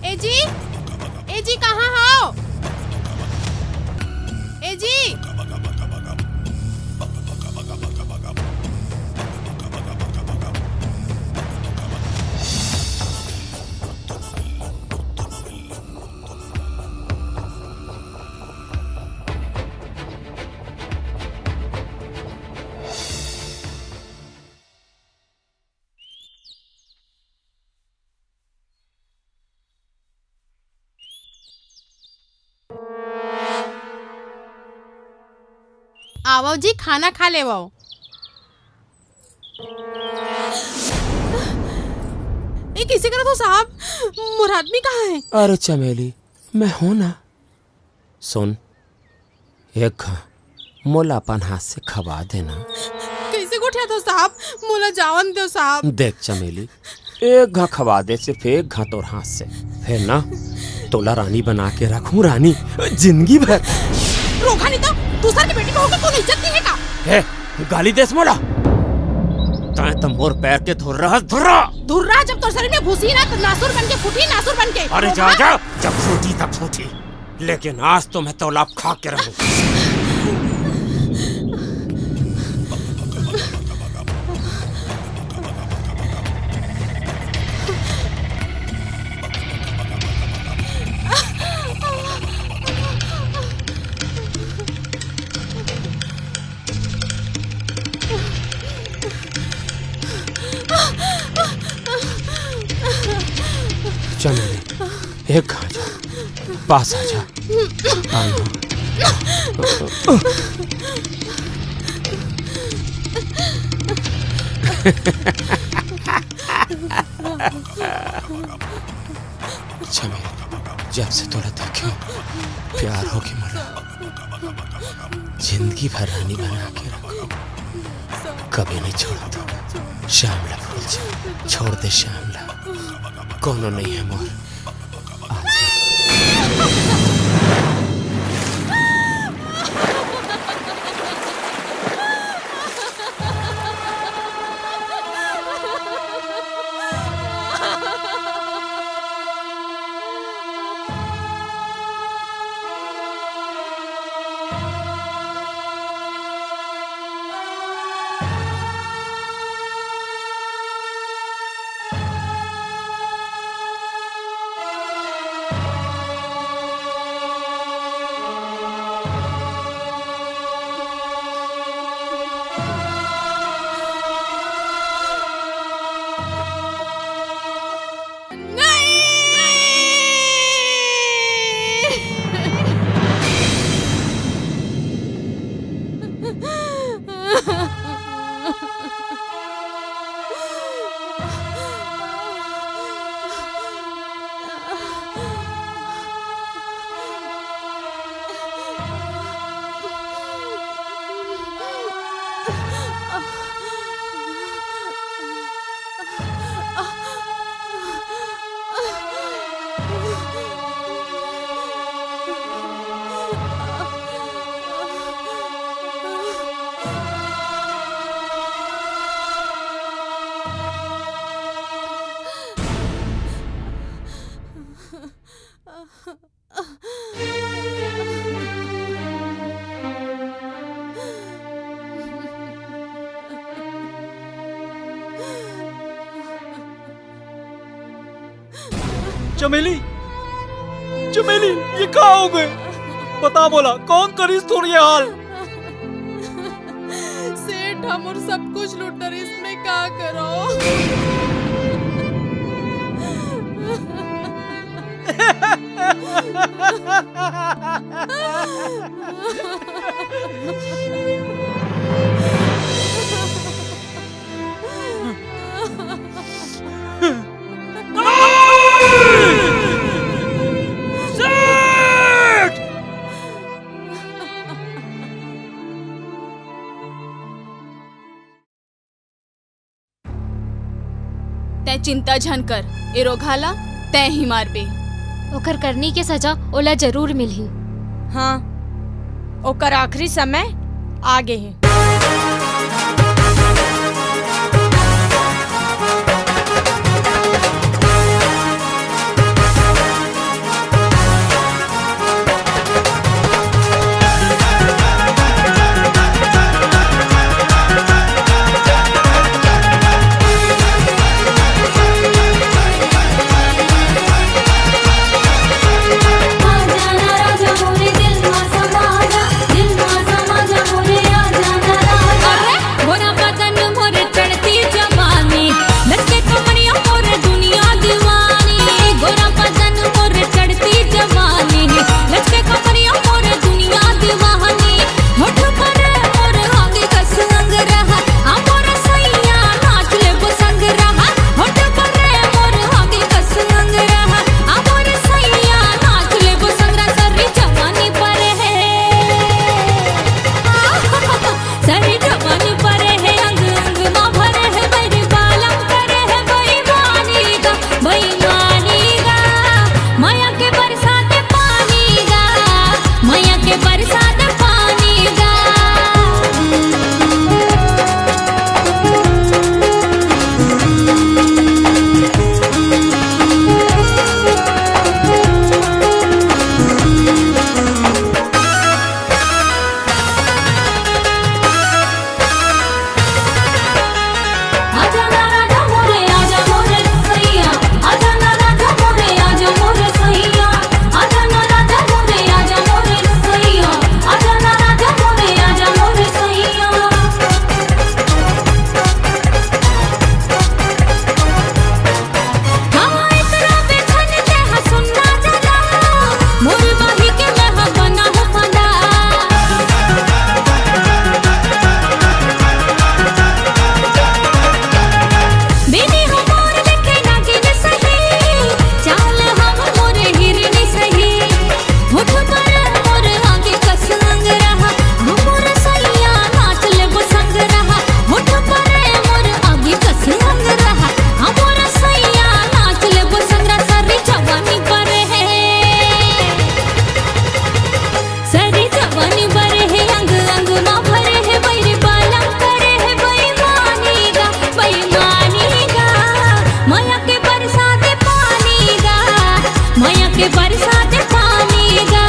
ए जी, ए जी, कहाँ हव? ए जी। आवव जी, खाना खा लेवव। ए, कइसे करत हो साहब? मोर आदमी कहाँ हे? अरे चमेली, मैं हूं ना। सुन, एक घा मोला अपन हाथ से खवा देना। कइसे गोठियाथव साहब? मोला जावन देव साहब। देख चमेली, एक घा खवा दे, सिर्फ एक घा तोर हाथ से, फेर ना तोला रानी बना के रखूं, रानी, जिंदगी भर। रोगहा नहीं तो दूसर के बेटी बहू के कोनो इज्जत नहीं हे का? हे, गाली देस मोला? तैं तो मोर पैर के धुर्रा हस, धुर्रा। धुर्रा जब तोर शरीर में घुसही ना, तो नासुर बन के फूटही, नासुर बन के। अरे जा, रोगहा। जा, जब फूटही तब फूटही। लेकिन आज तो मैं तोला खा के रहूं। चमेली, एक कहाँ जा, पास आ जा। आ ना। चमेली, जब से तोला देखे हँव, प्यार होगे मोला। जिंदगी भर रानी बना के रखहूँ, कभी नहीं छोड़हूँ तोला। श्याम ला भूल जा, छोड़ दे श्याम ला, कोनो नहीं है मोर। आ जा। चमेली, चमेली, ये का होगे? बता मोला, कौन करिस तोर ये हाल? सेठ, हमर सब कुछ लूट डरिस, मैं का करंव? तैं चिंता झन कर, ए रोगहा ला तैं ही मारबे। ओकर करनी के सजा ओला जरूर मिलही। हाँ, ओकर आखिरी समय आ गे हे। बरसात पानी गा।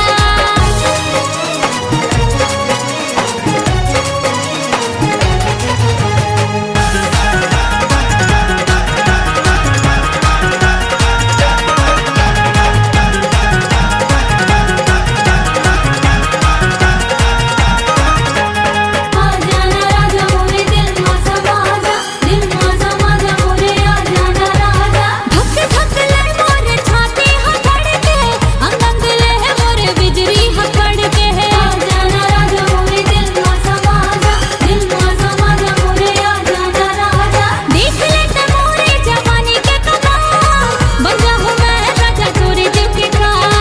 आ जाना राजा मोरे दिल मा समा जा, दिल मा समा जा मोरे आ जाना राजा। धक धक लय मोरे छाती ह धड़के, अंग अंग ले मोरे बिजली ह कड़के। आ जाना राजा मोरे दिल मा समा जा, दिल मा समा जा मोरे आ जाना राजा। देख ले त मोरे जवानी के कमाल, बन जाहूँ मैं राजा तोरे दिल के काल।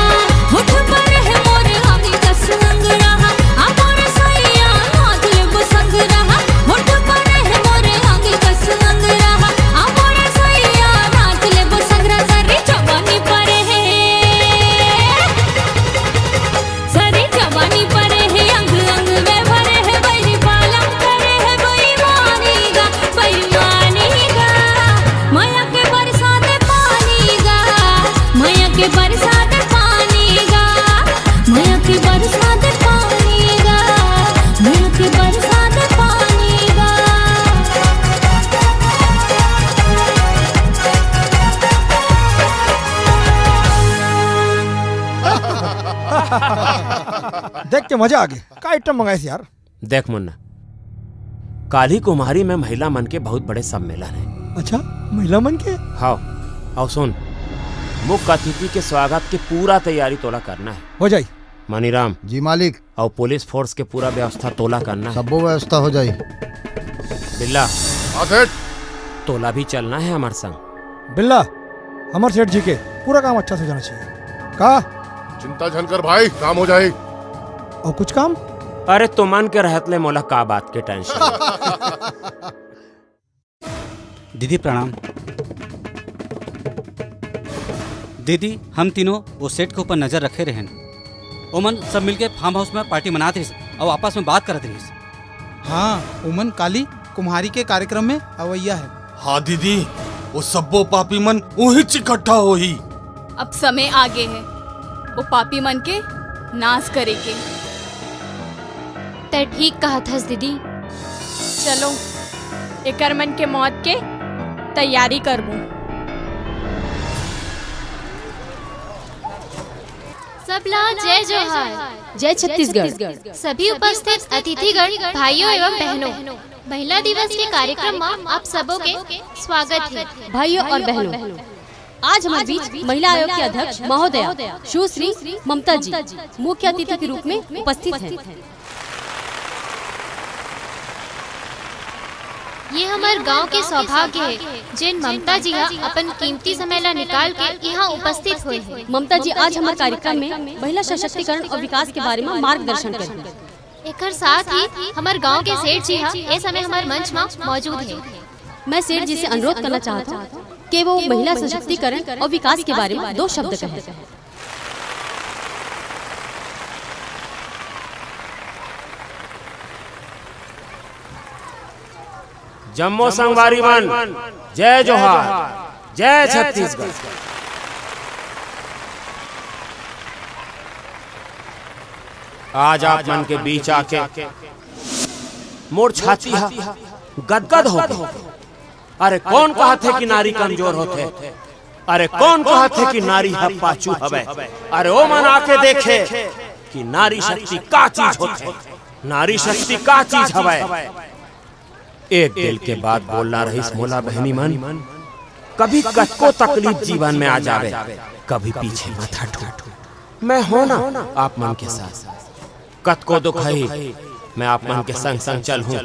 होठ पर है मोरे अंग कस अंग रहा, आ मोरे सैया नाच लेबो संग रहा। होठ पर है मोरे अंग कस अंग रहा, आ मोरे सैया नाच लेबो संग रहा। सरी जवानी पर है, सरी जवानी पर है, अंग अंग में भरे है, बहिनी पालम करे है बेईमानी गा, बेईमानी गा। मया के बरसात पानी गा, मया के बरसात पानी गा, मया के बरसात पानी गा, मया के बरसात पानी गा। देख के मजा आ गया। का आइटम मंगाइस यार? देख मुन्ना, काली कुम्हारी में महिला मन के बहुत बड़े सम्मेलन है। अच्छा, महिला मन के? हाँ, अउ सुन, मुख्य अतिथि के स्वागत के पूरा तैयारी तोला करना है। हो जाई। मनीराम। जी मालिक। अउ पुलिस फोर्स के पूरा व्यवस्था तोला करना है। सब्बो व्यवस्था हो जाई। बिल्ला। हाँ सेठ। तोला भी चलना है हमार संग। बिल्ला, हमर सेठ जी के पूरा काम अच्छा से जाना चाहिए। का? चिंता झन कर भाई, काम हो जाही। अउ कुछ काम? अरे, तुमन के रहत ले मोला का बात के टेंशन? दीदी प्रणाम। दीदी, हम तीनों वो सेठ के ऊपर नजर रखे रहेन। ओमन सब मिलके फार्म हाउस में पार्टी मनात रहिस अउ आपस में बात करत रहिस। हाँ, ओमन काली कुम्हारी के कार्यक्रम में अवइया है। हाँ दीदी, वो सब्बो पापी मन उहीच इकट्ठा होही। अब समय आगे है वो पापी मन के नाश करे के। तै ठीक कहत हस दीदी। चलो, एकर मन के मौत के तैयारी करबो। सबला जय जोहार। जय छत्तीसगढ़। सभी उपस्थित अतिथिगण, भाइयों एवं बहनों, महिला दिवस के कार्यक्रम में आप सबों के स्वागत है। भाइयों और बहनों, आज हमारे बीच महिला आयोग के अध्यक्ष महोदया सुश्री ममता जी मुख्य अतिथि के रूप में उपस्थित हैं। ये हमर गांव के सौभाग्य है, जेन ममता जी हा अपन कीमती समय ला निकाल के यहाँ उपस्थित हुए हैं। ममता जी आज हमर कार्यक्रम में महिला सशक्तिकरण और विकास के बारे में मार्गदर्शन करेंगे। एकर साथ ही हमर गांव के सेठ जी हा ए समय हमर मंच में मौजूद है। मैं सेठ जी से अनुरोध करना चाहता हूँ कि वो महिला सशक्तिकरण और विकास के बारे में दो शब्द कहें। जम्मो संगवारी मन, जय जोहार, जय छत्तीसगढ़। आज आप मन के बीच आके मोर छाती हा गदगद हो गे। अरे कोन कहत हे कि नारी कमजोर होथे? अरे कोन कहत हे कि नारी ह पाछू हवय? अरे ओ मन आके देखे कि नारी शक्ति का चीज होथे, नारी शक्ति का चीज हवय। एक दिल के बात बोलना रहिस मोला बहिनी मन, कभी कतको तकलीफ जीवन में आ जावे, कभी पीछे मत हटो। मैं हो ना आप मन के साथ। कतको दुख ही, मैं आप मन के संग संग चलहूं,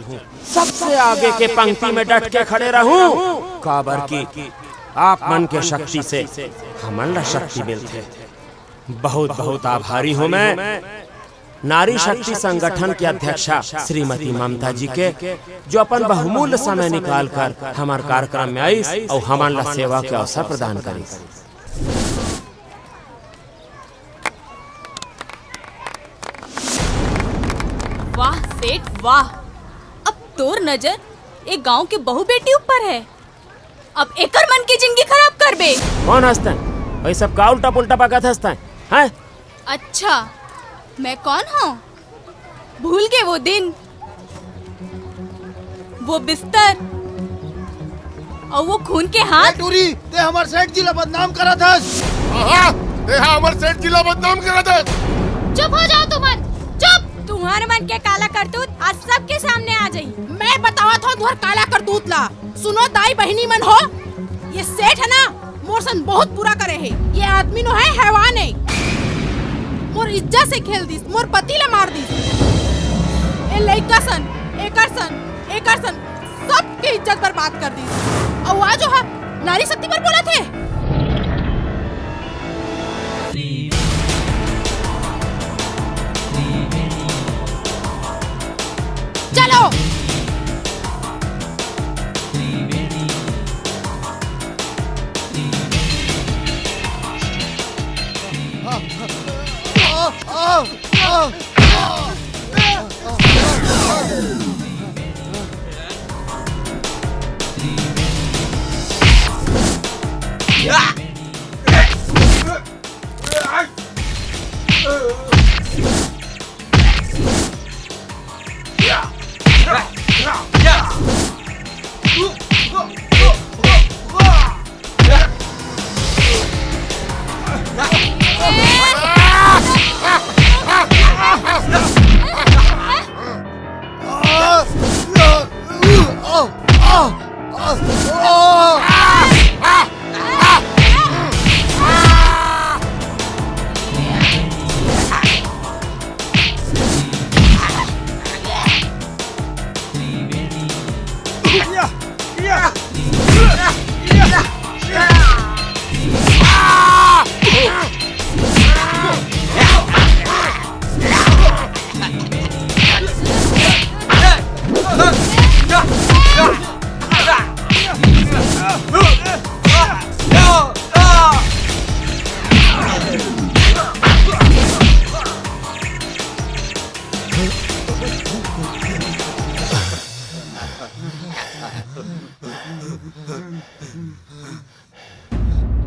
सबसे आगे के पंक्ति में डट के खड़े रहूं, काबर कि आप मन के शक्ति से हमन ला शक्ति मिलथे। बहुत बहुत आभारी हूं मैं नारी शक्ति संगठन के अध्यक्षा श्रीमती ममता जी के, जो अपन बहुमूल्य समय निकाल कर हमर कार्यक्रम में आईस अउ हमन ला सेवा के अवसर प्रदान करिस। वाह सेठ वाह, अब तोर नजर ए गांव के बहू बेटी ऊपर है, अब एकर मन की जिंदगी खराब करबे। कौन हस तैं? ये सब का उल्टा पुल्टा बकत हस तैं, हैं? अच्छा, मैं कौन हूँ? भूल गए वो दिन, वो बिस्तर और वो खून के हाथ? ए टूरी, तैं हमर सेठ जी ला बदनाम करत हस। हाँ, तैं हा हमर सेठ जी ला बदनाम करत हस। चुप हो जाओ तुमन, चुप। तुम्हर मन के काला करतूत आज सबके सामने आ जाही। मैं बतावत हूँ तुम्हर काला करतूत ला। सुनो दाई बहिनी मन हो, ये सेठ है ना, मोर सन बहुत बुरा करे हे। ये आदमी नो है, हैवान है। मोर इज्जत से खेल दिस, मोर पति ला मार दिस। ए लइका सन, एकर सन, एकर सन, सबके इज्जत बर्बाद कर दिस। अउ आज ओहा नारी शक्ति पर बोलत हे। चलो।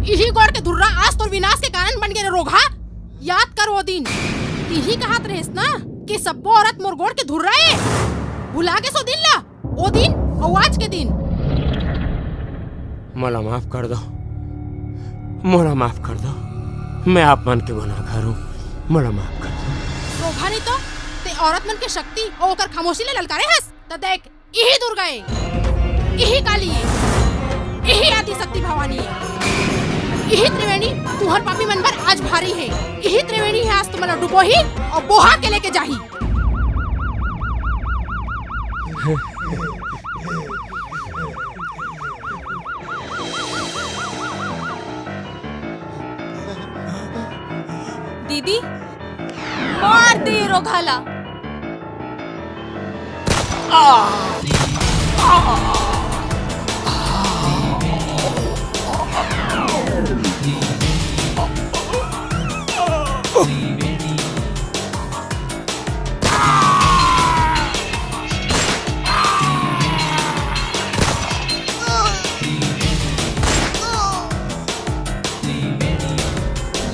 इही गोड़ के धुर्रा आज तोर विनाश के कारण बन गे रे रोगहा। याद कर वो दिन, इही कहत रहेस ना कि सब्बो औरत मोर गोड़ के धुर्रा ए। भुला गेस ओ दिन ला, ओ दिन अउ आज के दिन। मोला माफ कर दो, मोला माफ कर दो। मैं आप मन के गुनाहगार हूँ, मोला माफ कर दो। रोगहा नहीं तो तैं औरत मन के शक्ति अउ ओकर खामोशी ले ललकारे हस। त देख, इही दुर्गा ए, इही काली ए, इही आदि शक्ति भवानी ए, इही त्रिवेणी तुम्हर पापी मन बर आज भारी हे। इही त्रिवेणी हे आज तुमन ला डुबोही अउ बोहा के लेके जाही। दीदी, मार दे रोगहा ला।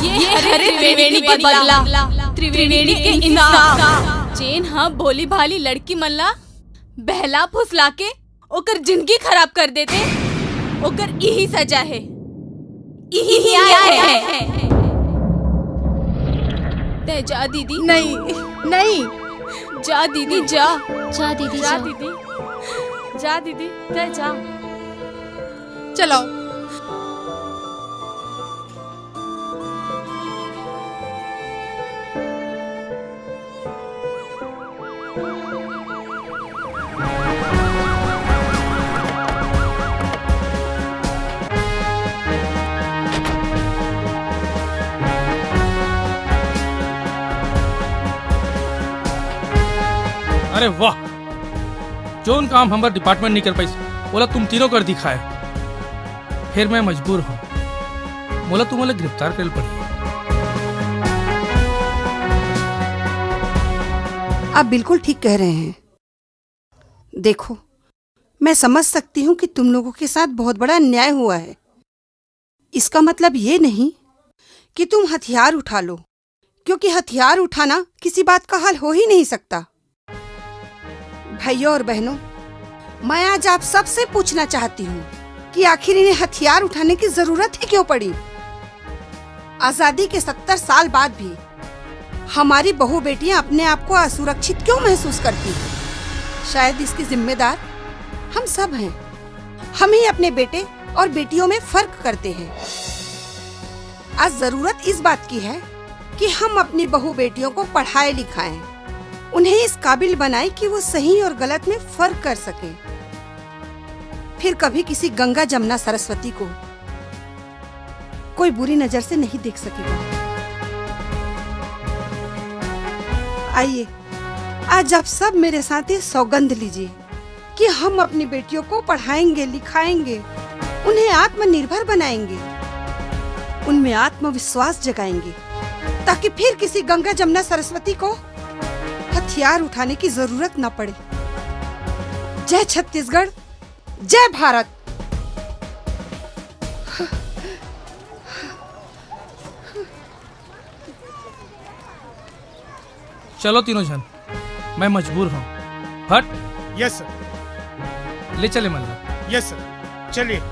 ये हरे त्रिवेणी के बदला, त्रिवेणी के इंसाफ। जेन ह भोली भाली लड़की मन ला बहला फुसला के ओकर जिंदगी खराब कर देथे, ओकर इही सजा हे, इही न्याय हे। तैं जा दीदी। नहीं, नहीं। जा दीदी, जा। जा दीदी, जा जा। दीदी। जा दीदी, तैं जा। चलो। अरे वाह, जोन काम हमर department नहीं कर पाइस, ओला तुम तीनों कर दिखाए। फिर मैं मजबूर हूँ, मोला तुमन ला गिरफ्तार करे ल पड़ही। आप बिल्कुल ठीक कह रहे हैं। देखो, मैं समझ सकती हूँ कि तुम लोगों के साथ बहुत बड़ा अन्याय हुआ है। इसका मतलब ये नहीं कि तुम हथियार उठा लो, क्योंकि हथियार उठाना किसी बात का हल हो ही नहीं सकता। भाइयों और बहनों, मैं आज आप सबसे पूछना चाहती हूँ कि आखिर इन्हें हथियार उठाने की जरूरत ही क्यों पड़ी? आजादी के सत्तर साल बाद भी हमारी बहू बेटियां अपने आप को असुरक्षित क्यों महसूस करती हैं? शायद इसके जिम्मेदार हम सब हैं। हम ही अपने बेटे और बेटियों में फर्क करते हैं। आज जरूरत इस बात की है कि हम अपनी बहू बेटियों को पढ़ाएं लिखाएं, उन्हें इस काबिल बनाएं कि वो सही और गलत में फर्क कर सकें। फिर कभी किसी गंगा, जमुना, सरस्वती को कोई बुरी नजर से नहीं देख सकेगा। आइए, आज आप सब मेरे साथ ये सौगंध लीजिए कि हम अपनी बेटियों को पढ़ाएंगे, लिखाएंगे, उन्हें आत्मनिर्भर बनाएंगे, उनमें आत्मविश्वास जगाएंगे, ताकि फिर किसी गंगा, जमुना, सरस्वती को हथियार उठाने की जरूरत न पड़े। जय छत्तीसगढ़, जय भारत। चलो तीनों झन, मैं मजबूर हूँ। हट। Yes sir. ले चले मल्ला। यस सर, चलिए।